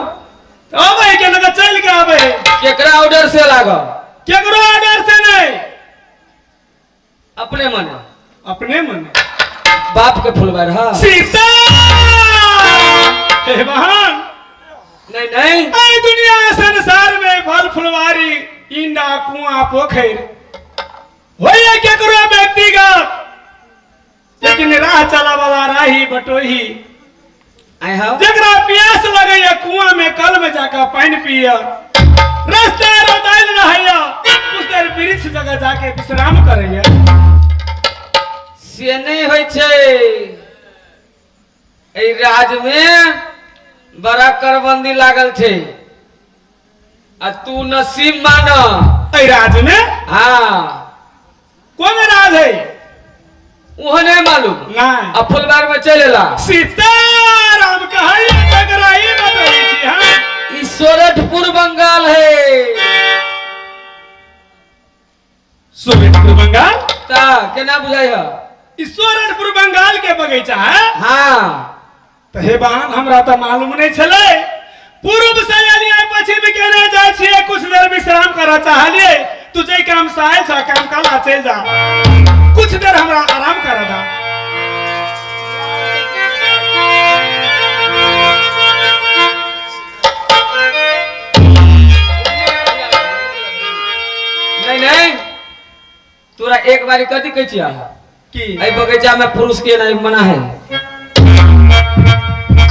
अबै केना कऽ चलि कऽ आबै। केकरा ऑर्डर से लाग? केकरो ऑर्डर से नहीं, अपने मने। अपने मने। बाप के फुलबाड़ी हाँ। सीता हे बहन। नहीं नहीं एहि दुनिया संसार में फल फुलवारी इंडा कुआं पोखरि होइए केकरो व्यक्तिगत, लेकिन राह चला वाला राही बटोही आइ हाँ जकरा प्यास लगैया कुआं में कल में जाकर पानि पिया, रास्ता रौदायल रहैया कुछ देर वृक्ष जगह जाके विश्राम करैया। से नहीं होइ छै। एहि राज में बड़ा करबंदी लागल छै आ तू नसीब मान। एहि राज में? हाँ। कोन राज है? ओहो नहीं मालूम। नहीं। आ फुलबाड़ी में चलि एला। सीताराम कहैया जकरा ई बतबै छी। हाँ ई सोरठपुर बंगाल है। सोरठपुर बंगाल? ता केना बुझाइ है? ई सोरठपुर बंगाल के बगल बगीचा है। हाँ। तऽ हे बहन, हमरा तऽ मालूम नहि छलै। पूर्व से एलियै, पश्चिम केने जाइ छियै, कुछ देर विश्राम करऽ चाहलियै। तू जे काम से आयल छ काम काला चलि जा, कुछ देर हमरा आराम करऽ दा। नहीं नहीं, तोरा एक बारी कथी कहै छियै की? एहि बगीचा में पुरुष के नहीं मना है।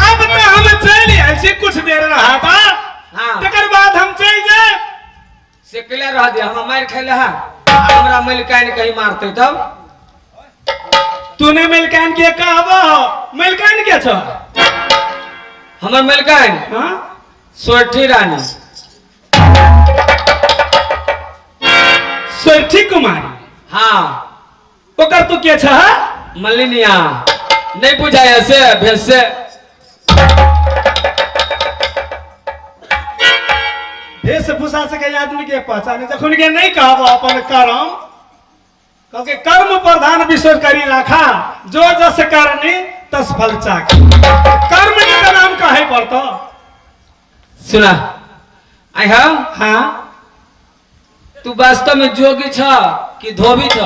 अब तऽ हम चलि आयल छी, कुछ देर रहा था। हाँ। तकर बाद हम चलि जायब। से कैला रह दिया, हम मारि खाइले है, हमरा मलिकाइन कहीं मारते तब। तू नहि मलिकाइन के कहबो? मलिकाइन के छ? हमर मलिकाइन? हाँ। सोरठी रानी। सोरठी कुमारी? हाँ। ओकर तू के छ? मलिनिया। नहीं बुझाय से भेज से। वेशभूषा से के आदमी के पहचाने जखन के नहीं कहबो अपन कर्म, क्योंकि कर्म प्रधान विश्व करी राखा, जो जस करनी तस फल चाख। कर्म के तो नाम कहे पड़तो। सुना आई हम। हाँ। तू वास्तव में जोगी छ कि धोबी छ?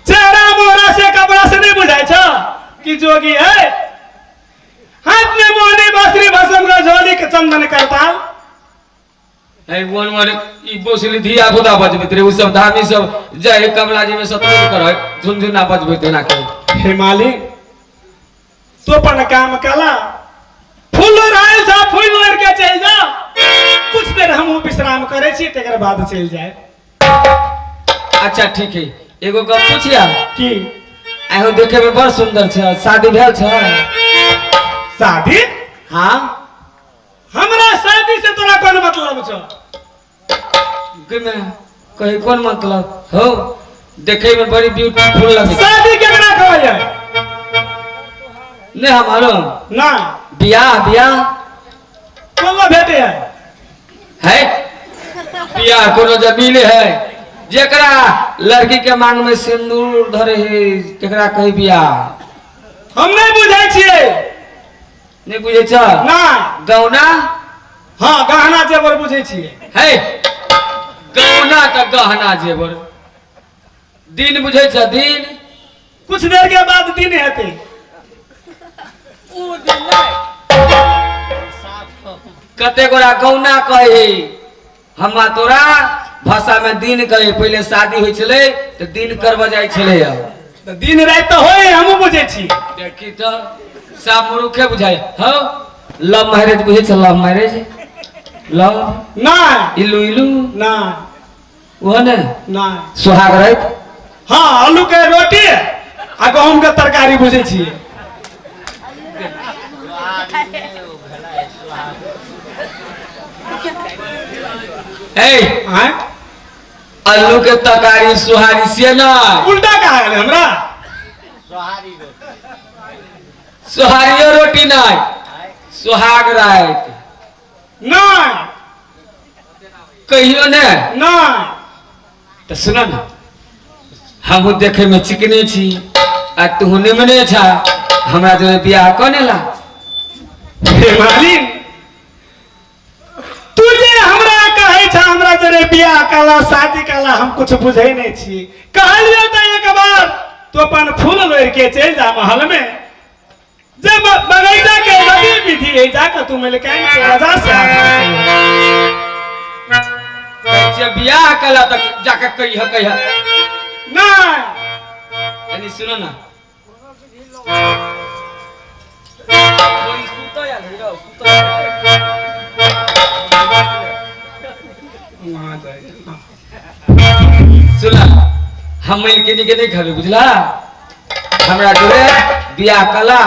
चेहरा मोहरा से कपड़ा से नहीं बुझाय छ कि जोगी है। हाथ में मोहनी बसरी भस्म का झोली के चंदन करताल। ए वन वन ई बोसली धिया पुता बजबैत रहे, उ सब धामी सब जय कमला जी में सतरोज करे झुनझुना बजबैत एना के। हे मालिक, तो अपन काम कला, फूल आयल छ, फूल लोढ़ के चलि जा। कुछ देर हम विश्राम करे छी, तकर बाद चलि जाए। अच्छा ठीक है, एगो गप पूछिया? की? आहो देखे में बड़ सुंदर छ, शादी भेल छ? शादी? हाँ। हमरा शादी से तोरा कोन मतलब छ? के में कही कोन मतलब हो, देखे में बड़ी ब्यूटीफुल लगे। शादी केकरा कहल जाय? नहीं हमारो ना। बियाह बियाह कोन भेटे है? है बियाह कोनो जमीन है जेकरा लड़की के मांग में सिंदूर धरे है तेकरा कही बियाह। हम नहीं बुझै छियै। नहीं बुझै छ? ना। गौना? हाँ, गहना जेवर बुझै छियै। है गौना त गहना जेवर। दिन बुझै छ? दिन कुछ देर के बाद दिन हेतै। कते गोरा गौना कहे, हमरा तोरा भाषा में दिन कहे। पहले शादी होइ छलै त दिन करब जाइ छलै। त दिन राति त होय, हमहूँ बुझै छी। देखी त सब मूर्खे बुझाय। हौ लव मैरिज बुझै छ? लव मैरिज लव ना। इलू इलू ना। ओहो ने ना। सुहाग राति? हाँ, आलू के रोटी आ गहूम के तरकारी बुझै छियै। ए आँय? आलू के तरकारी सुहारी से ना उल्टा कहा गेलै हमरा? सोहारियो रोटी नहीं, सुहाग राति नहीं। कहियो ने नहीं। तो सुन ना, हमहू देखे में चिकने छी आ तू निमने छा, हमरा जो बियाह कने ला। हे मालिक, तू जे हमरा कहै छ हमरा जरे बियाह कला शादी कला, हम कुछ बुझै नहीं छी। कहलियो त एक बार तू अपन फूल लोढ़ के चलि जा महल में, जे बगैचा के गति विधि है, जाके तू मलिकाइन के राजा से हाथ जे बियाह कला तक जाके कहिह कहिह नहीं। यानी सुनो ना, सुना, हम मिल के नहीं खाबे बुझला, हमरा जोरे बियाह कला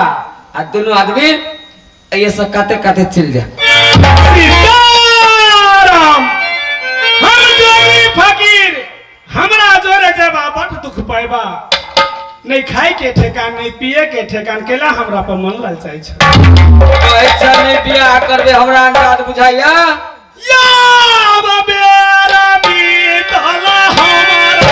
आ दोनों आदमी ये सब काते काते चल जा। सीताराम, हम जोगी फकीर, हमरा जोरे जेबा बड़ दुख पाइबा, नहीं खाए के ठेकान नहीं पिए के ठेकान, केला हमरा पर मन ललचाइ छ। अच्छा नहीं बियाह करबे हमरा अंदाज बुझाइया। या बेरा बीतला हमारा।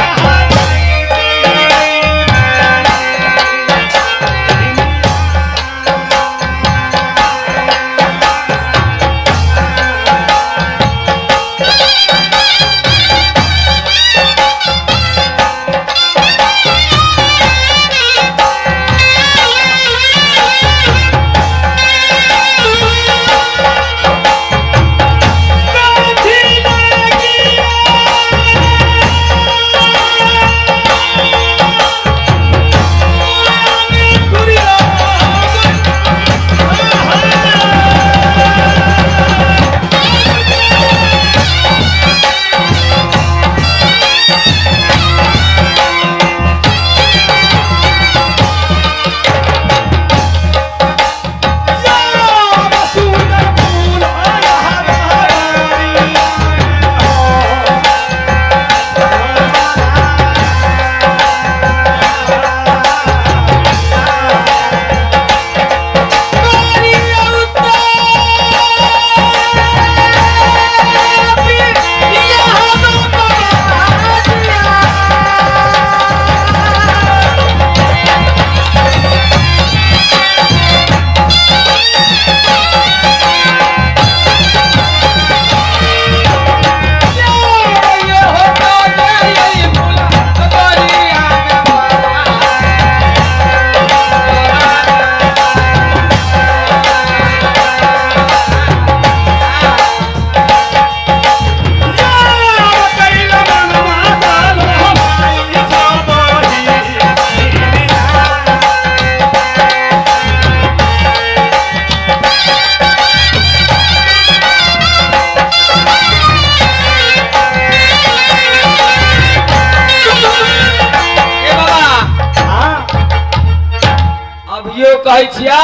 अभियो कहै छिया,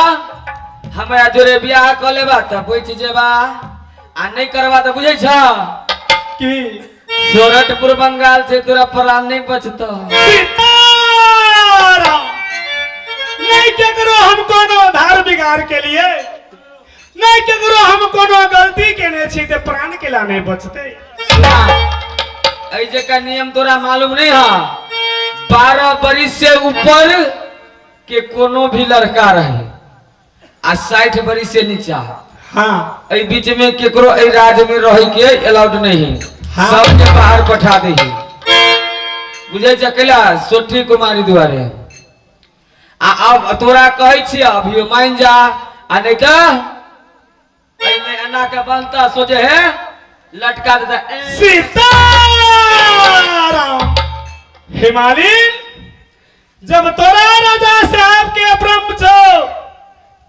हमरा जोरे बियाह कऽ लेबा तऽ बचि जेबा, आ नहि करबा तऽ बुझै छ की सोरठपुर बंगाल से तोरा प्राण नहीं बचतो। सीताराम, नहीं केकरो हम कोनो धार बिगाड़ के लिए, नहीं केकरो हम कोनो गलती केने छी ते प्राण के ला नहीं बचते। ऐ जे का नियम तोरा मालूम नहीं है, 12 बरिस से ऊपर के कोनो भी लड़का रहे आ 60 बरिस से नीचा, हाँ, ऐ बीच में केकरो ऐ राज्य में रहे के अलाउड नहीं है। हाँ। सबके बाहर पठा दे, बुझे छ कैला सोठी कुमारी दुआरे। आ अब तोरा कहै छी अभियो मान जा, आ नहीं तो एमे एना के बनता सोचे है लटका देता। सीताराम हिमालय, जब तोरा राजा साहब के भ्रम छो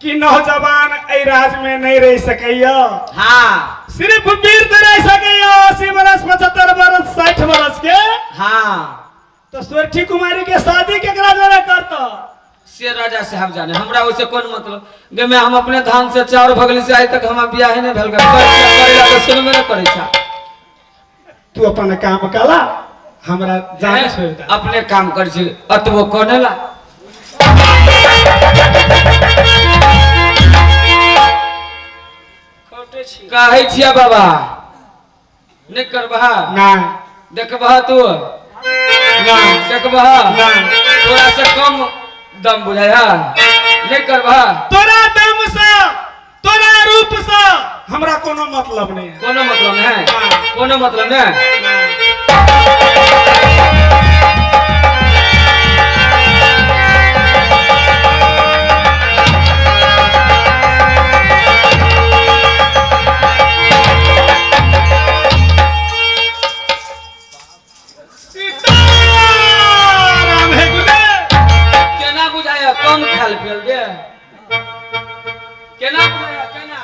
कि नौजवान एहि राज में नहीं रह सकैया, हाँ, सिर्फ वीर रह सकैया 80 बरस 75 बरस 60 बरस के, हाँ, तो सोरठी कुमारी के शादी केकरा जरा करता से राजा साहब जाने, हमरा ओसे कोन मतलब। गे में हम अपने धान से चाउर भगली से आइ तक हमरा बियाह नहीं भेल, करेला तो सुनबे न करै छा। तू अपन काम कला, हमरा जाने छोड़ दे। अपने काम कर छी अतबो कोनेला। कहै छिया बाबा नहीं करबहा, नहीं देखबहा तू, नहीं देखबहा, नहीं, तोरा से कम दम बुझाय हा, नहीं करबहा। तोरा दम से तोरा रूप से हमरा कोनो मतलब नहीं है। कोनो मतलब नहीं है, कोनो मतलब नहीं। सीताराम हे गुरुदेव। केना बुझाया कम खाल पियल गे, केना बुझाया केना?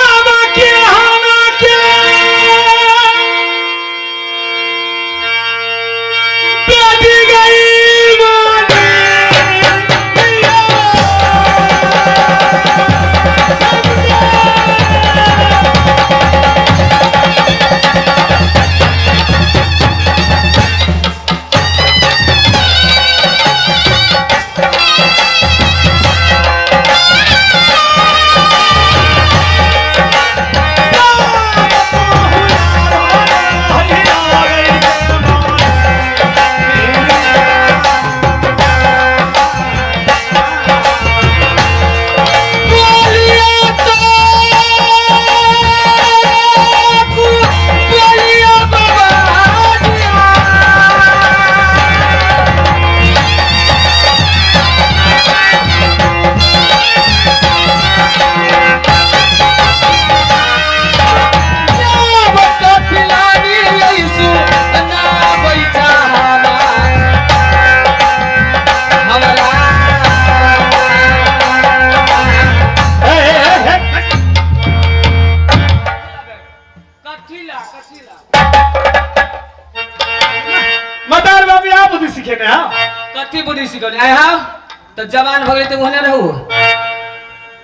अब के हम के बेटी गई माने। मदार बाबू आप बुद्धि सीखे ने। हाँ कथी बुद्धि सीखने आए? हाँ तो जवान हो गई तो ओहने रहू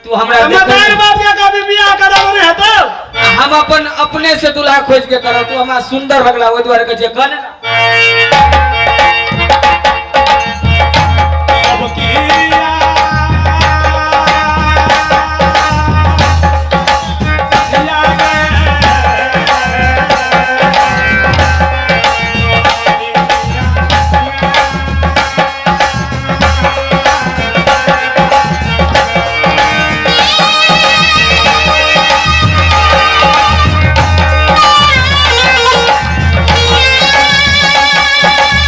तू हमरा। मदार बाबू के कभी बियाह कराबो नहीं हतो, हम अपन अपने से दूल्हा खोज के करब। तू हमरा सुंदर भगला ओहि दुआरे कहै छियै कने। अब किया Yeah.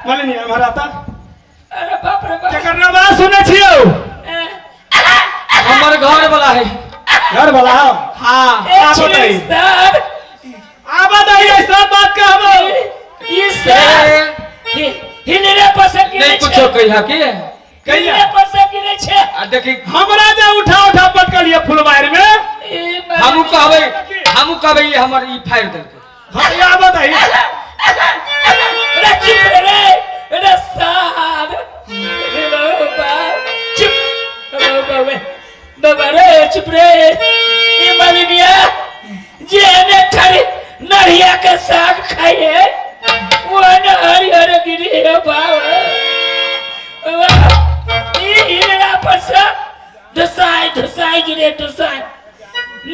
मालिनी हमारा ता अरे बाप रे बाप। केकर नाम सुनै छियौ? हमर घर वाला है। घर वाला? हाँ। ए आबो छिली दही। सर। आबा दही सब बात कहबो। ई सर हिलरे पर से गिरे नहीं कुछो कहिया के हिलरे पर से गिरे छे। आ देखी हमरा जे उठा उठा पटकलिए फुलवारी में। ई हमू कहबै, हमू कहबै ई हमर ई फाड़ि देलकै। हाँ, ई आबा दही। रे चुप रे रे रे सार रे बाबा चुप बाबा वे बाबा रे चुप रे। ई मालिनिया जे ने ठरी नरिया के साग खाइए वो ने हरी हरे गिरी है बाबा। बाबा ई हिलरा पर से धुसाई धुसाई गिरे धुसाई।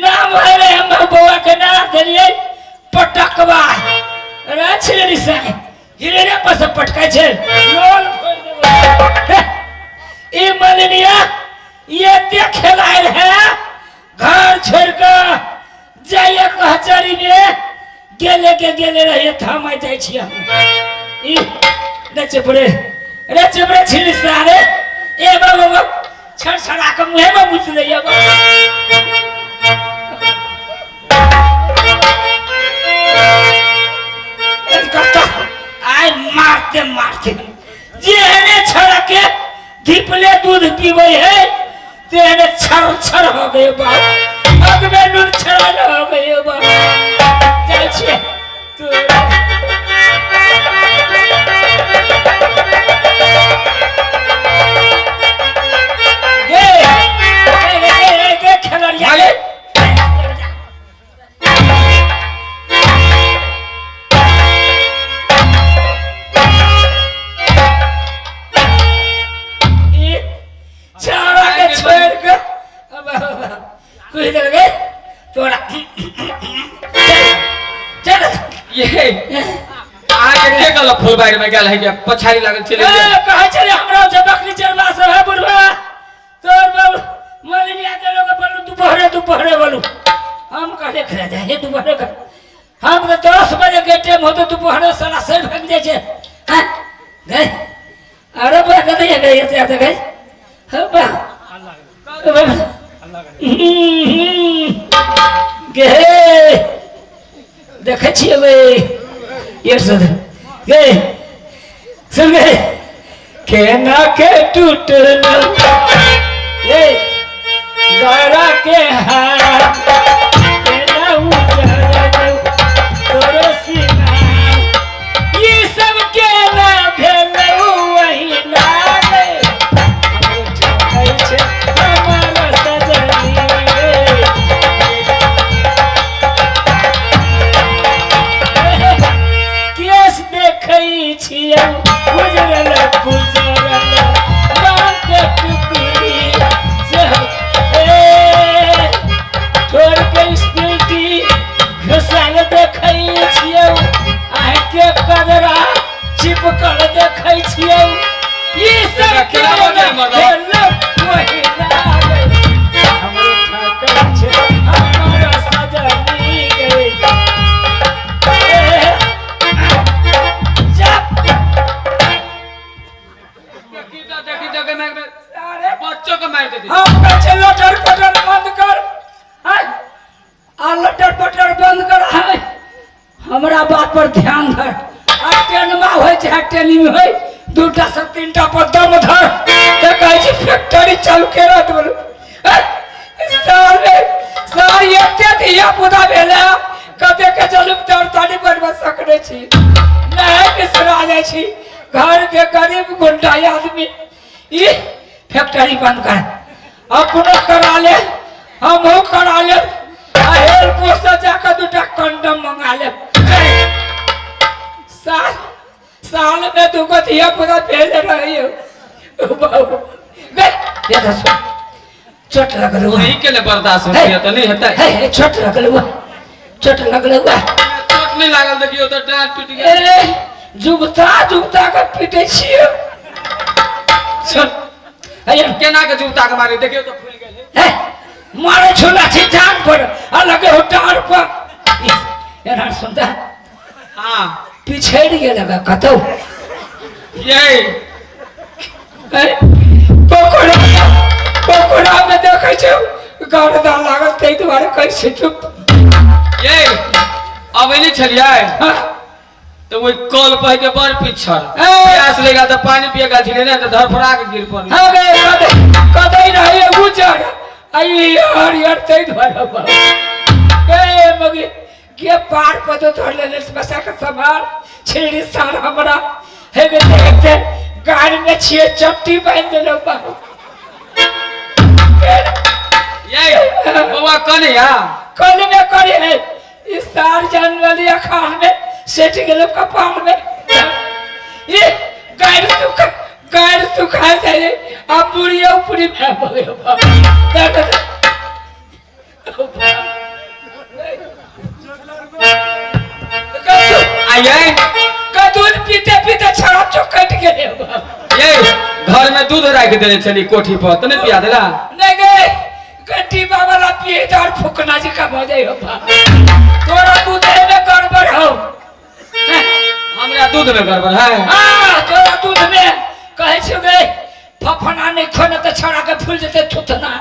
नाम है रे हमर बौआ के नाम देलिए पटकवा। रे छिलरी साई हिलरे पर से पटकै छै लोल फोड़ि देबो। ई मालिनिया ये ते खेलायल है घर छोड़ के जाइए कहचरी में गेले के गेले रहिए थमा जाइ छियै हम। ई रे चुप रे, रे चुप रे छिलरी सारे। ए बाबा बाबा छड़ छड़ा के मुँहे में मुछ दैया बाबा। आय मारते मारते जेहने छड़ा के धीपले दूध पीबै है तेहने छर छर हो गए बाप। अगबे नून छड़ल हो गए बाप। जाइ छियै तोरा। गे, गे, गे, गे, गे, खेलरिया गे। छाड़ा के छोड़ के कुछ देर गए तोरा। चल ये आगे के गल फुलबाड़ी में गेल है के पछाड़ी लागल चले गेल। कहै छलै हमरा जे बकरी चरवा सब है बुढ़वा तोर बाबू मालिनिया के लोग बोलू दुपहरे दुपहरे बोलू। हम कहले खड़ा जाए हे दुपहरे कर। हम तो 10 बजे के टाइम होते दुपहरे साला सर भाग जाए छे। हां गए अरे बा कते गए ये ते गए। हां बा गे देखै छियै बे ये सुन गे सुन गे केना के टूटल ए गरा के हार केना उजरल तोरो सीना ई सब केना भेल वही लागे हमरो ठकै छै हमर सजनी रे। केस देखै छियै उजरल पुजरल बाँक टुकड़ी से ए ठोर के स्पिल्टी घुसल देखै छियै आँखि के कजरा चिपकल देखै छियै ई सब केना बजै मर्दवा? भेल वही लागे हमरो ठकै छै हमर सजनी गे। बच्चों को मार देती। हम कहै छै लटर पटर बंद कर, आय, आ लटर पटर बंद कर, आय। हमरा बात पर ध्यान धर। आ ट्रेनमा होइ छै, आ ट्रेनिंग होइ, दूटा से तीनटा पर दम धर। तऽ कहै छै फैक्ट्री चालू के रहत बोलू। आय, साले, सार एते धिया पुता भेलै, कते के चलू तर ताली बनबऽ सकने छी। नहि बिसरा जाइ छी। घर के गरीब गुंडा आदमी ई फैक्ट्री बंद कर, अपनो करा ले, हमहूँ करा ले, आ हेलपुर से जाकर दूटा कंडम मंगा ले। साल साल में दूगो धिया पुता भेज रही हो। गए, ये तो सुन, चोट लगल हुआ। नहीं के लिए बर्दाश्त होती है तो नहीं होता है। हे, हे, चोट लगल हुआ, चोट लगल हुआ। चोट नहीं लागल देखियो तो डांट टूट गेल। ए, जुगता जुगता के पीटे छियो। सुन, अरे केना के जुगता के मारे देखियो तो फूल गेल। हे, मारे छुला छी जान पर, आ लगे हो डांट पर। एना सुनता? हाँ। पिछड़ गेल गा कतौ। ये पोखरा पोखरा में देखै छै गर्दा लागल ताहि दुआरे कहै छै चुप। ये अबै नहि छलियै? हाँ, तऽ ओहि कल पर के बड़ पिछड़ ए! प्यास लेगा तऽ पानी पिए गेल छलियै ने तऽ धड़फड़ा के गिर पड़ल। हाँ गे, कदै कदै रहै उजर आ ई हरियर, ताहि दुआरे बाप। ए मगी के पार पर तो धर लेले बसा के संभाल छेड़ी सार हमरा हे गे देखते गाड़ी में छिए चपटी बांध देलो बाप। ये बौआ कने आ कल में करे है इस सार जान वाली अखाड़ में सेट गेलो कपार में। ये गाड़ी सुखा गाड़ी सुखा जाए अब बुढ़िया ऊपरी में हो गयो बाप। दर्द आइए दूध पीते पीते छड़ा चौकट गेले बाप। ये घर में दूध राखि देने छली कोठी पर तऽ नहि पिया देला? नहीं गए गड्डी बाबा ला पिए तो और फुकना जी का भऽ जाइ हो बाप। तोरा दूध में गड़बड़ हो। हमरा दूध में गड़बड़ है? हाँ, तोरा दूध में कहै छियौ गे फफना नहीं खोने तऽ छड़ा के फूल जेतै थुथना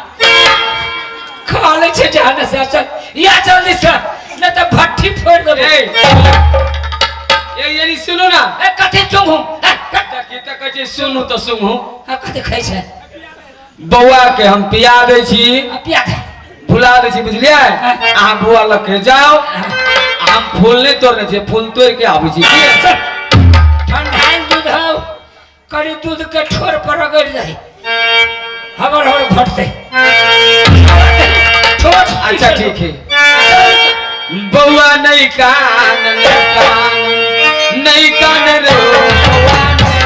खा लै छै जाने से। चल या जल्दी से नहीं तऽ भट्ठी फोड़ि देबै। ए ये यानी सुनू ना। ए कथी सुनू? देखी तऽ कहै छै सुनू तऽ सुनू। हाँ, कथी खाइ छै? बौआ के हम पिया दै छी। आ, पिया दे। भुला दै छी, बुझलियै? अहाँ बौआ लग के जाओ, हम फूल नहि तोड़ने छियै, फूल तोड़ि के आबै छी। ठंडाइल दूध हौ करी दूध के ठोर पर रगड़ जाए हमर हमर फटते ठोर। अच्छा ठीक है बौआ, नहीं कान नहीं कान नहीं कान रे बौआ नहीं कान।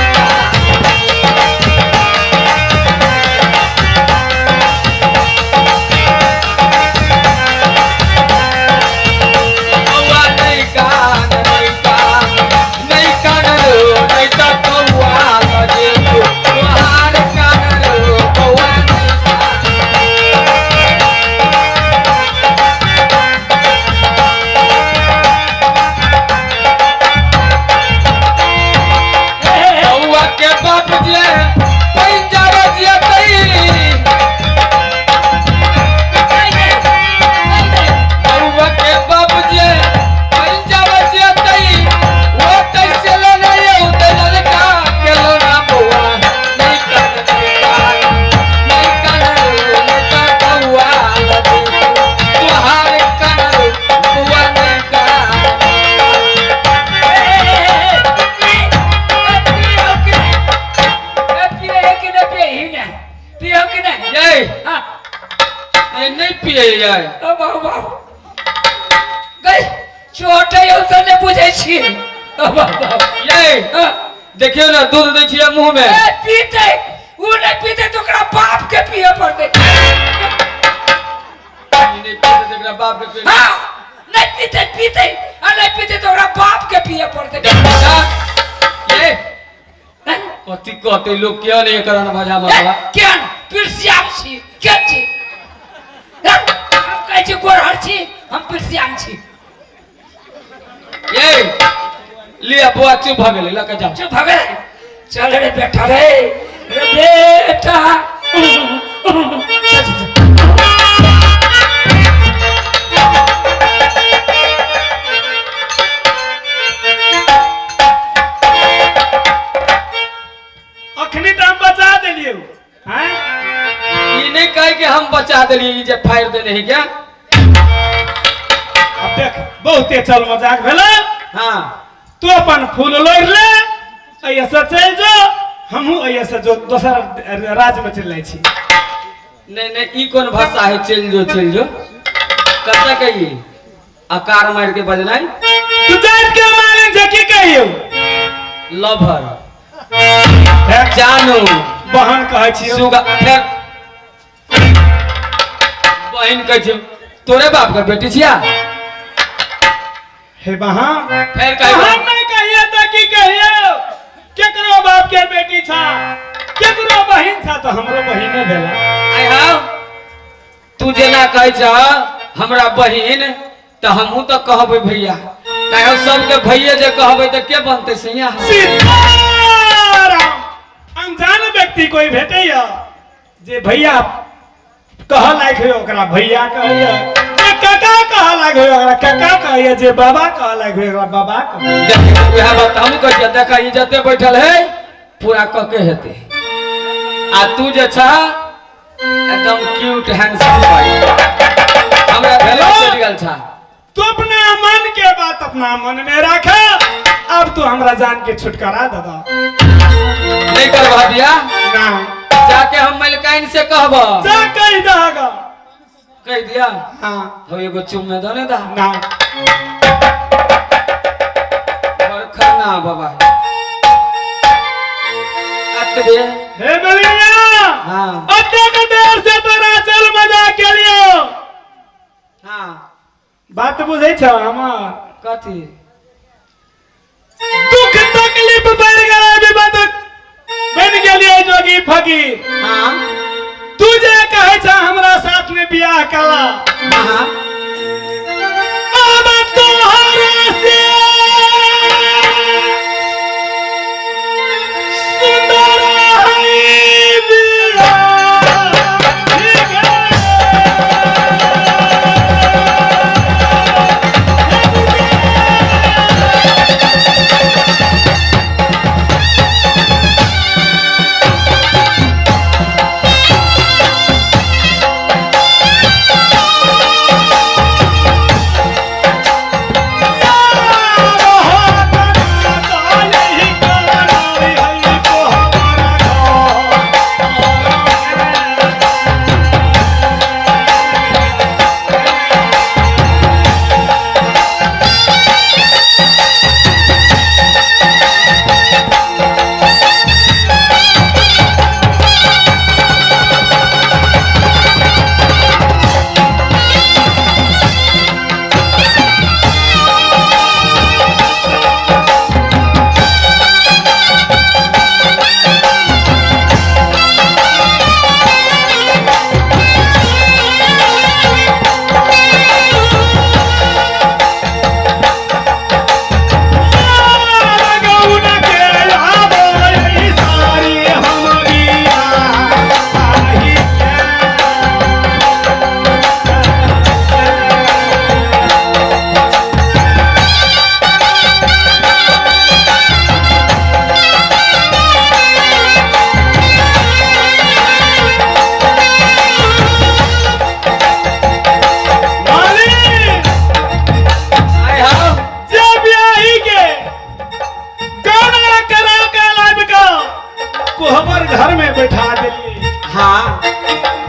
बौआ नहीं कान नहीं कान नहीं कान रे, नहीं तो कौआ लगे तोहार कान रे बौआ नहीं कान। बौआ के बाप जे पंजाब जे तई, बौआ के बाप जे पंजाब जे तई, वो तैसे लेने ये उते ललका के लोना बौआ नहीं कान नहीं कान नहीं कान रे, नहीं का कौआ लगे तोहार कान रे बौआ नहीं कान। ये ये नहीं पिए ये। चोट नहि बुझै छी। ये देखियौ ने दूध दै छियै मुंह में। पीते ओ नहि पीते तऽ ओकरा बाप के पिए पड़तै। ई नहि पीते तऽ एकरा बाप के पिए। हाँ, नहि पीते पीते आ नहि पीते तऽ ओकरा बाप के पिए पड़तै। ये कथी कहते लोग किया नहीं एकर भाषा मतलब? केहन पिरसियाम छी, केहन छी? हम कहै छी गोरहर छी, हम पिरसियाम छी। ये लिया बौआ चुप भऽ गेलै, लऽ के जाओ। चुप भऽ गेलै, चल रे बेटा रे रे बेटा चल, चल, चल। अखनी तऽ हम बचा देलियौ हैं। ई नहीं कहे कि हम बचा देलियै, ई जे फाड़ि देने है क्या? आब देख बहुते चल मजाक भेलै। हाँ तू अपन फूल लोढ़ि ले, एहिसँ चलि जो, हमहूँ एहिसँ जो दोसर राज्य में चलि जाइ छी। नहीं नहीं, ई कोन भाषा है? चलि जो चलि जो कतऽ कहिए अकार मारि के बजनाइ। तू जाति के मालिक छै की कहियौ? लभर हे, जानू बहन कहै छियौ। सुगा फेर बहिन कहै छियौ, तोरे बाप के बेटी छिया? हे बहन फेर कहियौ। हम नहीं कहिए तऽ की कहियौ? केकरो बाप के बेटी छा, केकरो बहिन छा, तऽ हमरो बहिने भेला। आइ हौ, तू जेना कहै छह हमरा बहिन तऽ हमहूँ तऽ कहबै भैया, ताहि सबके भैये जे कहबै तऽ के बनतै सैया? सीताराम। अनजान व्यक्ति कोई भेटैया जे भैया कह लायक होय ओकरा भैया कहैया, जे काका कह लायक होय ओकरा काका कहैया, जे बाबा कह लायक होय ओकरा बाबा कहैया। देख वएह बात हम कहै छियै, देख ई जते बैठल है पूरा कऽ के हेतै, आ तू जे छह एकदम क्यूट हैंडसम बॉय, हमरा भेलो चलि गेल छह। तू अपना मन के बात अपना मन में रख, अब तू हमरा जान के छुटकारा दे दा। नहीं करबा बियाह? ना। जाके हम मलिकाइन से कहब। जा कह दहगा। कह दिया? हाँ। तो एगो चुम्मे दो ने दा। ना। बरखना बाबा। अतबे। हे मलिया। हाँ। अत्ते के देर से तोरा चल मजा के लियो। हाँ। बात बुझै छ हमर? कथी? दुख तकलीफ बढ़ गेलै, विपद बन गेलियै जोगी फकीर। हाँ। तू जे कहै छ हमरा साथ में बियाह कला। हाँ। अब तोहरा से सुंदर है बियाह। कोहबर घर में बैठा दिलिए। हाँ।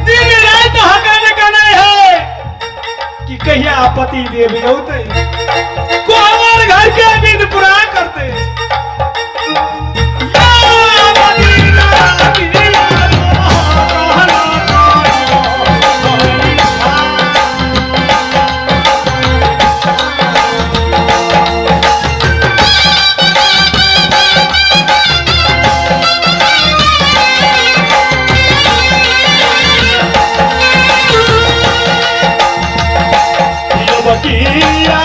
दिन रात हकन कने है कि कहिया पति देव औते, कोहबर घर के बिन पूरा करते। या मदीना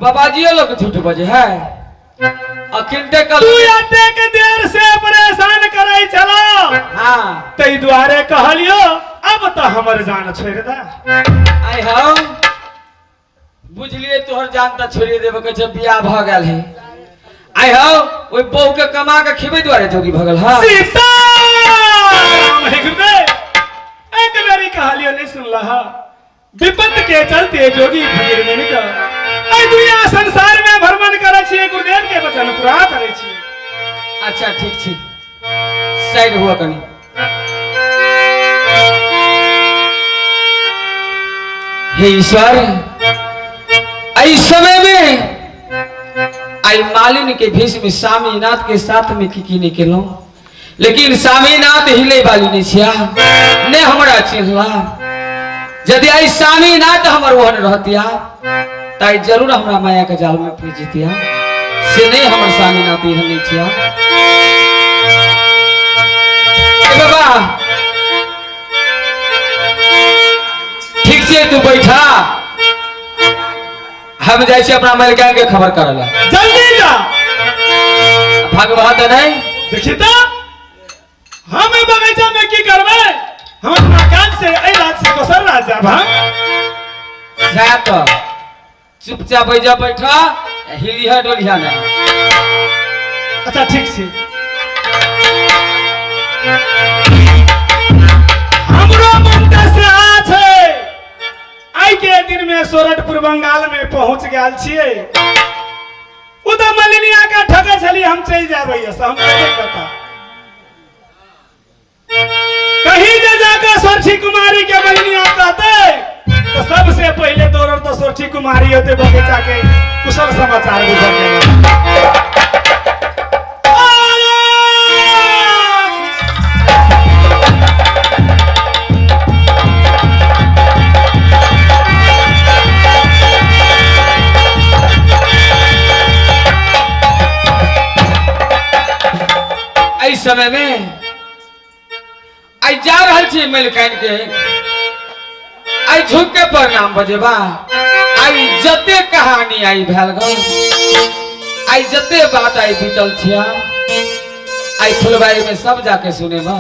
बाबाजी लोग झूठ बजे है अखिलते कल तू एतेक देर से परेशान करे छला। हाँ। तै दुआरे कहलियो अब तो हमर जान छोड़ दे। आई हाँ बुझलिए तोहर जान तऽ छोड़िए देबो, कहै छै बियाह भऽ गेल है। आइ हौ ओहि बहू के कमा के खिबै दुआरे जोगी भऽ गेल। हँ सीताराम। हे गुरुदेव, एक बेरी कहलियो नहीं सुनला। हा विपत के चलते जोगी फकीर बन के एहि दुनिया संसार में भ्रमण करै छियै, गुरुदेव के वचन पूरा करै छियै। अच्छा ठीक छै, साइड हुआ कनी। हे ईश्वर, एहि समय में आई मालिन के भेष में स्वामीनाथ के साथ में की की नहीं केलहुँ, लेकिन स्वामीनाथ हिले वाली नहीं छिया, ने हमरा चिन्हला। यदि आई स्वामीनाथ हमर ओहन रहतिया त आई जरूर हमरा माया के जाल में फंस जितिया, से नहीं हमर स्वामीनाथ एहन नहीं छिया। ए बाबा ठीक छै, तू बैठा, हम जाइ छी अपना मालिकान के खबर करे ला। जल्दी जा। भगवा तऽ नहीं। देखी तो हम एहि बगीचा में की करबै, हम अपना काज से एहि रात से दोसर रात जाब हम। जा तो चुपचाप बैठ बैठा, हिलिहा डोलिहा नहीं। अच्छा ठीक छै। हमरो मन तऽ सएह छै, आइ के दिन में सोरठपुर बंगाल में पहुंच गेल छियै। उ तऽ मलिनिया के ठकै छली, हम चलि जाबै से हम कते कथा कहीं जे जाके सोरठी कुमारी के मलिनिया कहते तो सबसे पहले दौड़ल तो सोरठी कुमारी होते बगीचा के कुशल समाचार बुझल के। एहि समय में आई जा रहल छी मलिकाइन के, आई झुक के प्रणाम बजेबा। आई जते कहानी आई भेल गो, आई जते बात आई बीतल छिया, आई फुलबाड़ी में सब जाके सुनेबा।